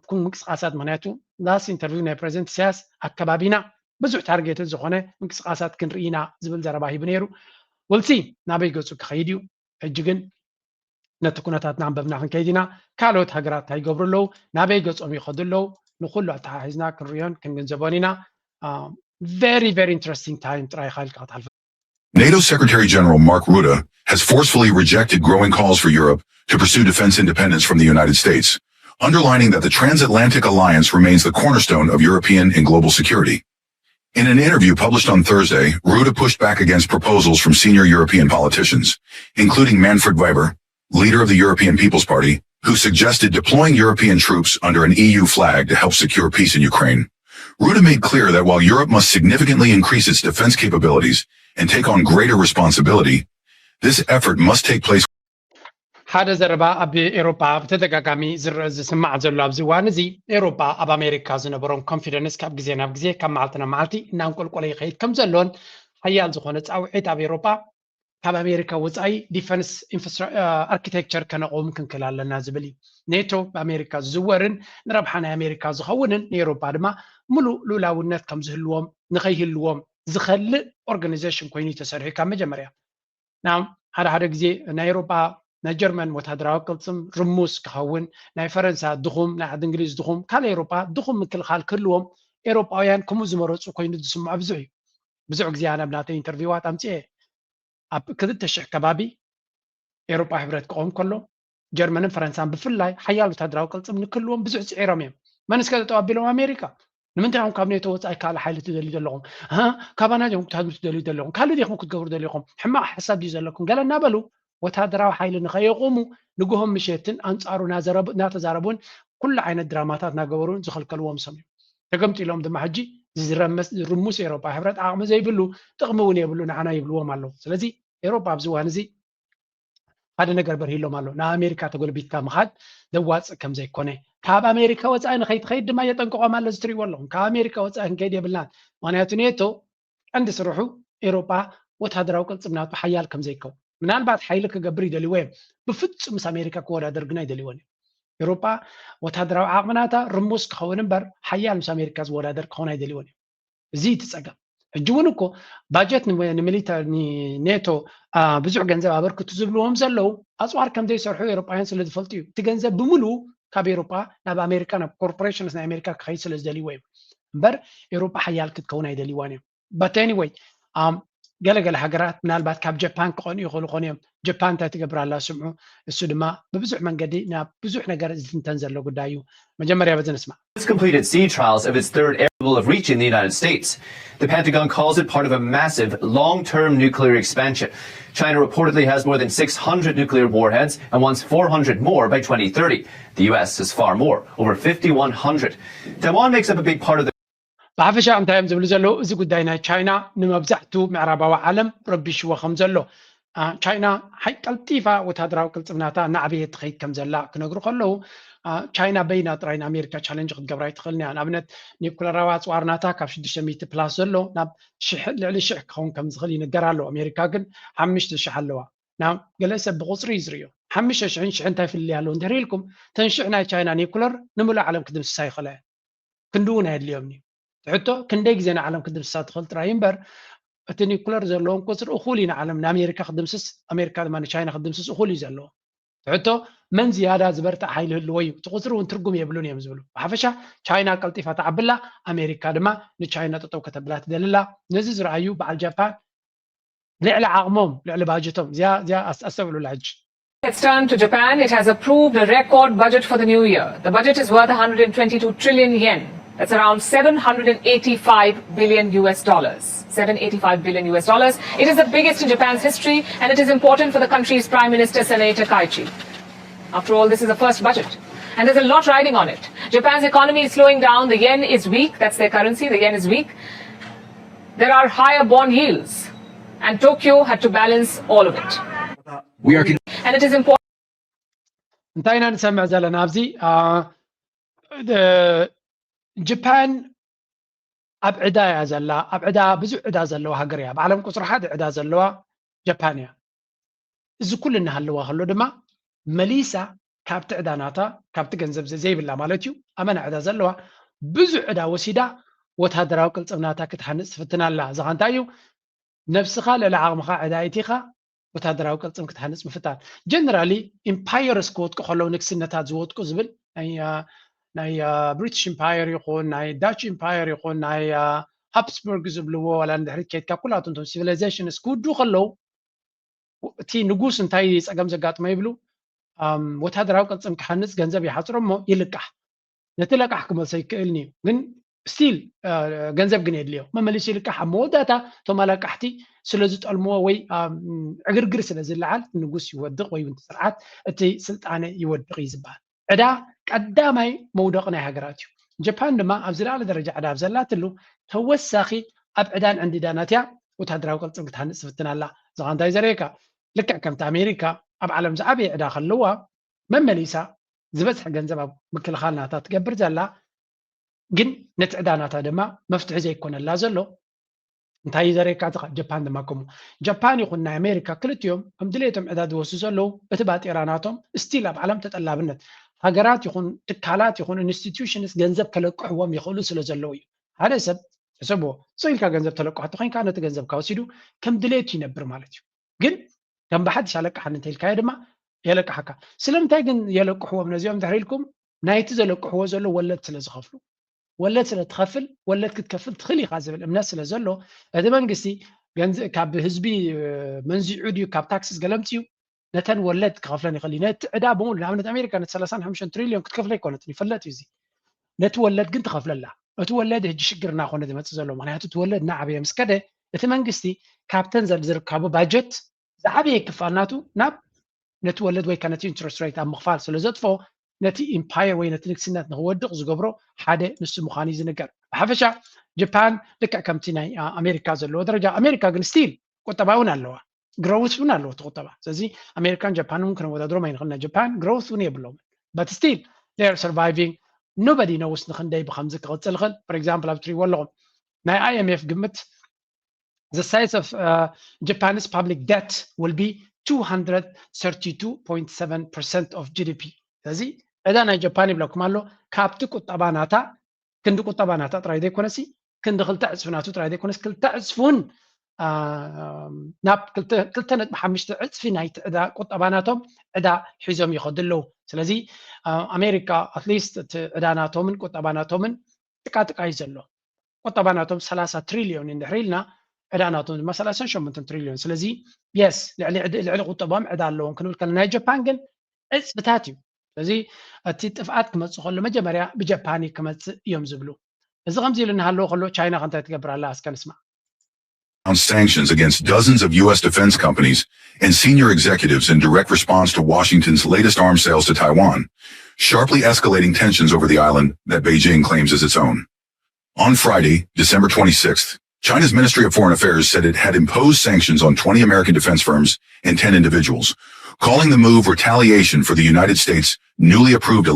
ኩን ምንቅስቃሳት። ምክንያቱ last interview ናይ ፕሬዚደንት ኢሳያስ ኣከባቢና ብዙሕ ታርጌት ዝኾነ ምንቅስቃሳት ክንርኢ ኢና ዝብል ዘረባ ሂቡ ነይሩ። ወልሲ ናበይ ገፁ ክኸይድ እዩ? ሕጂ ግን ነቲ ኩነታት እናንበብና ክንከይድ ኢና። ካልኦት ሃገራት እንታይ ይገብሩ ኣለዉ? ናበይ ገጾም ይኸዱ ኣለዉ? ንኹሉ ኣተሓሒዝና ክንርእዮን ክንግንዘቦን ኢና። Very very interesting time ጥራይ ኢኻ ኢልካ ክትሓልፎ። NATO Secretary General Mark Rutte has forcefully rejected growing calls for Europe to pursue defense independence from the United States, underlining that the transatlantic alliance remains the cornerstone of European and global security. In an interview published on Thursday, Rutte pushed back against proposals from senior European politicians, including Manfred Weber, leader of the European People's Party, who suggested deploying European troops under an E U flag to help secure peace in Ukraine. Rutte made clear that while Europe must significantly increase its defense capabilities and take on greater responsibility, this effort must take place ሓደ ዘረባ ኣብ ኤሮፓ ብተደጋጋሚ ዝረአ ዝስማዕ ዘሎ ኣብዚ እዋን እዚ፣ ኤሮፓ ኣብ ኣሜሪካ ዝነበሮም ኮንፊደንስ ካብ ግዜ ናብ ግዜ ካብ መዓልቲ ናብ መዓልቲ እናንቆልቆለ ይኸይድ ከም ዘሎን ሓያል ዝኾነ ፃውዒት ኣብ ኤሮፓ ካብ ኣሜሪካ ወፃኢ ዲፈንስ ኣርኪቴክቸር ከነቆም ክንክእል ኣለና ዝብል እዩ። ኔቶ ብኣሜሪካ ዝዝወርን ንረብሓ ናይ ኣሜሪካ ዝኸውንን ንኤሮፓ ድማ ሙሉእ ልኡላውነት ከም ዝህልዎም ንኸይህልዎም ዝኸልእ ኦርጋኒዜሽን ኮይኑ እዩ ተሰሪሑ ካብ መጀመርያ። ናብ ሓደ ሓደ ግዜ ናይ ኤሮጳ ናይ ጀርመን ወታደራዊ ቅልጽም ርሙስ ክኸውን ናይ ፈረንሳ ድኹም ናይ ዓዲ እንግሊዝ ድኹም ካልእ ኤሮጳ ድኹም ምክልኻል ክህልዎም ኤሮጳውያን ከምኡ ዝመረጹ ኮይኑ ዝስምዖ ብዙሕ እዩ። ብዙሕ ግዜ ኣነ ኣብ ናተይ ኢንተርቪዋት ኣምጽኤ ኣብ ክልተ ሽሕ ከባቢ ኤሮጳ ሕብረት ክቖም ከሎ ጀርመንን ፈረንሳን ብፍላይ ሓያል ወታደራዊ ቅልጽም ንክህልዎም ብዙሕ ጽዒሮም እዮም። መን እስከ ጠጠው ኣቢሎም ኣሜሪካ ንምንታይ እዮም ካብ ኔቶ ወፃኢ ካልእ ሓይሊ ትደልዩ ዘለኹም? ኣሃ፣ ካባና ዲኹም ክትሃድሙ ትደልዩ ዘለኹም? ካልእ ዲኹም ክትገብሩ ደሊኹም? ሕማቕ ሓሳብ ድዩ ዘለኩም? ገለ እናበሉ ወታደራዊ ሓይሊ ንኸየቑሙ ንግሆን ምሸትን ኣንፃሩ እናዘረቡ እናተዛረቡን ኩሉ ዓይነት ድራማታት እናገበሩን ዝኸልከልዎም ሰም እዮም። ተገምጢሎም ድማ ሕጂ ዝረመስ ዝርሙስ ኤሮፓ ሕብረት ዓቕሚ ዘይብሉ ጥቕሚ እውን የብሉ ንዓና ይብልዎም ኣለዉ። ስለዚ ኤሮፓ ኣብዚ እዋን እዚ ሓደ ነገር በርሂሎም ኣሎ። ናብ ኣሜሪካ ተጎልቢትካ ምኻድ ዘዋፅእ ከም ዘይኮነ ካብ ኣሜሪካ ወፃኢ ንኸይትኸይድ ድማ የጠንቅቖም ኣሎ። እዚ ትሪእዎ ኣለኹም። ካብ ኣሜሪካ ወፃኢ ክንከይድ የብልናን። ምክንያቱ ኔቶ ቀንዲ ስርሑ ኤሮጳ ወታደራዊ ቅልፅም ናቱ ሓያል ከም ዘይከውን ምናልባት ሓይሊ ክገብር ይደልይዎ እዮም። ብፍፁም ምስ ኣሜሪካ ክወዳደር ግና ይደልይዎን እዮም። ኤሮጳ ወታደራዊ ዓቕሚ ናታ ርሙስ ክኸውን እምበር ሓያል ምስ ኣሜሪካ ዝወዳደር ክኸውን ኣይደልይዎን እዮም። እዚ እቲ ፀገም። ሕጂ እውን እኮ ባጀት ንሚሊተር ኔቶ ብዙሕ ገንዘብ ኣበርክቱ ዝብልዎም ዘለዉ ኣፅዋር ከም ዘይሰርሑ ኤሮጳውያን ስለ ዝፈልጡ እዩ። እቲ ገንዘብ ብምሉ ካብ ኤሮጳ ናብ ኣሜሪካ ናብ ኮርፖሬሽንስ ናይ ኣሜሪካ ክኸይድ ስለ ዝደልይዎ እዮም እምበር ኤሮጳ ሓያል ክትከውን ኣይደልይዋን እዮም። But anyway ገለገለ ሃገራት ምናልባት ካብ ጃፓን ክቐንኡ ይኽእሉ ኾኑ እዮም። ጃፓን እንታይ ትገብር ኣላ ስምዑ። እሱ ድማ ብብዙሕ መንገዲ ናብ ብዙሕ ነገር ዝትንተን ዘሎ ጉዳይ እዩ። መጀመርያ በዚ ንስማዕ። Completed sea trials of its third air capable of reaching the United States. The Pentagon calls it part of a massive, long term nuclear expansion. China reportedly has more than six hundred nuclear warheads and wants four hundred more by twenty thirty. The U S has far more, over fifty-one hundred. Taiwan makes up a big part of the ብሓፈሻ እንታይ እዮም ዝብሉ ዘለዉ? እዚ ጉዳይ ናይ ቻይና ንመብዛሕቱ ምዕራባዊ ዓለም ረቢሽዎ ከም ዘሎ ቻይና ሓይ ቀልጢፋ ወታደራዊ ቅልፅምናታ እናዕበየት ትኸይድ ከም ዘላ ክነግሩ ከለዉ ቻይና በይና ጥራይ ንኣሜሪካ ቻለንጅ ክትገብራ ኣይትኽእልን እያ። ንኣብነት ኒኩለራዊ ኣፅዋር ናታ ካብ ሽዱሽተ ሚእቲ ፕላስ ዘሎ ናብ ልዕሊ ሽሕ ክኸውን ከም ዝኽእል ይንገር ኣሎ። ኣሜሪካ ግን ሓምሽተ ሽሕ ኣለዋ። ናብ ገለ ሰብ ብቁፅሪ እዩ ዝርእዮ። ሓምሽተ ሽሕን ሽሕ እንታይ ፍልልይ ኣለዎ እንድሕር ኢልኩም ተን ሽሕ ናይ ቻይና ኒኩለር ንምሉእ ዓለም ክድምስሳ ይኽእላ እየን። ክንዲ እውን ኣየድልዮም እዩ። ትሕቶ ክንደይ ግዜ ንዓለም ክድምስሳ ትኽእል ጥራይ እምበር እቲ ኒኩለር ዘለዎም ቁፅሪ እኹል እዩ ንዓለም ንኣሜሪካ ክድምስስ ኣሜሪካ ድማ ንቻይና ክድምስስ እኹል እዩ ዘለዎ። ትሕቶ መን ዝያዳ ዝበርትዕ ሓይሊ ህልዎ እዩ። እቲ ቁፅሪ እውን ትርጉም የብሉን እዮም ዝብሉ። ብሓፈሻ ቻይና ቀልጢፋ ትዓብላ ኣሜሪካ ድማ ንቻይና ጠጠው ከተብላ ትደልላ። ነዚ ዝረኣዩ በዓል ጃፓን ልዕሊ ዓቕሞም ልዕሊ ባጀቶም እዚኣ እዚኣ ኣስተብዕሉላ ሕጂ። Let's turn to Japan. It has approved a record budget for the new year. The budget is worth one hundred twenty-two trillion yen. That's around seven hundred eighty-five billion U S dollars. Seven eighty-five billion U S dollars. It is the biggest in Japan's history, and it is important for the country's Prime Minister Sanae Takaichi. After all, this is the first budget, and there's a lot riding on it. Japan's economy is slowing down. The yen is weak. That's their currency. The yen is weak. There are higher bond yields, and Tokyo had to balance all of it. We are. And it is important. እንታይ ኢና ንሰምዕ ዘለና ኣብዚ? ጃፓን ኣብ ዕዳ እያ ዘላ። ኣብ ዕዳ፣ ብዙሕ ዕዳ ዘለዋ ሃገር እያ። ኣብ ዓለም ቁፅሪ ሓደ ዕዳ ዘለዋ ጃፓን እያ። እዚ ኩሉ እናሃለዋ ከሎ ድማ መሊሳ ካብቲ ዕዳ ናታ፣ ካብቲ ገንዘብ ዘ-፣ ዘይብላ ማለት እዩ፣ ኣመና ዕዳ ዘለዋ፣ ብዙሕ ዕዳ ወሲዳ ወታደራዊ ቅልፅም ናታ ክትሃንፅ ትፍትን ኣላ። እዚ ኸ እንታይ እዩ? ነብስኻ ልዕሊ ዓቕምኻ ዕዳ ኣእቲኻ ወታደራዊ ቅልፅም ክትሃንፅ ምፍታን። ጀነራሊ ኢምፓየርስ ክወድቁ ከለዉ፣ ንግስነታት ዝወድቁ ዝብል ናይ፣ አ፣ ናይ፣ አ፣ ብሪቲሽ ኢምፓየር ይኹን፣ ናይ ዳች ኢምፓየር ይኹን፣ ናይ፣ አ፣ ሃፕስቡርግ ዝብልዎ፣ ዋላ ንድሕሪት ከይድካ ኩላቶም እቶም ሲቪላይዜሽንስ ክውድኡ ከለዉ፣ እቲ ንጉስ እንታይ ጸገም ዘጋጥሞ ይብሉ? ኣም፣ ወታደራዊ ቅልጽም ክሃንጽ ገንዘብ ይሓጽሮ እሞ ይልቃሕ። ነቲ ለቃሕ ክመልሶ ይክእልን እዩ፣ ግን ስቲል፣ አ፣ ገንዘብ ግን የድልዮ። መመሊሱ ይልቃሕ። ኣብ መወዳእታ እቶም ኣለቃሕቲ ስለ ዝጠልምዎ ወይ፣ ኣም፣ ዕግርግር ስለ ዝለዓል፣ ንጉስ ይወድቕ ወይ እውን እቲ ስርዓት፣ እቲ ስልጣነ ይወድቕ እዩ ዝበሃል። ዕዳ ቀዳማይ መውደቒ ናይ ሃገራት እዩ። ጃፓን ድማ ኣብ ዝለዓለ ደረጃ ዕዳ ኣብ ዘላትሉ፣ ተወሳኺ ኣብ ዕዳን ዕንድዳናት እያ ወታደራዊ ቅልጽም ክትሃንጽ ትፍትን ኣላ። እዚ ኸኣ እንታይ ዘርእየካ? ልክዕ ከምቲ ኣሜሪካ ኣብ ዓለም ዝዓበየ ዕዳ ከለዋ፣ መመሊሳ ዝበዝሐ ገንዘብ ኣብ ምክልኻል ናታ ትገብር ዘላ፣ ግን ነቲ ዕዳ ናታ ድማ መፍትሒ ዘይኮነላ ዘሎ እንታይ እዩ ዘርእየካ? እቲ ኸ-፣ ጃፓን ድማ ከምኡ። ጃፓን ይኹን ናይ ኣሜሪካ ክልቲኦም ከም ድሌቶም ዕዳ ዝወስዱ ዘለዉ፣ እቲ ባጤራ ናቶም ስቲል ኣብ ዓለም ተጠላብነት፣ ሃገራት ይኹን ትካላት ይኹን ኢንስቲትዩሽንስ ገንዘብ ከለቅሕዎም ይኽእሉ ስለ ዘለዉ እዩ። ሓደ ሰብ ሕሰብዎ፣ ስቕ ኢልካ ገንዘብ ተለቅሖ እንተኾይንካ ነቲ ገንዘብካ ወሲዱ ከም ድሌቱ ይነብር ማለት እዩ። ግን ከም ብሓድሽ ኣለቅሓኒ እንተኢልካዮ ድማ የለቅሓካ። ስለምንታይ ግን የለቅሕዎም ነዚኦም እንድሕር ኢልኩም? ናይቲ ዘለቅሕዎ ዘሎ ወለድ ስለ ዝኸፍሉ። ወለድ ስለ ትኸፍል፣ ወለድ ክትከፍል ትኽእል ኢኻ ዝብል እምነት ስለ ዘሎ፣ እቲ መንግስቲ ገንዘ-፣ ካብ ህዝቢ፣ እ፣ መንዚዑ ድዩ ካብ ታክስስ ገለ ኣምጺኡ ነተን ወለድ ክኸፍለን ይኽእል እዩ። ነቲ ዕዳ ብምሉእ፣ ንኣብነት ኣሜሪካ ነቲ ሰላሳን ሓሙሽተን ትሪልዮን ክትከፍሎ ኣይኮነትን፣ ይፍለጥ እዩ እዚ። ነቲ ወለድ ግን ትኸፍለላ። እቲ ወለድ ሕጂ ሽግር እናኾነ ዝመጽእ ዘሎ፣ ምኽንያቱ እቲ ወለድ እናዓበየ ምስ ከደ፣ እቲ መንግስቲ ካብተን ዘ-፣ ዝርካቡ ባጀት ዝዓበየ ክፋል ናቱ ናብ ነቲ ወለድ ወይ ከኣ ነቲ ኢንትረስት ሬት ኣብ ምኽፋል ስለ ዘጥፍኦ፣ ነቲ ኢምፓየር ወይ ነቲ ንግስነት ንኽወድቕ ዝገብሮ ሓደ ንሱ ምዃኑ እዩ ዝንገር። ብሓፈሻ ጃፓን ልክዕ ከምቲ ናይ፣ አ፣ ኣሜሪካ ዘለዎ ደረጃ፣ ኣሜሪካ ግን ስቲል ቁጠባ እውን ኣለዋ፣ ግሮውስ እውን ኣለዎ እቲ ቁጠባ። ስለዚ ኣሜሪካን ጃፓንን እውን ክነወዳድሮም ኣይንኽእልን። ጃፓን ግሮውስ እውን የብሎም፣ but still they are surviving። Nobody knows ንኽንደይ ብኸምዚ ክቕጽል ይኽእል። For example፣ ኣብ ትሪእዎ ኣለኹም ናይ ኣይ ኤም ኤፍ ግምት the size of, uh, Japan's public debt will be two hundred thirty-two point seven percent of G D P። ስለዚ ዕዳ ናይ ጃፓን ይብለኩም ኣሎ፣ ካብቲ ቁጠባ ናታ፣ ክንዲ ቁጠባ ናታ ጥራይ ዘይኮነሲ፣ ክንዲ ክልተ ዕጽፊ ናቱ ጥራይ ዘይኮነስ፣ ክልተ ዕጽፊ እውን፣ አ፣ ናብ ክልተ፣ ክልተ ነጥቢ ሓሙሽተ ዕጽፊ ናይቲ ዕዳ ቁጠባ ናቶም ዕዳ ሒዞም ይኸዱ ኣለዉ። ስለዚ፣ አ፣ ኣሜሪካ ኣትሊስት እቲ ዕዳ ናቶምን ቁጠባ ናቶምን ጥቃ ጥቃ እዩ ዘሎ። ቁጠባ ናቶም ሰላሳ ትሪልዮን እንድሕር ኢልና፣ ዕዳ ናቶም ድማ ሰላሳን ሸሞንተን ትሪልዮን። ስለዚ የስ፣ ልዕሊ ዕድ-፣ ልዕሊ ቁጠባኦም ዕዳ ኣለዎም ክንብል ከለና፣ ናይ ጃፓን ግን ዕጽፍታት እዩ። ስለዚ እቲ ጥፍኣት ክመጽእ ከሎ መጀመርያ ብጃፓን እዩ ክመጽእ እዮም ዝብሉ። እዚ ከምዚ ኢሉ እናሃለወ ከሎ ቻይና ከ እንታይ ትገብር ኣላ? እስከ ንስማዕ። Announced sanctions against dozens of U S defense companies and senior executives in direct response to Washington's latest arms sales to Taiwan, sharply escalating tensions over the island that Beijing claims as its own. On Friday, December twenty-sixth, China's Ministry of Foreign Affairs said it had imposed sanctions on twenty American defense firms and ten individuals, calling the move retaliation for the United States' newly approved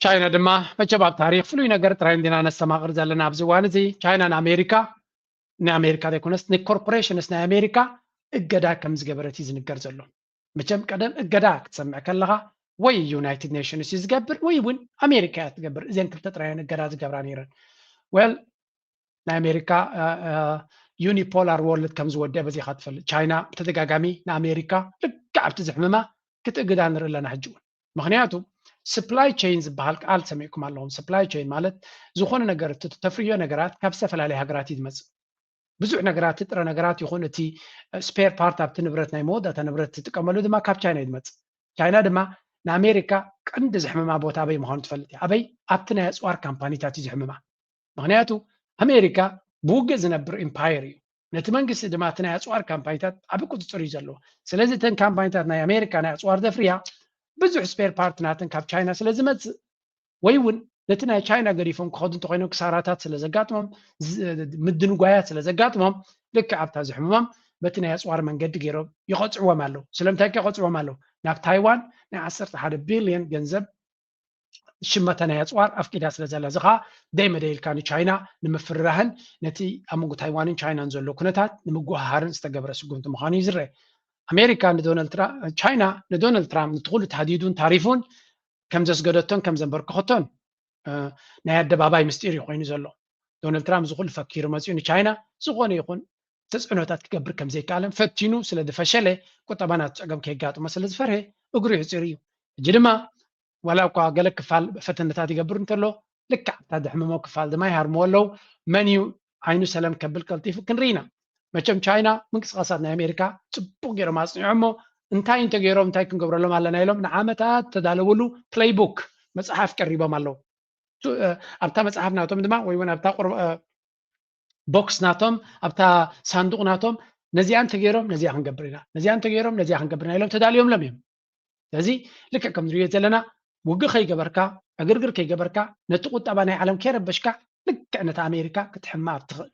ቻይና ድማ፣ መቸም ኣብ ታሪኽ ፍሉይ ነገር ጥራይ እንዲና ነስተማቕር ዘለና ኣብዚ እዋን እዚ። ቻይና ንኣሜሪካ፣ ንኣሜሪካ ዘይኮነስ ንኮርፖሬሽንስ ናይ ኣሜሪካ እገዳ ከም ዝገበረት እዩ ዝንገር ዘሎ። መቸም ቀደም እገዳ ክትሰምዕ ከለኻ ወይ ዩናይትድ ኔሽንስ እዩ ዝገብር ወይ እውን ኣሜሪካ እያ ትገብር። እዘን ክልተ ጥራይ እየን እገዳ ዝገብራ ነይረን። ዌል፣ ናይ ኣሜሪካ፣ አ፣ አ፣ ዩኒፖላር ወርልድ ከም ዝወደአ በዚኻ ትፈልጥ። ቻይና ብተደጋጋሚ ንኣሜሪካ ልክዕ ኣብቲ ዝሕምማ ክትእግዳ ንርኢ ኣለና ሕጂ እውን። ምኽንያቱ ስፕላይ ቼን ዝበሃል ቃል ሰሚዕኩም ኣለኹም። ስፕላይ ቼን ማለት ዝኾነ ነገር፣ እቲ ተፍርዮ ነገራት ካብ ዝተፈላለያ ሃገራት እዩ ዝመጽእ። ብዙሕ ነገራት፣ እቲ ጥረ ነገራት ይኹን እቲ ስፔር ፓርት ኣብቲ ንብረት፣ ናይ መወዳእታ ንብረት ትጥቀመሉ ድማ ካብ ቻይና እዩ ዝመጽእ። ቻይና ድማ ንኣሜሪካ ቀንዲ ዝሕምማ ቦታ ኣበይ ምዃኑ ትፈልጥ እያ። ኣበይ? ኣብቲ ናይ ኣጽዋር ካምፓኒታት እዩ ዝሕምማ። ምኽንያቱ ኣሜሪካ ብውግእ ዝነብር ኢምፓየር እዩ። ነቲ መንግስቲ ድማ እቲ ናይ ኣጽዋር ካምፓኒታት ኣብ ቁጽጽር እዩ ዘለዎ። ስለዚ እተን ካምፓኒታት ናይ ኣሜሪካ ናይ ኣጽዋር ዘፍርያ ብዙሕ ስፔር ፓርት ናተን ካብ ቻይና ስለ ዝመጽእ፣ ወይ እውን ነቲ ናይ ቻይና ገዲፎም ክኸዱ እንተኾይኖም ክሳራታት ስለ ዘጋጥሞም፣ ዝ-፣ ምድንጓያት ስለ ዘጋጥሞም፣ ልክዕ ኣብታ ዝሕምሞም በቲ ናይ ኣጽዋር መንገዲ ገይሮም ይቐጽዕዎም ኣለዉ። ስለምንታይ ከ ይቐጽዕዎም ኣለዉ? ናብ ታይዋን ናይ ዓሰርተ ሓደ ቢልዮን ገንዘብ ሽመተ ናይ ኣፅዋር ኣፍቂዳ ስለ ዘላ፣ እዚ ከዓ ደይ መደይ ኢልካ ንቻይና ንምፍርራህን ነቲ ኣብ መንጎ ታይዋንን ቻይናን ዘሎ ኩነታት ንምጉሃሃርን ዝተገብረ ስጉምቲ ምዃኑ እዩ ዝረአ። ኣሜሪካ ንዶናልድ ትራምፕ ቻይና ንዶናልድ ትራምፕ ነቲ ኩሉ ተሃዲዱን ታሪፉን ከም ዘስገደቶን ከም ዘንበርከኸቶን ናይ ኣደባባይ ምስጢር እዩ ኮይኑ ዘሎ። ዶናልድ ትራምፕ እዚ ኩሉ ፈኪሩ መፂኡ ንቻይና ዝኾነ ይኹን ተፅዕኖታት ክገብር ከም ዘይከኣለን ፈቲኑ ስለ ዝፈሸለ ቁጠባ ናቱ ፀገም ከየጋጥሞ ስለ ዝፈርሀ እግሩ ይሕፅር እዩ። ሕጂ ድማ ዋላ እኳ ገለ ክፋል ፈተነታት ይገብር እንተሎ ልክዕ ኣብታ ዘሕምሞ ክፋል ድማ ይሃርምዎ ኣለዉ። መን እዩ ዓይኑ ሰለም ከብል ቀልጢፉ ክንርኢ ኢና። መቸም ቻይና ምንቅስቃሳት ናይ ኣሜሪካ ፅቡቅ ገይሮም ኣፅኒዖሞ እንታይ እንተገይሮም እንታይ ክንገብረሎም ኣለና ኢሎም ንዓመታት ተዳለውሉ ፕለይቡክ መፅሓፍ ቀሪቦም ኣለዉ። ኣብታ መፅሓፍ ናቶም ድማ ወይ እውን ኣብታ ቦክስ ናቶም ኣብታ ሳንዱቅ ናቶም ነዚኣ እንተገይሮም ነዚኣ ክንገብር ኢና ነዚኣ እንተገይሮም ነዚኣ ክንገብር ኢና ኢሎም ተዳልዮምሎም እዮም። ስለዚ ልክዕ ከም ንሪኦ ዘለና ውግእ ከይገበርካ ዕግርግር ከይገበርካ ነቲ ቁጠባ ናይ ዓለም ከይረበሽካ ልክዕ ነታ ኣሜሪካ ክትሕማ ኣብ ትኽእል።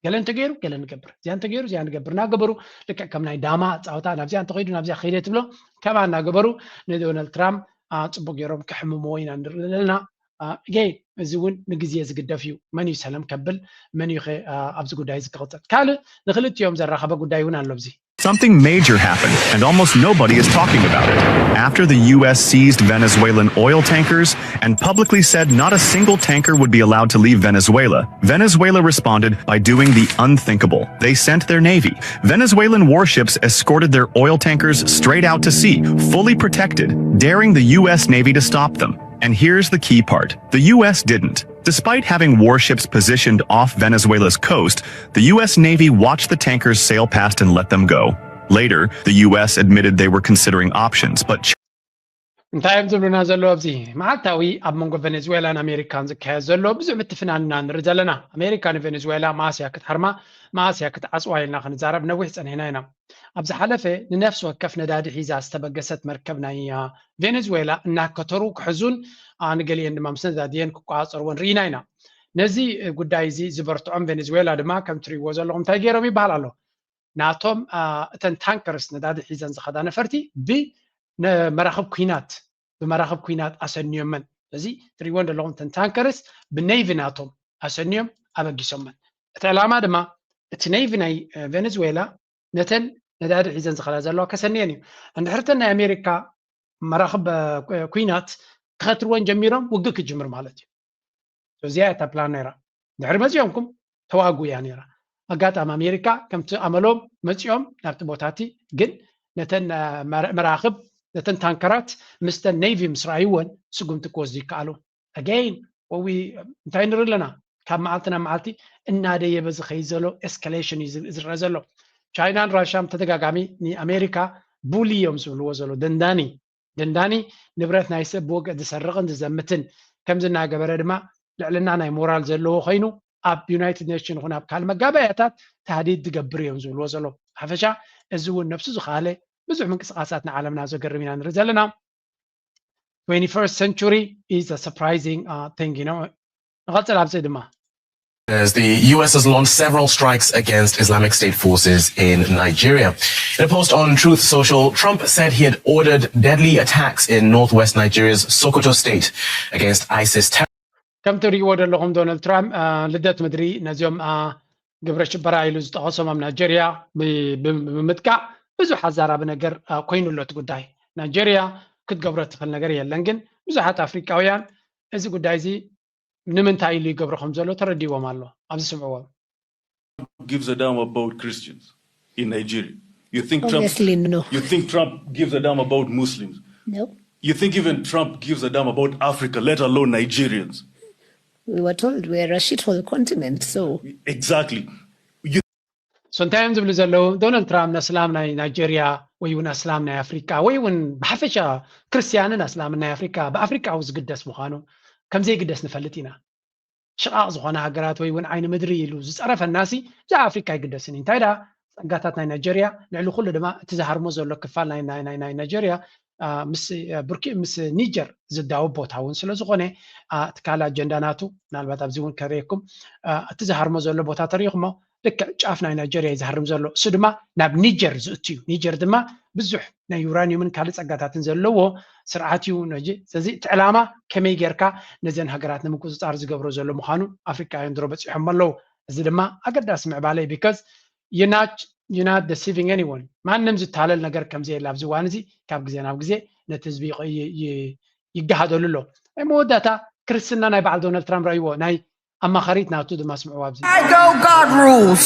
ገለ እንተገይሩ ገለ ንገብር እዚኣ እንተገይሩ እዚኣ ንገብር እናገበሩ ልክዕ ከም ናይ ዳማ ፃውታ ናብዚኣ እንተኸይዱ ናብዚኣ ከይደ ትብሎ ከምኣ እናገበሩ ንዶናልድ ትራምፕ ፅቡቅ ገይሮም ክሕምምዎ ኢና ንርኢ ዘለና። ገይ እዚ እውን ንግዜ ዝግደፍ እዩ። መን እዩ ሰለም ከብል መን እዩ ኣብዚ ጉዳይ እዚ ክቕፅል ካልእ ንክልቲኦም ዘራኸበ ጉዳይ እውን ኣሎ ኣብዚ Something major happened, and almost nobody is talking about it. After the U S seized Venezuelan oil tankers and publicly said not a single tanker would be allowed to leave Venezuela, Venezuela responded by doing the unthinkable. They sent their navy. Venezuelan warships escorted their oil tankers straight out to sea, fully protected, daring the U S Navy to stop them. And here's the key part the U S didn't. Despite having warships positioned off Venezuela's coast, the U S Navy watched the tankers sail past and let them go. Later, the U S admitted they were considering options, but እንታይ እዮም ዝብሉና ዘለዉ ኣብዚ መዓልታዊ ኣብ መንጎ ቬኔዙዌላን ኣሜሪካን ዝካየድ ዘሎ ብዙሕ ምትፍናን ኢና ንርኢ ዘለና። ኣሜሪካ ንቬኔዙዌላ መኣስ እያ ክትሃርማ መኣስ እያ ክትዓፅዋ ኢልና ክንዛረብ ነዊሕ ፀኒሕና ኢና። ኣብ ዝሓለፈ ንነፍሲ ወከፍ ነዳዲ ሒዛ ዝተበገሰት መርከብ ናይ ቬኔዙዌላ እናከተሩ ክሕዙን ንገሊአን ድማ ምስ ነዳድየን ክቆፃፀርወን ርኢና ኢና። ነዚ ጉዳይ እዚ ዝበርትዖም ቬኔዙዌላ ድማ ከም ትሪእዎ ዘለኹም እንታይ ገይሮም ይበሃል ኣሎ። ናቶም እተን ታንከርስ ነዳዲ ሒዘን ዝኸዳ ነፈርቲ ብመራኽብ ኩናት ብመራኽብ ኩናት ኣሰንዮመን። እዚ ትሪእወን ዘለኹም እተን ታንከርስ ብኔቪ ናቶም ኣሰንዮም ኣበጊሶመን። እቲ ዕላማ ድማ እቲ ኔቪ ናይ ቬኔዙዌላ ነተን ነዳዲ ሒዘን ዝኸዳ ዘለዋ ከሰንየን እዩ። እንድሕርተን ናይ ኣሜሪካ መራኽብ ኩናት ክኸትርወን ጀሚሮም ውግእ ክጅምር ማለት እዩ። እዚኣ እታ ፕላን ነይራ። ድሕሪ መፂኦምኩም ተዋጉ እያ ነይራ። ኣጋጣሚ ኣሜሪካ ከምቲ ኣመሎም መፂኦም ናብቲ ቦታ እቲ ግን ነተን መራኽብ ነተን ታንከራት ምስተን ኔቪ ምስ ረኣይወን ስጉምቲ ክወስዱ ይከኣሉ። ኣገይን ወዊ እንታይ ንርኢ ኣለና ካብ መዓልቲ ናብ መዓልቲ እናደየበ ዝኸይድ ዘሎ ኤስካሌሽን እዩ ዝረአ ዘሎ። ቻይናን ራሽያን ተደጋጋሚ ንኣሜሪካ ቡሊ እዮም ዝብልዎ ዘሎ ደንዳኒ ደንዳኒ ንብረት ናይ ሰብ ብወግዒ ዝሰርቕን ዝዘምትን ከምዚ እናገበረ ድማ ልዕልና ናይ ሞራል ዘለዎ ኮይኑ ኣብ ዩናይትድ ኔሽን ይኹን ኣብ ካልእ መጋባእያታት ታህዲድ ዝገብር እዮም ዝብልዎ ዘለዉ። ሓፈሻ እዚ እውን ነብሱ ዝኸኣለ ብዙሕ ምንቅስቃሳት ንዓለምና ዘገርም ኢና ንርኢ ዘለና። twenty-first century is a surprising uh, thing you know ንቐፅል ኣብዚ ድማ As the U S has launched several strikes against Islamic State forces in Nigeria. In a post on Truth Social, Trump said he had ordered deadly attacks in northwest Nigeria's Sokoto state against ISIS terrorists. ከም ትሪእዎ ዘለኹም ዶናልድ ትራምፕ ልደት ምድሪ ነዚኦም ግብረ ሽበራ ኢሉ ዝጠቐሶም ኣብ ናይጀርያ ብምጥቃዕ ብዙሕ ኣዛራቢ ነገር ኮይኑ ኣሎ እቲ ጉዳይ። ናይጀርያ ክትገብሮ ትኽእል ነገር የለን፣ ግን ብዙሓት ኣፍሪቃውያን እዚ ጉዳይ እዚ ንምንታይ ኢሉ ይገብሮ ከም ዘሎ ተረዲዎም ኣሎ። ኣብዚ ስምዕዎም። Gives a damn about Christians in Nigeria. You think Trump, Obviously, no. You think Trump gives a damn about Muslims. No. You think even Trump gives a damn about Africa, let alone Nigerians. We were told we're a shithole continent, so. Exactly. So እንታይ እዮም ዝብሉ ዘለዉ? ዶናልድ ትራምፕ ንኣስላም ናይ ናይጀርያ ወይ እውን ኣስላም ናይ ኣፍሪቃ ወይ እውን ብሓፈሻ ክርስትያንን ኣስላምን ናይ ኣፍሪቃ ብኣፍሪቃዊ ዝግደስ ምዃኑ ከም ዘይግደስ ንፈልጥ ኢና። ሽቓቕ ዝኾነ ሃገራት ወይ እውን ዓይኒ ምድሪ ኢሉ ዝፀረፈናሲ ብዛዕባ ኣፍሪቃ ኣይግደስን እዩ። እንታይ ደኣ ጸጋታት ናይ ናይጀርያ ልዕሊ ኩሉ ድማ እቲ ዝሃርሞ ዘሎ ክፋል ናይ ናይ ናይ ናይ ናይጀርያ ምስ ብርኪ ምስ ኒጀር ዝዳወብ ቦታ እውን ስለ ዝኾነ እቲ ካልእ ኣጀንዳ ናቱ ምናልባት ኣብዚ እውን ከርእየኩም እቲ ዝሃርሞ ዘሎ ቦታ ተሪእኹሞ ልክዕ ጫፍ ናይ ናይጀርያ እዩ ዝሃርም ዘሎ። እሱ ድማ ናብ ኒጀር ዝእቱ እዩ። ኒጀር ድማ ብዙሕ ናይ ዩራኒየምን ካልእ ጸጋታትን ዘለዎ ስርዓት እዩ ነጂ። ስለዚ እቲ ዕላማ ከመይ ጌርካ ነዘን ሃገራት ንምቁጽጻር ዝገብሮ ዘሎ ምዃኑ ኣፍሪቃውያን ድሮ በጺሖም ኣለዉ። እዚ ድማ ኣገዳሲ ምዕባለ እዩ። Because you're not, you're not deceiving anyone። ማንም ዝታለል ነገር ከም ዘየለ ኣብዚ እዋን እዚ ካብ ግዜ ናብ ግዜ ነቲ ህዝቢ ይቕ- ይ- ይ- ይገሃደሉ ኣሎ። ናይ መወዳእታ ክርስትና ናይ በዓል ዶናልድ ትራምፕ ረእይዎ፣ ናይ ኣማኻሪት ናቱ ድማ ስምዕዋ ኣብዚ። I go, God rules.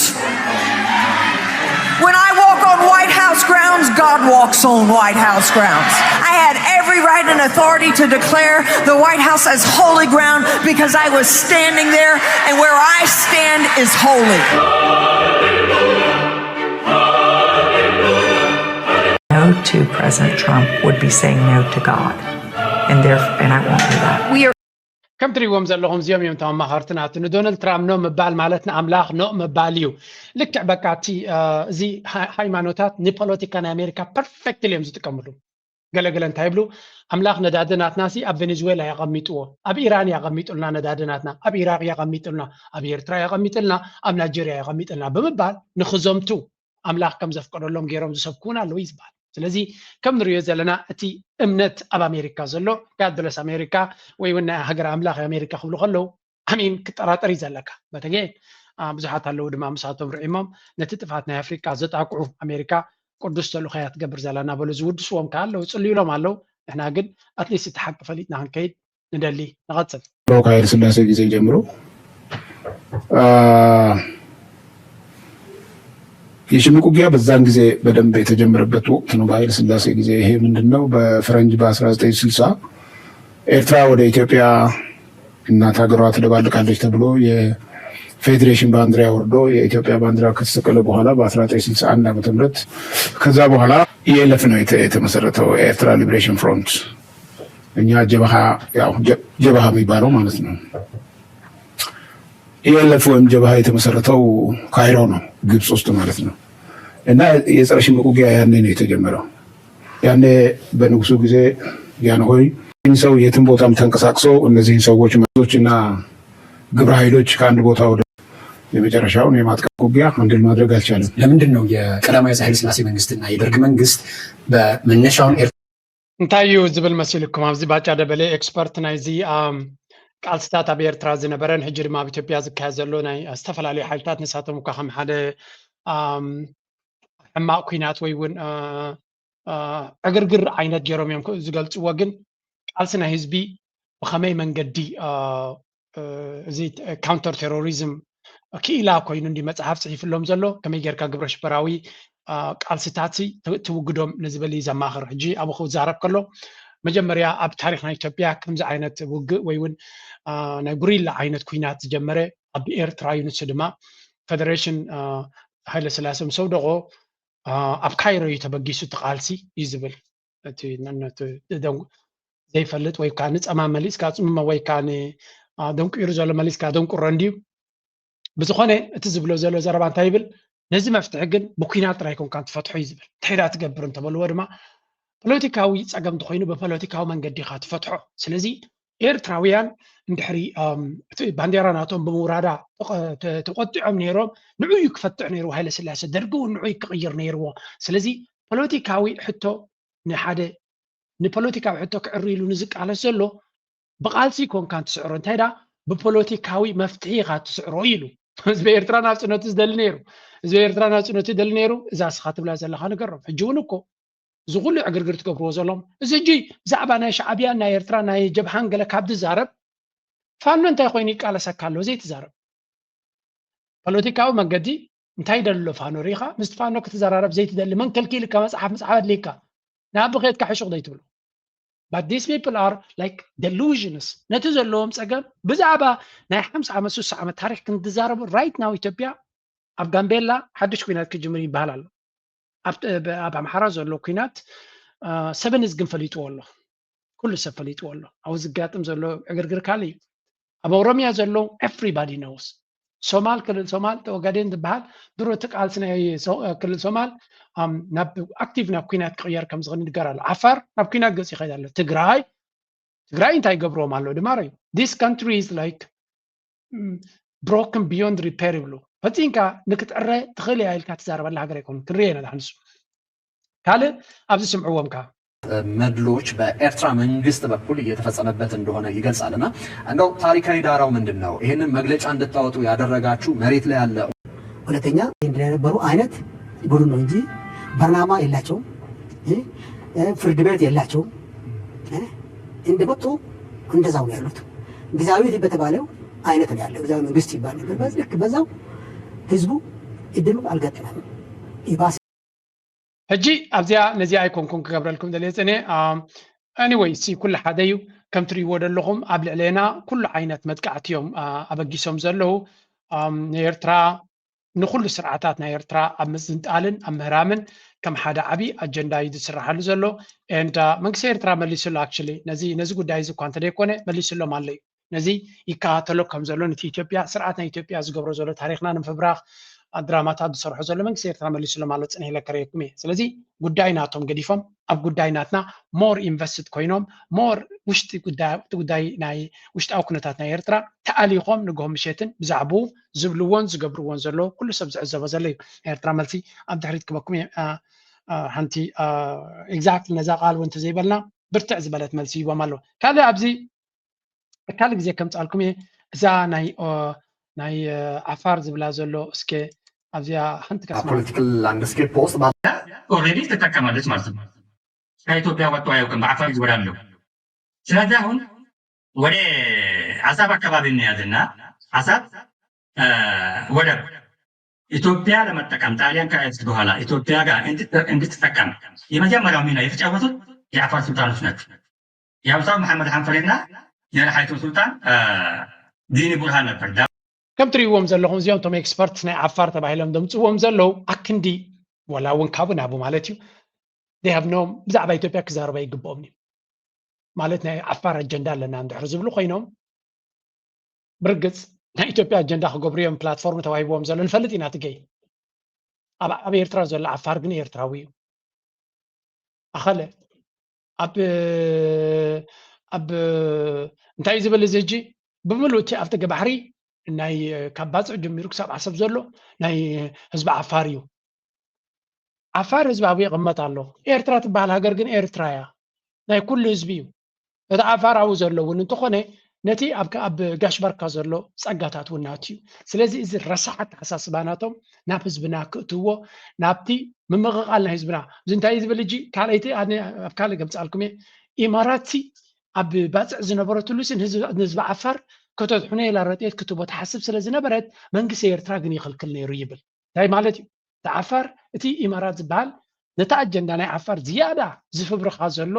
When I walk on White House grounds, God walks on White House grounds. I had every right and authority to declare the White House as holy ground because I was standing there, and where I stand is holy. No to President Trump would be saying no to God. And therefore, and I won't do that. We are ከም ትሪእዎም ዘለኹም እዚኦም እዮም እቶም ኣማኸርቲ ናቱ። ንዶናልድ ትራምፕ ኖ ምባል ማለት ንኣምላኽ ኖ ምባል እዩ። ልክዕ በቃ እቲ እዚ ሃይማኖታት ንፖለቲካ ናይ ኣሜሪካ ፐርፌክትሊ እዮም ዝጥቀምሉ። ገለገለ እንታይ ይብሉ? ኣምላኽ ነዳዲ ናትናሲ ኣብ ቬኔዙዌላ የቐሚጥዎ፣ ኣብ ኢራን የቐሚጡልና ነዳዲ ናትና፣ ኣብ ኢራቅ የቐሚጡልና፣ ኣብ ኤርትራ የቐሚጥልና፣ ኣብ ናይጀርያ የቐሚጥልና ብምባል ንኽዘምቱ ኣምላኽ ከም ዘፍቀደሎም ገይሮም ዝሰብኩ እውን ኣለዉ እዩ ዝበሃል። ስለዚ ከም ንሪኦ ዘለና እቲ እምነት ኣብ ኣሜሪካ ዘሎ God bless ኣሜሪካ ወይ እውን ናይ ሃገር ኣምላኽ ኣሜሪካ ክብሉ ከለዉ ኣሚን ክጠራጠር እዩ ዘለካ። በተገ ብዙሓት ኣለዉ ድማ ምሳቶም ርዒሞም ነቲ ጥፍኣት ናይ ኣፍሪቃ ዘጣቅዑ ኣሜሪካ ቅዱስ ተልእኾ እያ ትገብር ዘላ እናበሉ ዝውድስዎም ከዓ ኣለዉ፣ ጽልዩሎም ኣለዉ። ንሕና ግን ኣትሊስት እቲ ሓቂ ፈሊጥና ክንከይድ ንደሊ። ንቐጽል። ድሮ ከኃይለ ሥላሴ ጊዜ ጀምሮ የሽምቅ ውጊያ በዛን ጊዜ በደንብ የተጀመረበት ወቅት ነው፣ በኃይለ ሥላሴ ጊዜ። ይሄ ምንድነው? በፈረንጅ በ1960 ኤርትራ ወደ ኢትዮጵያ እናት ሀገሯ ትደባልቃለች ተብሎ የፌዴሬሽን ባንዲራ ወርዶ የኢትዮጵያ ባንዲራ ከተሰቀለ በኋላ በ1961 ዓመተ ምህረት ከዛ በኋላ ኢኤልኤፍ ነው የተ- የተመሰረተው፣ ኤርትራ ሊብሬሽን ፍሮንት። እኛ ጀብሃ፣ ያው ጀ- ጀብሃ የሚባለው ማለት ነው። ኢኤልኤፍ ወይም ጀብሃ የተመሰረተው ካይሮ ነው፣ ግብፅ ውስጥ ማለት ነው። እና የጸረ ሽምቅ ውጊያ ያኔ ነው የተጀመረው። ያኔ በንጉሱ ጊዜ ጃንሆይ ሰው የትም ቦታም ተንቀሳቅሰው እነዚህን ሰዎች መቶች እና ግብረ ኃይሎች ከአንድ ቦታ ወደ የመጨረሻውን የማጥቃት ውጊያ አንድል ማድረግ አልቻለም። ለምንድን ነው የቀዳማዊ አፄ ኃይለሥላሴ መንግስትና የደርግ መንግስት በመነሻውን ኤርትራ እንታይ እዩ ዝብል መሲልኩም? ኣብዚ ባጫ ደበሌ ኤክስፐርት ናይዚ ኣም፣ ቃልስታት ኣብ ኤርትራ ዝነበረን ሕጂ ድማ ኣብ ኢትዮጵያ ዝካየድ ዘሎ ናይ ዝተፈላለዩ ሓይልታት ንሳቶም እኳ ከም ሓደ ኣም፣ ሕማቕ ኩናት ወይ እውን እ፣ እ፣ ዕግርግር ዓይነት ገይሮም እዮም ዝገልፅዎ። ግን ቃልሲ ናይ ህዝቢ ብኸመይ መንገዲ እ፣ እ፣ እዚ ካውንተር ቴሮሪዝም ክኢላ ኮይኑ እንዲ መፅሓፍ ፅሒፍሎም ዘሎ ከመይ ጌርካ ግብረ ሽበራዊ እ፣ ቃልስታት ሲ ት- ትውግዶም ንዝብል እዩ ዘማኽር። ሕጂ ኣብኡ ክዛረብ ከሎ መጀመርያ ኣብ ታሪክ ናይ ኢትዮጵያ ከምዚ ዓይነት ውግእ ወይ እውን እ፣ ናይ ጉሪላ ዓይነት ኩናት ዝጀመረ ኣብ ኤርትራ እዩ። ንሱ ድማ ፌደሬሽን እ፣ ሃይለ ስላሴ ምስ ኣውደቖ እ፣ ኣብ ካይሮ እዩ ተበጊሱ እቲ ቃልሲ እዩ ዝብል። እቲ ነነቱ ደንጉ ዘይፈልጥ ወይ ከዓ ንፀማም መሊስካ ፅምሞ ወይ ከዓ ን- አ፣ ደንቁሩ ዘሎ መሊስካ ደንቁሮ እንድዩ። ብዝኾነ እቲ ዝብሎ ዘሎ ዘረባ እንታይ ይብል? ነዚ መፍትሒ ግን ብኩናት ጥራይ ኮንካ ትፈትሖ እዩ ዝብል። እንታይ ዳ ትገብር እንተበልዎ ድማ ፖለቲካዊ ፀገም እንተኾይኑ ብፖለቲካዊ መንገዲ ኢኻ ትፈትሖ። ስለዚ ኤርትራውያን እንድሕሪ ኣም፣ እቲ ባንዴራ ናቶም ብምውራዳ ተቐ- ተ- ተቆጢዖም ነይሮም፣ ንዑ እዩ ክፈትሕ ነይርዎ ሃይለ ስላሴ፣ ደርጊ እውን ንዑ እዩ ክቕይር ነይርዎ። ስለዚ ፖለቲካዊ ሕቶ ንሓደ ንፖለቲካዊ ሕቶ ክዕሪ ኢሉ ንዝቃለስ ዘሎ ብቃልሲ ኮንካ ትስዕሮ እንታይ ዳ ብፖለቲካዊ መፍትሒ ኢኻ ትስዕሮ ኢሉ። ህዝቢ ኤርትራ ናብ ጽነቱ ዝደሊ ነይሩ። ህዝቢ ኤርትራ ናብ ጽነቱ ይደሊ ነይሩ። እዛ እስኻ ትብላ ዘለኻ ንገሮም። ሕጂ እውን እኮ እዚ ኩሉ ዕግርግር ትገብርዎ ዘሎም እዚ ሕጂ ብዛዕባ ናይ ሻዕብያን ናይ ኤርትራ ናይ ጀብሃን ገለ ካብ ትዛረብ ፋኖ እንታይ ኮይኑ ይቃለሰካ ኣሎ ዘይትዛረብ። ፖለቲካዊ መንገዲ እንታይ ይደሊ ኣሎ ፋኖ ርኢኻ? ምስቲ ፋኖ ክትዘራረብ ዘይትደሊ መን ከልኪልካ? መጽሓፍ ምጽሓፍ ኣድልይካ ንኣቢ ከድካ ሕሹቕ ዘይትብሎ። But these people are like delusions። ነቲ ዘለዎም ጸገም ብዛዕባ ናይ ሓምሳ ዓመት ስሳ ዓመት ታሪክ ክንትዛረቡ right now ኢትዮጵያ ኣብ ጋምቤላ ሓድሽ ኩናት ክጅምር ይበሃል ኣሎ። ኣብ ኣብ ኣምሓራ ዘሎ ኩናት ሰበን ህዝግን ፈሊጥዎ ኣሎ። ኩሉ ሰብ ፈሊጥዎ ኣሎ። ኣብኡ ዝጋጥም ዘሎ ዕግርግር ካልእ እዩ። ኣብ ኦሮሚያ ዘሎ everybody knows። ሶማል ክልል ሶማል ኦጋዴን ዝበሃል ድሮ እቲ ቃልሲ ናይ ሶ- ክልል ሶማል ኣም፣ ናብ ኣክቲቭ ናብ ኩናት ክቕየር ከም ዝኽእል ይንገር ኣሎ። ዓፋር ናብ ኩናት ገፅ ይኸይድ ኣሎ። ትግራይ ትግራይ እንታይ ይገብርዎም ኣሎ ድማ ርዩ። This country is like broken beyond repair ይብሉ። ፈፂንካ ንክትዕረ ትኽእል እያ ኢልካ ትዛረበላ ሃገር ኣይኮኑን። ክንሪኦ ኢና ዳሕንሱ ካልእ ኣብዚ ስምዕዎም ከ መድሎች በኤርትራ መንግስት በኩል እየተፈጸመበት እንደሆነ ይገልጻልና እንደው ታሪካዊ ዳራው ምንድን ነው? ይህንን መግለጫ እንድታወጡ ያደረጋችሁ መሬት ላይ ያለ ሁለተኛ እንደነበሩ አይነት ቡድን ነው እንጂ በርናማ የላቸውም፣ ፍርድ ቤት የላቸውም። እንደመጡ እንደዛው ነው ያሉት። ግዛዊ በተባለው አይነት ነው ያለው። ግዛዊ መንግስት ይባል ነበር። ልክ በዛው ህዝቡ እድሉ አልገጠመም። ይባስ ሕጂ ኣብዚኣ ነዚኣ ኣይኮንኩን ክገብረልኩም ደልየ ጽነ anyway ሲ ኩሉ ሓደ እዩ። ከም ትርእይዎ ዘለኹም ኣብ ልዕሌና ኩሉ ዓይነት መጥቃዕቲ እዮም ኣበጊሶም ዘለዉ። ንኤርትራ ንኩሉ ስርዓታት ናይ ኤርትራ ኣብ ምዝንጣልን ኣብ ምህራምን ከም ሓደ ዓብዪ ኣጀንዳ እዩ ዝስራሓሉ ዘሎ። And መንግስቲ ኤርትራ መሊሱሉ actually ነዚ ነዚ ጉዳይ እዚ እኳ እንተደይኮነ መሊሱሎም ኣሎ እዩ። ነዚ ይከታተሎ ከም ዘሎ ነቲ ኢትዮጵያ ስርዓት ናይ ኢትዮጵያ ዝገብሮ ዘሎ ታሪክና ንምፍብራኽ ድራማታት ዝሰርሖ ዘሎ መንግስቲ ኤርትራ መሊሱሎም ኣሎ ጽንሕ ኢለ ከርእየኩም እየ። ስለዚ ጉዳይ ናቶም ገዲፎም ኣብ ጉዳይ ናትና more invested ኮይኖም more ውሽጢ ጉዳይ ናይ ውሽጣዊ ኩነታት ናይ ኤርትራ ተኣሊኾም ንግሆ ምሸትን ብዛዕባኡ ዝብልዎን ዝገብርዎን ዘሎ ኩሉ ሰብ ዝዕዘቦ ዘሎ እዩ። ናይ ኤርትራ መልሲ ኣብ ድሕሪት ክበኩም እየ። ሓንቲ exactly ነዛ ቃል እውን እንተዘይበልና ብርትዕ ዝበለት መልሲ ይቦም ኣሎ። ካልእ ኣብዚ ካልእ ግዜ ከምጻልኩም እየ። እዛ ናይ ናይ ዓፋር ዝብላ ዘሎ እስከ ኣብዚኣ ሓንቲ ከስማ political landscape post already ትጠቀማለች ማለት ነው። ከኢትዮጵያ ወጥቶ አያውቅም። በአፋር ይዞራል ነው። ስለዚህ አሁን ወደ አሳብ አካባቢ እንያዝና አሳብ ወደብ ኢትዮጵያ ለመጠቀም ጣሊያን ከያዘች በኋላ ኢትዮጵያ ጋር እንድትጠቀም የመጀመሪያው ሚና የተጫወቱት የአፋር ሱልጣኖች ናቸው። የአብሳው መሐመድ ሐንፈሬና የረሓይቱ ሱልጣን ዲኒ ቡርሃን ነበር። ከም ትርእይዎም ዘለኹም እዚኦም እቶም expert ናይ ዓፋር ተባሂሎም ዘምፅዎም ዘለዉ ኣክንዲ ወላ እውን ካብኡ ናብኡ ማለት እዩ they have no ብዛዕባ ኢትዮጵያ ክዛረቡ ኣይግብኦም እዩ ማለት ናይ ዓፋር ኣጀንዳ ኣለና እንድሕር ዝብሉ ኮይኖም ብርግፅ ናይ ኢትዮጵያ ኣጀንዳ ክገብሩ እዮም platform ተዋሂብዎም ዘሎ ንፈልጥ ኢና ትገይ ኣብ ኤርትራ ዘሎ ዓፋር ግን ኤርትራዊ እዩ ኣኸለ ኣብ ኣብ እንታይ ዝብል እዚ ሕጂ ብምሉእ እቲ ኣብ ጥገ ባሕሪ ናይ ካብ ባፅዕ ጀሚሩ ክሳብ ዓሰብ ዘሎ ናይ ህዝቢ ዓፋር እዩ። ዓፋር ህዝቢ ኣብኡ ይቕመጥ ኣሎ። ኤርትራ ትበሃል ሃገር ግን ኤርትራ እያ፣ ናይ ኩሉ ህዝቢ እዩ። እቲ ዓፋር ኣብኡ ዘሎ እውን እንተኾነ ነቲ ኣብ ኣብ ጋሽ ባርካ ዘሎ ጸጋታት እውን ናቱ እዩ። ስለዚ እዚ ረሳሕ ኣተሓሳስባ ናቶም ናብ ህዝብና ክእትዎ ናብቲ ምምቕቓል ናይ ህዝብና እዚ እንታይ ዝብል እጂ ካልኣይቲ ኣብ ካልእ ገምጻልኩም እየ ኢማራት ኣብ ባፅዕ ዝነበረትሉ ሲ ንህዝቢ ዓፋር ከተድሕኖ ኢላ ረድኤት ክትቦ ትሓስብ ስለ ዝነበረት መንግስቲ ኤርትራ ግን ይኽልክል ነይሩ ይብል። እንታይ ማለት እዩ? እቲ ዓፋር እቲ ኢማራት ዝበሃል ነቲ ኣጀንዳ ናይ ዓፋር ዝያዳ ዝፍብርኻ ዘሎ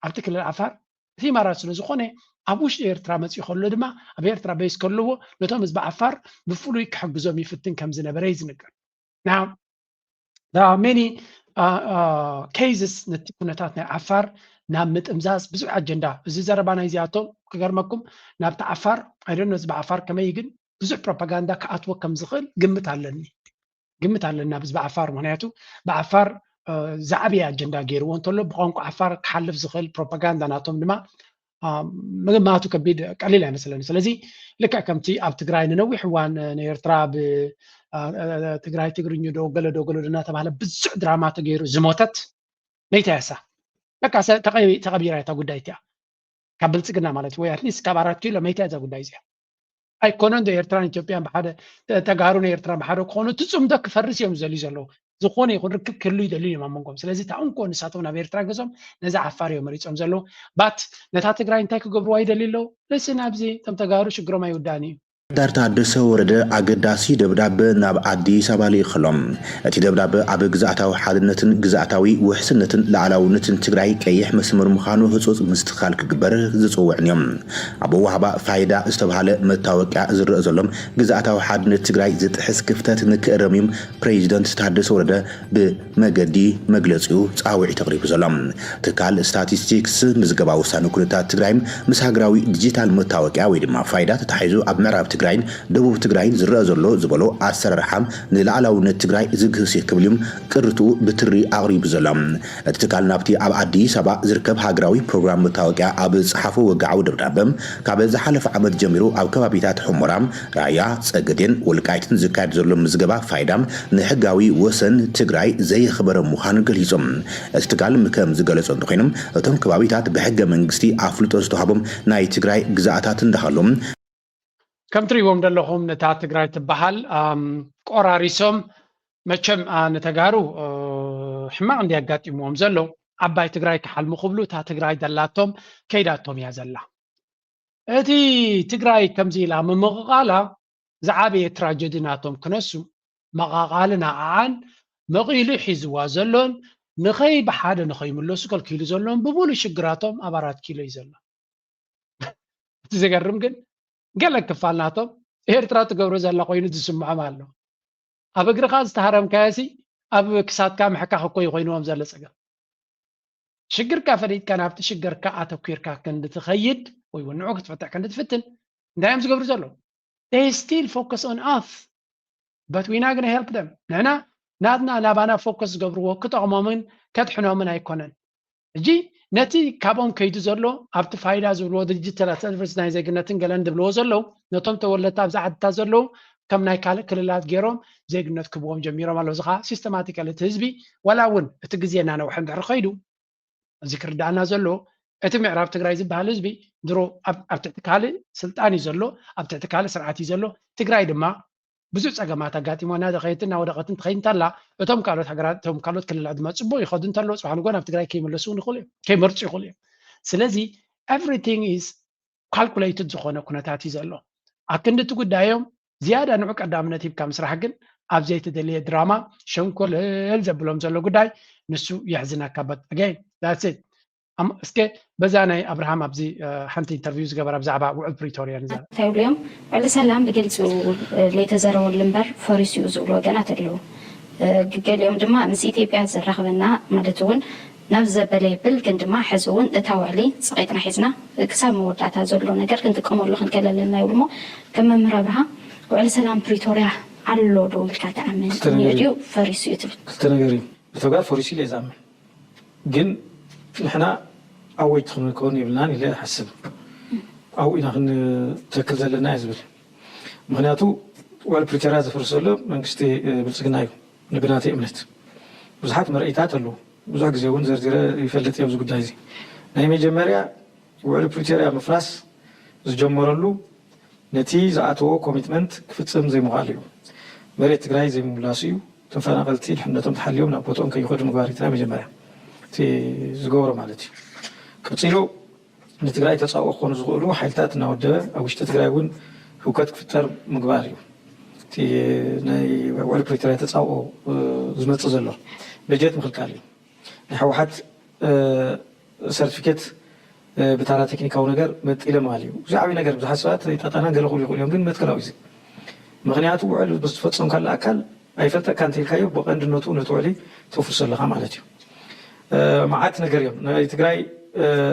ኣብቲ ክልል ዓፋር እቲ ኢማራት ስለ ዝኾነ ኣብ ውሽጢ ኤርትራ መፅኡ ከሎ ድማ ኣብ ኤርትራ በይስ ከለዎ ነቶም ህዝቢ ዓፋር ብፍሉይ ክሕግዞም ይፍትን ከም ዝነበረ እዩ ዝንገር። Now there are many cases ነቲ ኩነታት ናይ ዓፋር ናብ ምጥምዛዝ ብዙሕ ኣጀንዳ እዚ ዘረባ ናይ እዚኣቶም ክገርመኩም ናብቲ ዓፋር I don't know ህዝቢ ዓፋር ከመይ ግን ብዙሕ ፕሮፓጋንዳ ክኣትዎ ከም ዝኽእል ግምት ኣለኒ ግምት ኣለኒ ናብ ህዝቢ ዓፋር ምክንያቱ ብዓፋር ዝዓበየ ኣጀንዳ ገይርዎ እንተሎ ብቋንቋ ዓፋር ክሓልፍ ዝኽእል ፕሮፓጋንዳ ናቶም ድማ ምግማቱ ከቢድ ቀሊል ኣይመስለኒ ስለዚ ልክዕ ከምቲ ኣብ ትግራይ ንነዊሕ እዋን ንኤርትራ ብትግራይ ትግርኝ ዶ ገለ ዶ ገለ ዶ እናተባሃለ ብዙሕ ድራማ ተገይሩ ዝሞተት መይታ ያሳ በቃ ተቐቢራ እታ ጉዳይ እቲኣ ካብ ብልፅግና ማለት ወይ ኣትሊስት ካብ ኣራት ኪሎ መይታ እዛ ጉዳይ እዚኣ ኣይኮነን ዶ ኤርትራን ኢትዮጵያን ብሓደ ተጋሩን ኤርትራን ብሓደ ክኾኑ እቲ ፅምዶ ክፈርስ እዮም ዝደልዩ ዘለዉ ዝኾነ ይኹን ርክብ ክህሉ ይደልዩ እዮም ኣብ መንጎም ስለዚ እታ እንኮ ንሳቶም ናብ ኤርትራ ገዞም ነዛ ዓፋር እዮም መሪፆም ዘለዉ but ነታ ትግራይ እንታይ ክገብርዋ ይደልዩ ኣለዉ ለስን ኣብዚ እቶም ተጋሩ ሽግሮም ኣይውዳእን እዩ ዶክተር ታደሰ ወረደ ኣገዳሲ ደብዳበ ናብ ኣዲስ ኣበባ ልኢኸሎም። እቲ ደብዳበ ኣብ ግዝኣታዊ ሓድነትን ግዝኣታዊ ውሕስነትን ላዕላውነትን ትግራይ ቀይሕ መስመር ምዃኑ ህፁፅ ምስትኽኻል ክግበር ዝፅውዕን እዮም። ኣብ ኣወሃባ ፋይዳ ዝተብሃለ መታወቂያ ዝረአ ዘሎም ግዝኣታዊ ሓድነት ትግራይ ዝጥሕስ ክፍተት ንክእረም እዮም ፕሬዚደንት ታደሰ ወረደ ብመገዲ መግለፂኡ ፃውዒት ኣቕሪቡ ዘሎ። ትካል ስታቲስቲክስ ምዝገባ ውሳነ ኩነታት ትግራይ ምስ ሃገራዊ ዲጂታል መታወቂያ ወይ ድማ ፋይዳ ተታሒዙ ኣብ ምዕራብ ትግራይን ደቡብ ትግራይን ዝረአ ዘሎ ዝበሎ ኣሰራርሓ ንልኣላውነት ትግራይ ዝግህስ እዩ ክብል እዩ ቅርቱ ብትሪ ኣቕሪቡ ዘሎ። እቲ ትካል ናብቲ ኣብ ኣዲስ ኣበባ ዝርከብ ሃገራዊ ፕሮግራም መታወቂያ ኣብ ዝጸሓፎ ወግዓዊ ደብዳበ፣ ካብ ዝሓለፈ ዓመት ጀሚሩ ኣብ ከባቢታት ሑመራ፣ ራያ፣ ጸገዴን ወልቃይትን ዝካየድ ዘሎ ምዝገባ ፋይዳ ንሕጋዊ ወሰን ትግራይ ዘየኽበረ ምዃኑ ገሊጹ። እቲ ትካል ከም ዝገለጾ እንተኾይኑ፣ እቶም ከባቢታት ብሕገ መንግስቲ ኣፍልጦ ዝተዋህቦም ናይ ትግራይ ግዛኣታት እንዳሃሎም፣ ከም ትሪእዎም ዘለኹም ነታ ትግራይ ትበሃል ኣም፣ ቆራሪሶም፣ መቸም ኣ፣ ንተጋሩ እ፣ ሕማቕ እንዲ ኣጋጢምዎም ዘሎ፣ ዓባይ ትግራይ ክሓልሙ ክብሉ እታ ትግራይ ደላቶም ከይዳቶም እያ ዘላ። እቲ ትግራይ ከምዚ ኢላ ምምቕቓላ ዝዓበየ ትራጀዲ ናቶም ክነሱ፣ መቓቓሊ ንዓኣን መቒሉ ሒዝዋ ዘሎን ንኸይ ብሓደ ንኸይምለሱ ከልኪሉ ዘሎን ብሙሉ ሽግራቶም ኣብ ኣራት ኪሎ እዩ ዘሎ። እቲ ዘገርም ግን ገለ ክፋል ናቶም ኤርትራ ትገብሮ ዘላ ኮይኑ ዝስምዖም ኣሎ። ኣብ እግርኻ ዝተሃረምካዮሲ ኣብ ክሳድካ ምሕካኽ እኮ እዩ ኮይንዎም ዘሎ ጸገም። ሽግርካ ፈሊጥካ ናብቲ ሽግርካ ኣተኲርካ ክንዲ ትኸይድ ወይ እውን ንዑ ክትፈትሕ ክንዲ ትፍትን እንታይ እዮም ዝገብሩ ዘለዉ? They still focus on us, but we not gonna help them. ንሕና ናትና ናባና ፎከስ ዝገብርዎ ክጠቕሞምን ከድሕኖምን ኣይኮነን። ሕጂ ነቲ ካብኦም ከይዱ ዘሎ ኣብቲ ፋይዳ ዝብልዎ ድርጅት ተላሰልፍስ ናይ ዜግነትን ገለን ዝብልዎ ዘለዉ ነቶም ተወለድቲ ኣብዚ ዓድታት ዘለዉ ከም ናይ ካልእ ክልላት ገይሮም ዜግነት ክብዎም ጀሚሮም ኣለዉ። እዚ ከዓ ሲስተማቲካሊ እቲ ህዝቢ ዋላ እውን እቲ ግዜ እናነውሐ እንድሕር ከይዱ እዚ ክርዳእና ዘሎ እቲ ምዕራብ ትግራይ ዝበሃል ህዝቢ ድሮ ኣብ ኣብ ትሕቲ ካልእ ስልጣን እዩ ዘሎ፣ ኣብ ትሕቲ ካልእ ስርዓት እዩ ዘሎ። ትግራይ ድማ ብዙሕ ፀገማት ኣጋጢሞና ዝኸየትን እናወደቐትን ትኸይድ እንተላ እቶም ካልኦት ሃገራት እቶም ካልኦት ክልላት ድማ ፅቡቕ ይኸዱ እንተለዉ ፅባሕ ንጎ ናብ ትግራይ ከይመለሱ እውን ይኽእሉ እዮም ከይመርፁ ይኽእሉ እዮም። ስለዚ everything is calculated ዝኾነ ኩነታት እዩ ዘሎ። ኣክንዲ እቲ ጉዳዮም ዝያዳ ንዑ ቀዳምነት ሂብካ ምስራሕ ግን ኣብ ዘይተደለየ ድራማ ሸንኮለል ዘብሎም ዘሎ ጉዳይ ንሱ የሕዝነካ። But again that's it። እስከ በዛ ናይ ኣብርሃም ኣብዚ ሓንቲ ኢንተርቪው ዝገበራ ብዛዕባ ውዕል ፕሪቶርያ ንዛ እንታይ ይብሉ እዮም? ውዕሊ ሰላም ብግልፂ ለይተዘረበሉ እምበር ፈሪሱ እዩ ዝብሉ ወገናት ኣለዉ። ገሊኦም ድማ ምስ ኢትዮጵያ ዘራኽበና ማለት እውን ናብ ዘበለ ይብል ግን ድማ ሕዚ እውን እታ ውዕሊ ፀቒጥና ሒዝና ክሳብ መወዳእታ ዘሎ ነገር ክንጥቀመሉ ክንክእል ኣለና ይብሉ እሞ ከም መምህር ኣብርሃ ውዕሊ ሰላም ፕሪቶርያ ኣሎ ዶ ኢልካ ትኣምን? እኒኦ ድዩ ፈሪሱ እዩ ትብል? ክልተ ነገር እዩ። ብተግባር ፈሪሱ ኢለ እየ ዝኣምን። ግን ንሕና ኣወጅቲ ክንከውን የብልናን ኢለ እሓስብ። ኣብኡ ኢና ክንተክል ዘለና እየ ዝብል። ምክንያቱ ውዕል ፕሪቶርያ ዘፍርስ ዘሎ መንግስቲ ብልፅግና እዩ ብናተይ እምነት። ብዙሓት መርኢታት ኣለዉ። ብዙሕ ግዜ እውን ዘርዚረ ይፈልጥ እየ ኣብዚ ጉዳይ እዚ። ናይ መጀመርያ ውዕል ፕሪቶርያ ምፍራስ ዝጀመረሉ ነቲ ዝኣተዎ ኮሚትመንት ክፍፅም ዘይምኽኣሉ እዩ። መሬት ትግራይ ዘይምምላሱ እዩ። ተፈናቐልቲ ድሕነቶም ተሓልዮም ናብ ቦትኦም ከይኸዱ ምግባር እዩ እቲ ናይ መጀመርያ እቲ ዝገበሮ ማለት እዩ። ቀፂሉ ንትግራይ ተፃብኦ ክኾኑ ዝኽእሉ ሓይልታት እናወደበ ኣብ ውሽጢ ትግራይ እውን ህውከት ክፍጠር ምግባር እዩ። እቲ ናይ ውዕል ፕሪቶርያ ተፃብኦ ዝመፅእ ዘሎ በጀት ምኽልካል እዩ። ናይ ህወሓት ሰርቲፊኬት ብታራ ቴክኒካዊ ነገር መጢለ ምባል እዩ። እዚ ዓብዪ ነገር ብዙሓት ሰባት ይጣጣናን ገለ ክብሉ ይኽእሉ እዮም፣ ግን መትከላዊ እዚ ምኽንያቱ ውዕል ዝፈፀምካሉ ኣካል ኣይፈልጠካ እንተኢልካዮ ብቐንድነቱ ነቲ ውዕሊ ተፍርሶ ኣለኻ ማለት እዩ። መዓት ነገር እዮም ናይ ትግራይ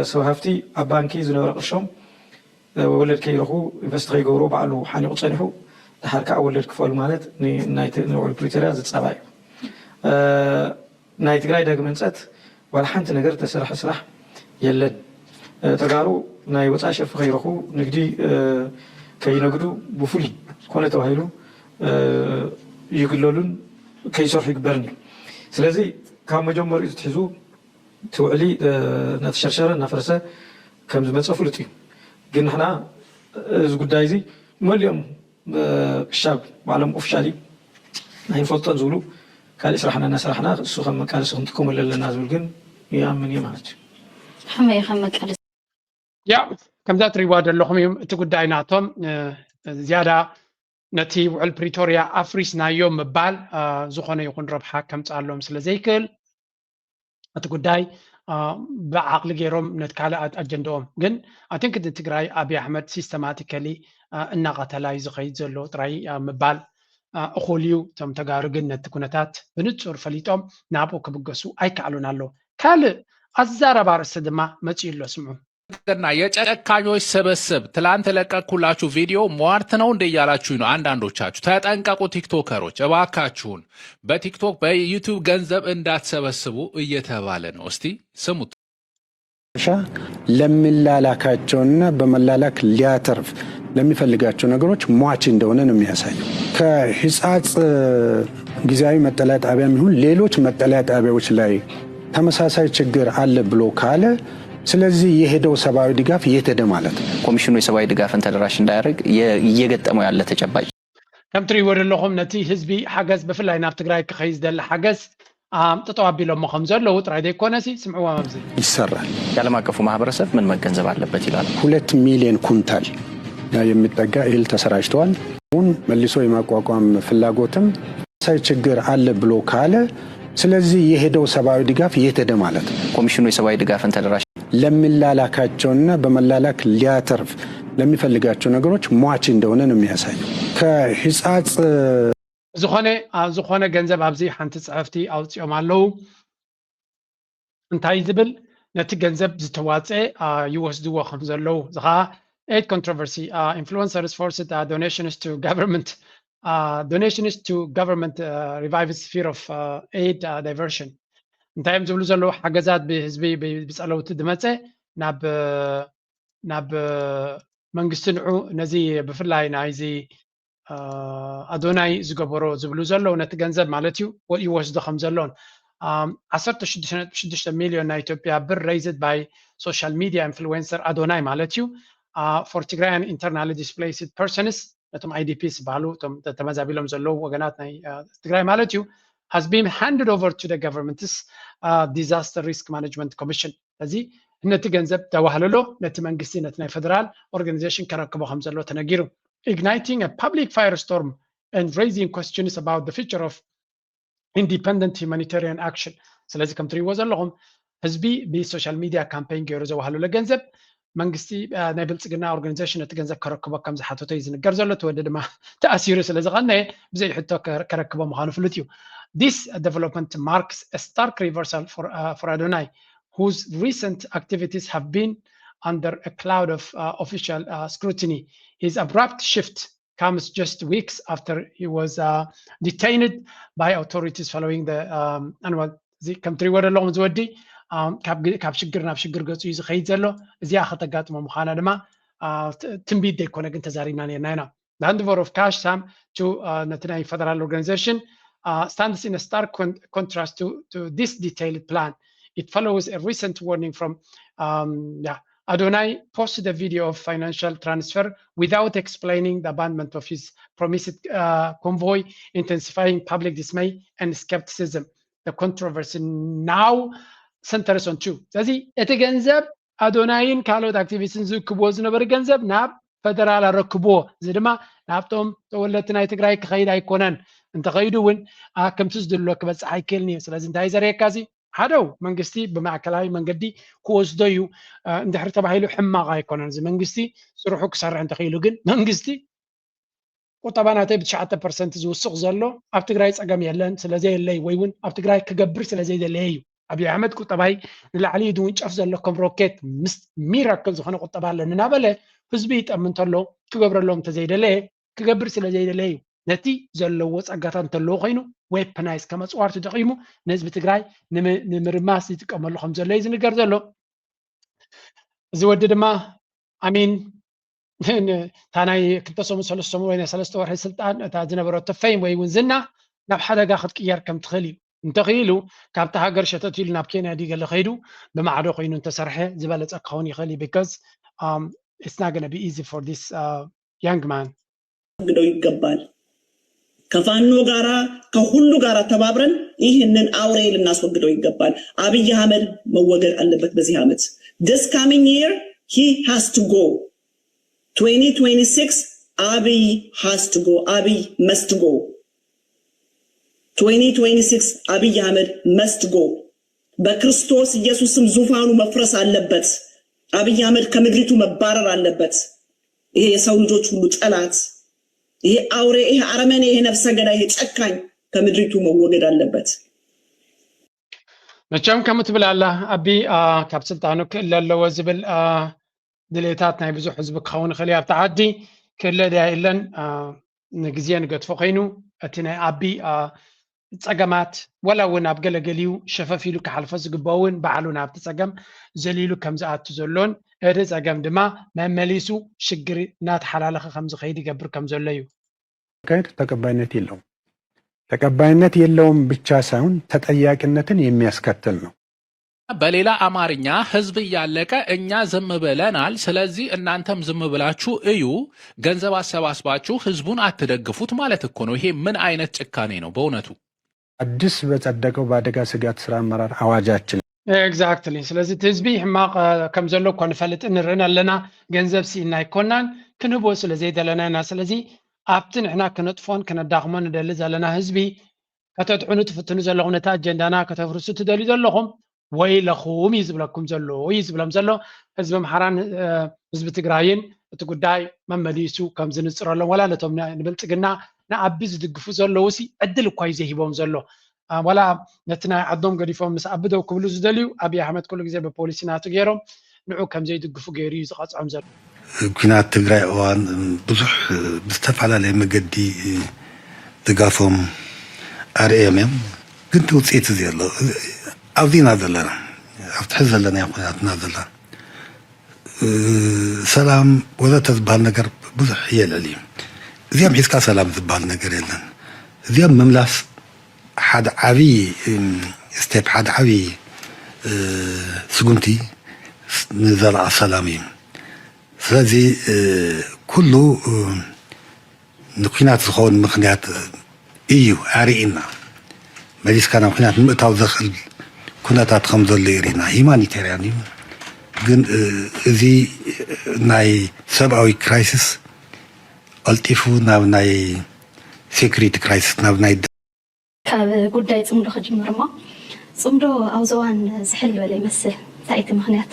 ሰብ ሃፍቲ ኣብ ባንኪ ዝነበረ ቅርሾም ወለድ ከይረኽቡ ኢንቨስት ከይገብሩ ባዕሉ ሓኒቑ ፀኒሑ ድሓር ከዓ ወለድ ክፈሉ ማለት ናይቲ ንውዕል ፕሪቶርያ ዝፃባእ እዩ። ናይ ትግራይ ዳግመ ህንፀት ዋላ ሓንቲ ነገር ተሰርሐ ስራሕ የለን። ተጋሩ ናይ ወፃኢ ሸርፊ ከይረኽቡ ንግዲ ከይነግዱ ብፍሉይ ኮነ ተባሂሉ ይግለሉን ከይሰርሑ ይግበርን እዩ። ስለዚ ካብ መጀመሪኡ ትሕዙ እቲ ውዕሊ እናተሸርሸረ እናፈረሰ ከም ዝመፀ ፍሉጥ እዩ። ግን ንሕና እዚ ጉዳይ እዚ መሊኦም ክሻብ ባዕሎም ኦፊሻሊ ኣይንፈልጦን ዝብሉ ካልእ ስራሕና እናሰራሕና እሱ ከም መቃለሲ ክንጥቀመሉ ኣለና ዝብል ግን ይኣምን እየ ማለት እዩ። ከመይ ከም መቃለሲ ያ ከምዛ ትሪዋ ዘለኹም እዩ እቲ ጉዳይ ናቶም ዝያዳ ነቲ ውዕል ፕሪቶርያ ኣፍሪስናዮ ምባል ዝኾነ ይኹን ረብሓ ከምፅኣሎም ስለ ዘይክእል እቲ ጉዳይ ብዓቕሊ ገይሮም ነቲ ካልእ ኣጀንድኦም ግን ኣቲንክ ንትግራይ ኣብይ ኣሕመድ ሲስተማቲካሊ እናቐተላ እዩ ዝኸይድ ዘሎ ጥራይ ምባል እኹል እዩ። እቶም ተጋሩ ግን ነቲ ኩነታት ብንፁር ፈሊጦም ናብኡ ክብገሱ ኣይከኣሉን ኣለዉ። ካልእ ኣዛራቢ ኣርእስቲ ድማ መፂኡ ኣሎ ስምዑ። እና የጨካኞች ስብስብ። ትላንት የለቀኩላችሁ ቪዲዮ ሟርት ነው እንደ እያላችሁ ነው አንዳንዶቻችሁ። ተጠንቀቁ ቲክቶከሮች እባካችሁን። በቲክቶክ በዩቲዩብ ገንዘብ እንዳትሰበስቡ እየተባለ ነው። እስቲ ስሙት። ሻ ለሚላላካቸውና በመላላክ ሊያተርፍ ለሚፈልጋቸው ነገሮች ሟች እንደሆነ ነው የሚያሳየው። ከሂጻጽ ጊዜያዊ መጠለያ ጣቢያ የሚሆን ሌሎች መጠለያ ጣቢያዎች ላይ ተመሳሳይ ችግር አለ ብሎ ካለ፣ ስለዚህ የሄደው ሰብአዊ ድጋፍ የት ሄደ ማለት ነው። ኮሚሽኑ የሰብአዊ ድጋፍን ተደራሽ እንዳያደርግ እየገጠመው ያለ ተጨባጭ ከም ትሪእዎ ዘለኹም ነቲ ህዝቢ ሓገዝ ብፍላይ ናብ ትግራይ ክኸይድ ዝደሊ ሓገዝ ኣም፣ ጠጠው ኣቢሎሞ ከም ዘለዉ ጥራይ ዘይኮነሲ ስምዕዎም ኣብዚ ይሰራል። የዓለም አቀፉ ማህበረሰብ ምን መገንዘብ አለበት ይላሉ። ሁለት ሚሊዮን ኩንታል የሚጠጋ እህል ተሰራጭተዋል። አሁን መልሶ የማቋቋም ፍላጎትም ሳይ ችግር አለ ብሎ ካለ፣ ስለዚህ የሄደው ሰብአዊ ድጋፍ የት ሄደ ማለት ነው። ኮሚሽኑ የሰብአዊ ድጋፍን ተደራሽ ለሚላላካቸውና በመላላክ ሊያተርፍ ለሚፈልጋቸው ነገሮች ሟች እንደሆነ ነው የሚያሳየው። ከሂጻጽ ዝኾነ ዝኾነ ገንዘብ ኣብዚ ሓንቲ ፅሕፍቲ ኣውፅኦም ኣለዉ። እንታይ ዝብል ነቲ ገንዘብ ዝተዋፀ ይወስድዎ ከም ዘለዉ እዚ ከዓ aid controversy influencers forced donations to government donations to government revives fear of aid diversion እንታይ እዮም ዝብሉ ዘለዉ ሓገዛት ብህዝቢ ብፀለውቲ ዝመፀ ናብ ናብ መንግስቲ ንዑ ነዚ ብፍላይ ናይዚ ኣዶናይ ዝገበሮ ዝብሉ ዘለዉ ነቲ ገንዘብ ማለት እዩ ይወስዶ ከም ዘሎን ዓሰርተ ሽዱሽተ ሚልዮን ናይ ኢትዮጵያ ብር raised by social media influencer ኣዶናይ ማለት እዩ for Tigrayan internally displaced persons ነቶም I D Ps ዝበሃሉ እቶም ተመዛቢሎም ዘለዉ ወገናት ናይ ትግራይ ማለት እዩ has been handed over to the government's disaster risk management commission ስለዚ ነቲ ገንዘብ ተባህለሎ ነቲ መንግስቲ ነቲ ናይ ፌደራል organization ከረክቦ ከም ዘሎ ተነጊሩ igniting a public firestorm and raising questions about the future of independent humanitarian action ስለዚ ከም ትሪእዎ ዘለኹም ህዝቢ ብሶሻል ሚድያ ካምፔን ገይሩ ዘዋህለሎ ገንዘብ መንግስቲ ናይ ብልፅግና organization ነቲ ገንዘብ ከረክቦ ከም ዝሓተቶ እዩ ዝንገር ዘሎ እቲ ወዲ ድማ ተኣሲሩ ስለ ዝቐነየ ብዘይ ሕቶ ከረክቦ ምዃኑ ፍሉጥ እዩ this development marks a stark reversal for, uh, for Adonai whose recent activities have been under a cloud of uh, official uh, scrutiny his abrupt shift comes just weeks after he was uh, detained by authorities following the um, annual ከምቲ ሪወ ዘለኹም ዝወዲ ካብ ሽግር ናብ ሽግር ገፁ እዩ ዝኸይድ ዘሎ እዚኣ ከተጋጥሞ ምዃና ድማ ትንቢት ዘይኮነ ግን ተዛሪብና ነርና ኢና the handover of cash sum to uh, ነቲ ናይ federal organization uh, stands in a stark con contrast to, to this detailed plan it follows a recent warning from um, yeah, Adonai posted a video of financial transfer without explaining the abandonment of his promised uh, convoy, intensifying public dismay and skepticism. The controversy now centers on two. ስለዚ እቲ ገንዘብ ኣዶናይን ካልኦት ኣክቲቪስትን ዝእክብዎ ዝነበረ ገንዘብ ናብ ፈደራል ኣረክብዎ እዚ ድማ ናብቶም ተወለድቲ ናይ ትግራይ ክኸይድ ኣይኮነን እንተኸይዱ እውን ኣክምቲ ዝድሎ ክበፅሕ ኣይክእልን እዩ ስለዚ እንታይ ዘርእየካ እዚ ሓደው መንግስቲ ብማእከላዊ መንገዲ ክወስዶ እዩ እንድሕር ተባሂሉ ሕማቕ ኣይኮነን እዚ መንግስቲ ስርሑ ክሰርሕ እንተኽኢሉ ግን መንግስቲ ቁጠባ ናተይ ብትሽዓተ ፐርሰንት ዝውስቕ ዘሎ ኣብ ትግራይ ፀገም የለን ስለዘየለይ ወይ እውን ኣብ ትግራይ ክገብር ስለዘይደለየ እዩ ኣብይ ኣሕመድ ቁጠባይ ንላዕሊ እዩ ዝውንጨፍ ዘሎ ከም ሮኬት ምስ ሚራክል ዝኾነ ቁጠባ ኣለኒ እናበለ ህዝቢ ይጠሚ እንተሎ ክገብረሎም እንተዘይደለየ ክገብር ስለዘይደለየ እዩ ነቲ ዘለዎ ጸጋታት እንተለዎ ኮይኑ ዌፐናይዝ ከም ኣፅዋር ተጠቒሙ ንህዝቢ ትግራይ ንምርማስ ይጥቀመሉ ከም ዘሎ እዩ ዝንገር ዘሎ እዚ ወዲ ድማ ኣሚን እታ ናይ ክልተ ሰሙን ሰለስተ ሰሙን ወይ ናይ ሰለስተ ወርሒ ስልጣን እታ ዝነበረቶ ፈይም ወይ እውን ዝና ናብ ሓደጋ ክትቅየር ከም ትኽእል እዩ እንተኽኢሉ ካብቲ ሃገር ሸተት ኢሉ ናብ ኬንያ ድዩ ገለ ከይዱ ብማዕዶ ኮይኑ እንተሰርሐ ዝበለፀ ክኸውን ይኽእል እዩ because it's not gonna be easy for this uh, young man ልናስወግደው ይገባል። ከፋኖ ጋራ ከሁሉ ጋራ ተባብረን ይህንን አውሬ ልናስወግደው ይገባል። አብይ አህመድ መወገድ አለበት በዚህ ዓመት። This coming year he has to go. twenty twenty-six አብይ has to go. አብይ must go. twenty twenty-six አብይ አህመድ must go. በክርስቶስ ኢየሱስም ዙፋኑ መፍረስ አለበት። አብይ አህመድ ከምድሪቱ መባረር አለበት። ይሄ የሰው ልጆች ሁሉ ጠላት፣ ይሄ አውሬ፣ ይሄ አረመኔ፣ ይሄ ነፍሰ ገዳይ፣ ይሄ ጨካኝ ከምድሪቱ መወገድ አለበት። መቸም ከም ትብል ኣላ ኣቢ ካብ ስልጣኑ ክእለ ኣለዎ ዝብል ድሌታት ናይ ብዙሕ ህዝቢ ክኸውን ይኽእል እዩ ኣብቲ ዓዲ። ክህለ ድያ የለን ንግዜ ንገድፎ ኮይኑ፣ እቲ ናይ ኣቢ ጸገማት ዋላ እውን ኣብ ገለገሊኡ ሸፈፍ ኢሉ ክሓልፎ ዝግብኦ እውን ባዕሉ ናብቲ ጸገም ዘሊሉ ከም ዝኣቱ ዘሎን እቲ ጸገም ድማ መመሊሱ ሽግር እናተሓላለኸ ከም ዝኸይድ ይገብር ከም ዘሎ እዩ። አካሄድ ተቀባይነት የለውም። ተቀባይነት የለውም ብቻ ሳይሆን ተጠያቂነትን የሚያስከትል ነው። በሌላ አማርኛ ህዝብ እያለቀ እኛ ዝም ብለናል፣ ስለዚህ እናንተም ዝም ብላችሁ እዩ፣ ገንዘብ አሰባስባችሁ ህዝቡን አትደግፉት ማለት እኮ ነው። ይሄ ምን አይነት ጭካኔ ነው በእውነቱ? አዲስ በጸደቀው በአደጋ ስጋት ስራ አመራር አዋጃችን exactly። ስለዚ እቲ ህዝቢ ሕማቕ ከም ዘሎ እኳ ንፈልጥ ንርእን ኣለና። ገንዘብ ስኢና ኣይኮናን፣ ክንህቦ ስለ ዘይደለና ኢና። ስለዚ ኣብቲ ንሕና ክነጥፎን ክነዳኽሞን ንደሊ ዘለና ህዝቢ ከተድሕኑ ትፍትኑ ዘለኹም፣ ነቲ ኣጀንዳና ከተፍርሱ ትደልዩ ዘለኹም ወይለኹም እዩ ዝብለኩም ዘሎ እዩ ዝብሎም ዘሎ ህዝቢ ኣምሓራን ህዝቢ ትግራይን። እቲ ጉዳይ መመሊሱ ከም ዝንፅረሎም ዋላ ነቶም ንብልፅግና ንኣቢ ዝድግፉ ዘለዉ ሲ ዕድል እኳ እዩ ዘይሂቦም ዘሎ። ዋላ ነቲ ናይ ዓዶም ገዲፎም ምስ ኣቢ ደው ክብሉ ዝደልዩ ኣብይ ኣሕመድ ኩሉ ግዜ ብፖሊሲ ናቱ ገይሮም ንዑ ከም ዘይድግፉ ገይሩ እዩ ዝቐፅዖም ዘሎ። ኩናት ትግራይ እዋን ብዙሕ ብዝተፈላለየ መገዲ ድጋፎም ኣርእዮም እዮም። ግን እቲ ውፅኢት እዚ ኣሎ ኣብዚ ኢና ዘለና ኣብቲ ሕዚ ዘለና ኩናትና ዘለና ሰላም ወዘተ ዝበሃል ነገር ብዙሕ የልዕል እዩ። እዚኦም ሒዝካ ሰላም ዝበሃል ነገር የለን። እዚኦም ምምላስ ሓደ ዓብዪ step ሓደ ዓብዪ ስጉምቲ ንዘላቂ ሰላም እዩ። ስለዚ ኩሉ ንኩናት ዝኸውን ምኽንያት እዩ ኣርእና መሊስካ ናብ ኩናት ንምእታው ዘኽእል ኩነታት ከም ዘሎ ይርኢና። ሂማኒቴርያን እዩ ግን እዚ ናይ ሰብኣዊ crisis ቀልጢፉ ናብ ናይ security crisis ናብ ናይ ካብ ጉዳይ ፅምዶ ክጅምር እሞ ፅምዶ ኣብዚ እዋን ዝሕል ዝበለ ይመስል። እንታይ እቲ ምኽንያት?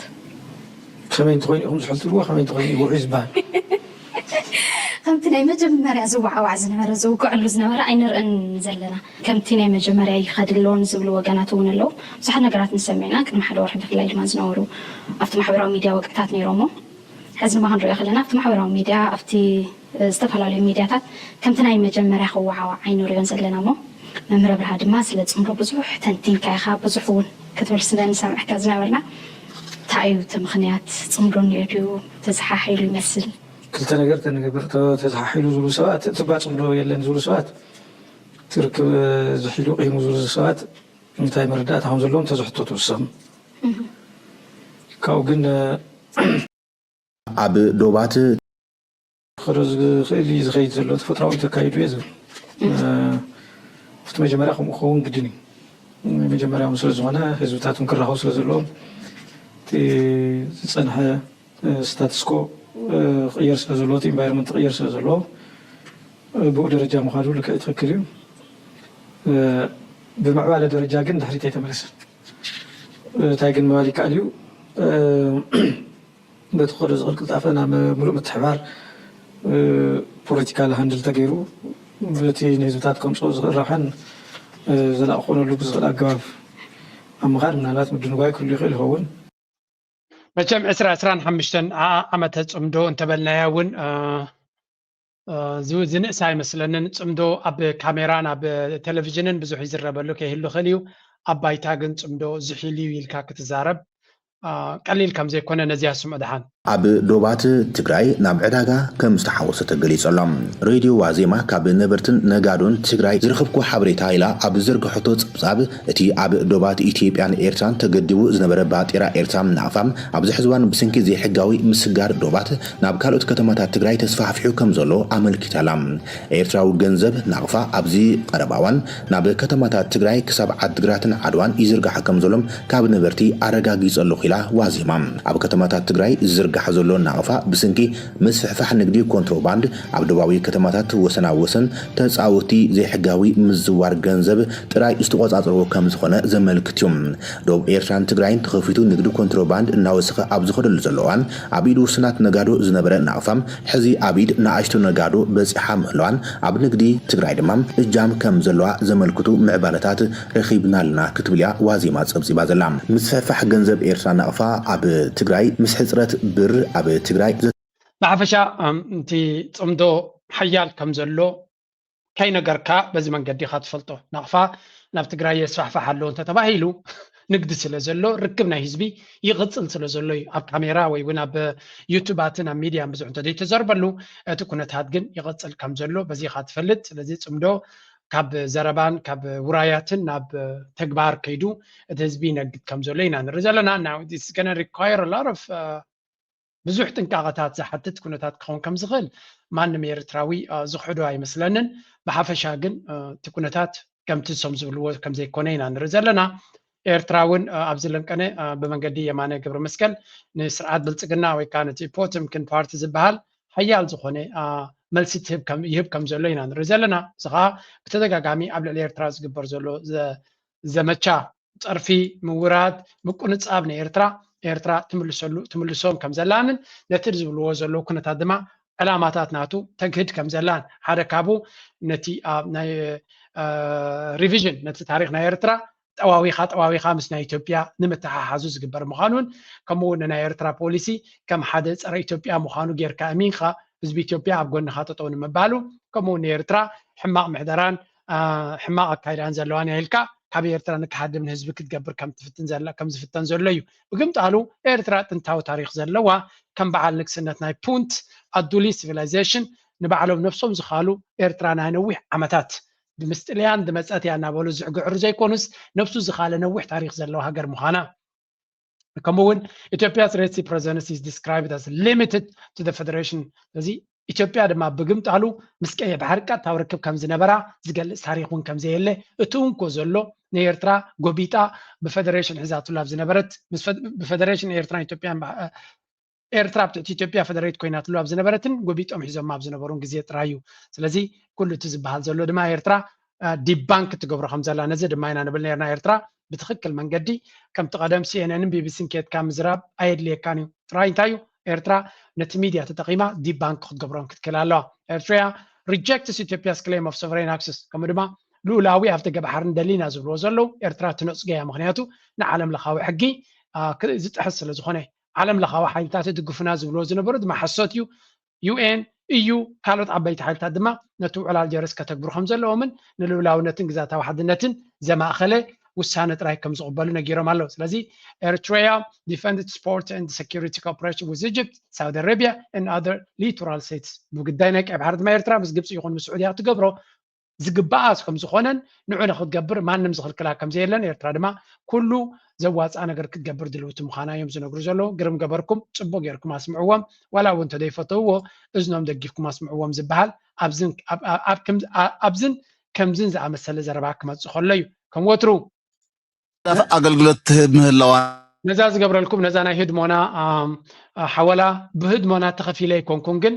ከመይ እንተኾይኑ ኢኹም ዝሕል ትብልዎ ከመይ እንተኾይኑ እዩ ውዑይ ዝበሃል? ከምቲ ናይ መጀመርያ ዝወዓዋዕ ዝነበረ ዝውግዐሉ ዝነበረ ኣይንርእን ዘለና። ከምቲ ናይ መጀመርያ ይኸድ ኣሎ ንዝብሉ ወገናት እውን ኣለዉ። ብዙሓት ነገራት ንሰምዕ ኢና። ቅድሚ ሓደ ወርሒ ብፍላይ ድማ ዝነበሩ ኣብቲ ማሕበራዊ ሚድያ ወግዕታት ነይሮሞ። ሕዚ ድማ ክንሪኦ ከለና ኣብቲ ማሕበራዊ ሚድያ ኣብቲ ዝተፈላለዩ ሚድያታት ከምቲ ናይ መጀመርያ ክወዓዋዕ ኣይንሪኦን ዘለና እሞ መምህር ኣብርሃ ድማ ስለ ፅምዶ ብዙሕ ተንቲንካ ኢኻ ብዙሕ እውን ክትብል ስለ ንሰምዐካ ዝነበርና እንታይ እዩ እቲ ምኽንያት? ፅምዶ እኒኦ ድዩ? ተዘሓሒሉ ይመስል። ክልተ ነገር ተንገብር ተዘሓሒሉ ዝብሉ ሰባት እቲ እባ ፅምዶ የለን ዝብሉ ሰባት እቲ ርክብ ዝሒሉ ቂሙ ዝብሉ ሰባት እንታይ መረዳእታ ከም ዘለዎም ተዝሕተቱ ንሶም ካብኡ ግን ኣብ ዶባት ክኸዶ ዝኽእል እዩ ዝኸይድ ዘሎ ተፈጥራዊ ተካይዱ እየ ዝብል ኣብቲ መጀመርያ ከምኡ ክኸውን ግድን እዩ መጀመርያ ስለ ዝኾነ ህዝብታት ክራኸቡ ስለ ዘለዎም ዝፀንሐ ስታትስኮ ክቕየር ስለ ዘለዎ እቲ ኢንቫይሮንመንት ክቕየር ስለ ዘለዎ ብኡ ደረጃ ምዃኑ ልክዕ ትኽክል እዩ ብምዕባለ ደረጃ ግን ድሕሪት ኣይተመለሰን እንታይ ግን ምባል ይከኣል እዩ በቲ ክኸዶ ዝኽእል ቅልጣፈ ናብ ምሉእ ምትሕባር ፖለቲካል ሃንድል ተገይሩ በቲ ንህዝብታት ከምፅኦ ዝኽእል ረብሓን ዘላቂ ክኾነሉ ብዝኽእል ኣገባብ ኣብ ምኻድ ምናልባት ምድንጓይ ክህሉ ይኽእል ይኸውን። መቸም ዕስራ ዕስራን ሓሙሽተን ዓመተ ፅምዶ እንተበልናያ እውን ዝንእስ ኣይመስለንን። ፅምዶ ኣብ ካሜራን ኣብ ቴሌቪዥንን ብዙሕ ይዝረበሉ ከይህሉ ይኽእል እዩ። ኣብ ባይታ ግን ፅምዶ ዝሒል እዩ ኢልካ ክትዛረብ ቀሊል ከም ዘይኮነ ነዚኣ ስምዑ ደሓን። ኣብ ዶባት ትግራይ ናብ ዕዳጋ ከም ዝተሓወሰ ተገሊጹ ኣሎ። ሬድዮ ዋዜማ ካብ ነበርትን ነጋዶን ትግራይ ዝረኸብኩዎ ሓበሬታ ኢላ ኣብ ዝዘርግሐቶ ጸብጻብ፣ እቲ ኣብ ዶባት ኢትዮጵያን ኤርትራን ተገዲቡ ዝነበረ ባጤራ ኤርትራ ናቕፋ ኣብዚ ሕዚ እዋን ብሰንኪ ዘይሕጋዊ ምስግጋር ዶባት ናብ ካልኦት ከተማታት ትግራይ ተስፋሕፊሑ ከም ዘሎ ኣመልኪታ ኣላ። ኤርትራዊ ገንዘብ ናቕፋ ኣብዚ ቀረባ እዋን ናብ ከተማታት ትግራይ ክሳብ ዓድግራትን ዓድዋን ይዝርጋሕ ከም ዘሎም ካብ ነበርቲ ኣረጋጊጸ ኣለኹ ኢላ ዋዜማ። ኣብ ከተማታት ትግራይ ዝዝርጋሕ ዘሎ ናቕፋ ብስንኪ ምስፍሕፋሕ ንግዲ ኮንትሮባንድ ኣብ ደቡባዊ ከተማታት ወሰናወሰን ተጻወቲ ዘይሕጋዊ ምዝዋር ገንዘብ ጥራይ ዝተቖጻጸርዎ ከም ዝኾነ ዘመልክት እዩ። ደቡብ ኤርትራን ትግራይን ተኸፊቱ ንግዲ ኮንትሮባንድ እናወሰኸ ኣብ ዝኸደሉ ዘሎ እዋን ኣብ ኢድ ውሱናት ነጋዶ ዝነበረ ናቕፋ ሕዚ ኣብ ኢድ ንኣሽቱ ነጋዶ በጺሓ ምህላዋን ኣብ ንግዲ ትግራይ ድማ እጃም ከም ዘለዋ ዘመልክቱ ምዕባለታት ረኺብና ኣለና ክትብል እያ ዋዜማ ጸብጺባ ዘላ። ምስፍሕፋሕ ገንዘብ ኤርትራ ናቕፋ ኣብ ትግራይ ምስ ሕጽረት ኣብ ትግራይ ብሓፈሻ እቲ ፅምዶ ሓያል ከም ዘሎ ከይነገርካ በዚ መንገዲ ኢኻ ትፈልጦ። ናቕፋ ናብ ትግራይ የስፋሕፋሕ ኣሎ እንተተባሂሉ ንግዲ ስለ ዘሎ ርክብ ናይ ህዝቢ ይቕፅል ስለ ዘሎ እዩ። ኣብ ካሜራ ወይ እውን ኣብ ዩቱባትን ኣብ ሚድያን ብዙሕ እንተዘይተዘርበሉ እቲ ኩነታት ግን ይቕፅል ከም ዘሎ በዚ ኢኻ ትፈልጥ። ስለዚ ፅምዶ ካብ ዘረባን ካብ ውራያትን ናብ ተግባር ከይዱ እቲ ህዝቢ ይነግድ ከም ዘሎ ኢና ንርኢ ዘለና። Now it's gonna require a lot of ብዙሕ ጥንቃቐታት ዝሓትት ኩነታት ክኸውን ከም ዝኽእል ማንም ኤርትራዊ ዝኽሕዶ ኣይመስለንን። ብሓፈሻ ግን እቲ ኩነታት ከምቲ እሶም ዝብልዎ ከም ዘይኮነ ኢና ንርኢ ዘለና። ኤርትራ እውን ኣብዚ ለንቀነ ብመንገዲ የማነ ገብረ መስቀል ንስርዓት ብልፅግና ወይ ከዓ ነቲ ፖተምኪን ፓርቲ ዝበሃል ሓያል ዝኾነ መልሲ ይህብ ከም ዘሎ ኢና ንርኢ ዘለና። እዚ ከዓ ብተደጋጋሚ ኣብ ልዕሊ ኤርትራ ዝግበር ዘሎ ዘመቻ ፀርፊ ምውራድ ምቁንፃብ ንኤርትራ ኤርትራ ትምልሰሉ ትምልሶም ከም ዘላንን ነቲ ዝብልዎ ዘለዉ ኩነታት ድማ ዕላማታት ናቱ ተግህድ ከም ዘላን ሓደ ካብኡ ነቲ ኣብ ናይ ሪቪዥን ነቲ ታሪክ ናይ ኤርትራ ጠዋዊኻ ጠዋዊኻ ምስ ናይ ኢትዮጵያ ንምትሓሓዙ ዝግበር ምዃኑን ከምኡ እውን ናይ ኤርትራ ፖሊሲ ከም ሓደ ፀረ ኢትዮጵያ ምዃኑ ጌርካ እሚንካ ህዝቢ ኢትዮጵያ ኣብ ጎንኻ ጠጠው ንምባሉ ከምኡ እውን ንኤርትራ ሕማቕ ምሕደራን ሕማቕ ኣካይዳን ዘለዋን ኢልካ ካብ ኤርትራ ንክሃድም ንህዝቢ ክትገብር ከም ዝፍተን ዘሎ እዩ። ብግምጣሉ ኤርትራ ጥንታዊ ታሪክ ዘለዋ ከም በዓል ንግስነት ናይ ፑንት ኣዱሊ ሲቪላይዜሽን ንባዕሎም ነብሶም ዝኻሉ ኤርትራ ናይ ነዊሕ ዓመታት ምስ ጥልያን ዝመፀት እያ እናበሉ ዝሕግዕሩ ዘይኮኑስ ነብሱ ዝኻለ ነዊሕ ታሪክ ዘለዋ ሃገር ምዃና ከምኡ እውን ኢትዮጵያስ Red Sea presence is described as limited to the federation። ስለዚ ኢትዮጵያ ድማ ብግምጣሉ ምስ ቀይሕ ባሕሪ ቀጥታዊ ርክብ ከም ዝነበራ ዝገልፅ ታሪክ እውን ከም ዘየለ እቲ እንኮ ዘሎ ንኤርትራ ጎቢጣ ብፈደሬሽን ሒዛትሉ ኣብ ዝነበረት ብፈደሬሽን ኤርትራን ኢትዮጵያን ኤርትራ ኣብ ትሕቲ ኢትዮጵያ ፈደሬት ኮይናትሉ ኣብ ዝነበረትን ጎቢጦም ሒዞማ ኣብ ዝነበሩን ግዜ ጥራይ እዩ። ስለዚ ኩሉ እቲ ዝበሃል ዘሎ ድማ ኤርትራ ዲባንክ ትገብሮ ከም ዘላ ነዚ ድማ ኢና ንብል ነርና። ኤርትራ ብትኽክል መንገዲ ከምቲ ቀደም ሲኤንኤንን ቢቢሲን ኬድካ ምዝራብ ኣየድልየካን እዩ። ጥራይ እንታይ እዩ ኤርትራ ነቲ ሚድያ ተጠቒማ ዲባንክ ክትገብሮም ክትክእል ኣለዋ። ኤርትራ rejects Ethiopia's claim of sovereign access ከምኡ ድማ ልኡላዊ ኣብ ደገ ባሕሪ ንደሊ ኢና ዝብልዎ ዘለዉ ኤርትራ ትነፅጎ እያ። ምክንያቱ ንዓለም ለኻዊ ሕጊ ዝጥሕስ ስለ ዝኾነ ዓለም ለኻዊ ሓይልታት ይድግፉና ዝብልዎ ዝነበሩ ድማ ሓሶት እዩ። ዩኤን እዩ ካልኦት ዓበይቲ ሓይልታት ድማ ነቲ ውዕል ኣልጀርስ ከተግብሩ ከም ዘለዎምን ንልኡላውነትን ግዛታዊ ሓድነትን ዘማእኸለ ውሳነ ጥራይ ከም ዝቕበሉ ነጊሮም ኣለዉ። ስለዚ Eritrea defend its port and security cooperation with Egypt, Saudi Arabia and other littoral states ብጉዳይ ናይ ቀይ ባሕሪ ድማ ኤርትራ ምስ ግብፂ ይኹን ምስ ስዑድያ ክትገብሮ ዝግባኣ ከም ዝኾነን ንዑ ንክትገብር ማንም ዝኽልክላ ከም ዘየለን ኤርትራ ድማ ኩሉ ዘዋፅኣ ነገር ክትገብር ድልውቲ ምዃና እዮም ዝነግሩ ዘለዉ። ግርም ገበርኩም፣ ፅቡቅ ጌርኩም ኣስምዕዎም። ዋላ እውን እንተደይፈተውዎ እዝኖም ደጊፍኩም ኣስምዕዎም ዝበሃል ኣብዝን ከምዝን ዝኣመሰለ ዘረባ ክመፅእ ከሎ እዩ። ከም ወትሩ ኣገልግሎት ትህብ ምህላዋ ነዛ ዝገብረልኩም ነዛ ናይ ህድሞና ሓወላ ብህድሞና ተኸፊለ ኣይኮንኩን ግን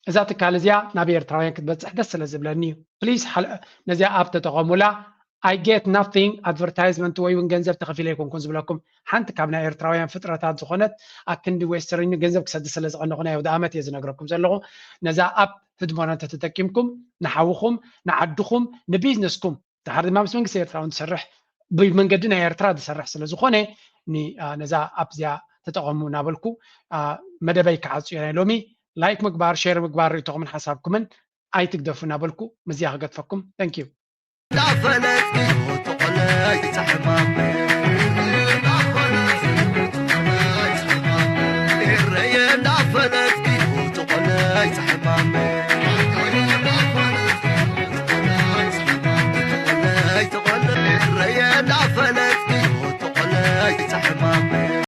እዛ ትካል እዚኣ ናብ ኤርትራውያን ክትበፅሕ ደስ ስለ ዝብለኒ እዩ። ፕሊስ ነዚኣ ኣፕ ተጠቐሙላ። I get nothing advertisement ወይ እውን ገንዘብ ተኸፊለ ኣይኮንኩን ዝብለኩም። ሓንቲ ካብ ናይ ኤርትራውያን ፍጥረታት ዝኾነት ኣክንዲ ዌስተርን ገንዘብ ክሰዲ ስለ ዝቐነኹ ናይ ወደ ዓመት እየ ዝነግረኩም ዘለኹ። ነዛ ኣፕ ህድሞና እንተተጠቂምኩም ንሓውኹም ንዓድኹም ንቢዝነስኩም ድሓር ድማ ምስ መንግስቲ ኤርትራ እውን ትሰርሕ ብመንገዲ ናይ ኤርትራ ዝሰርሕ ስለ ዝኾነ ነዛ ኣፕ እዚኣ ተጠቐሙ እናበልኩ መደበይ ክዓፁ እየ ናይ ሎሚ። ላይክ ምግባር ሼር ምግባር ርእይቶኹምን ሓሳብኩምን ኣይትግደፉ እናበልኩ ምስዚኣ ክገድፈኩም። Thank you።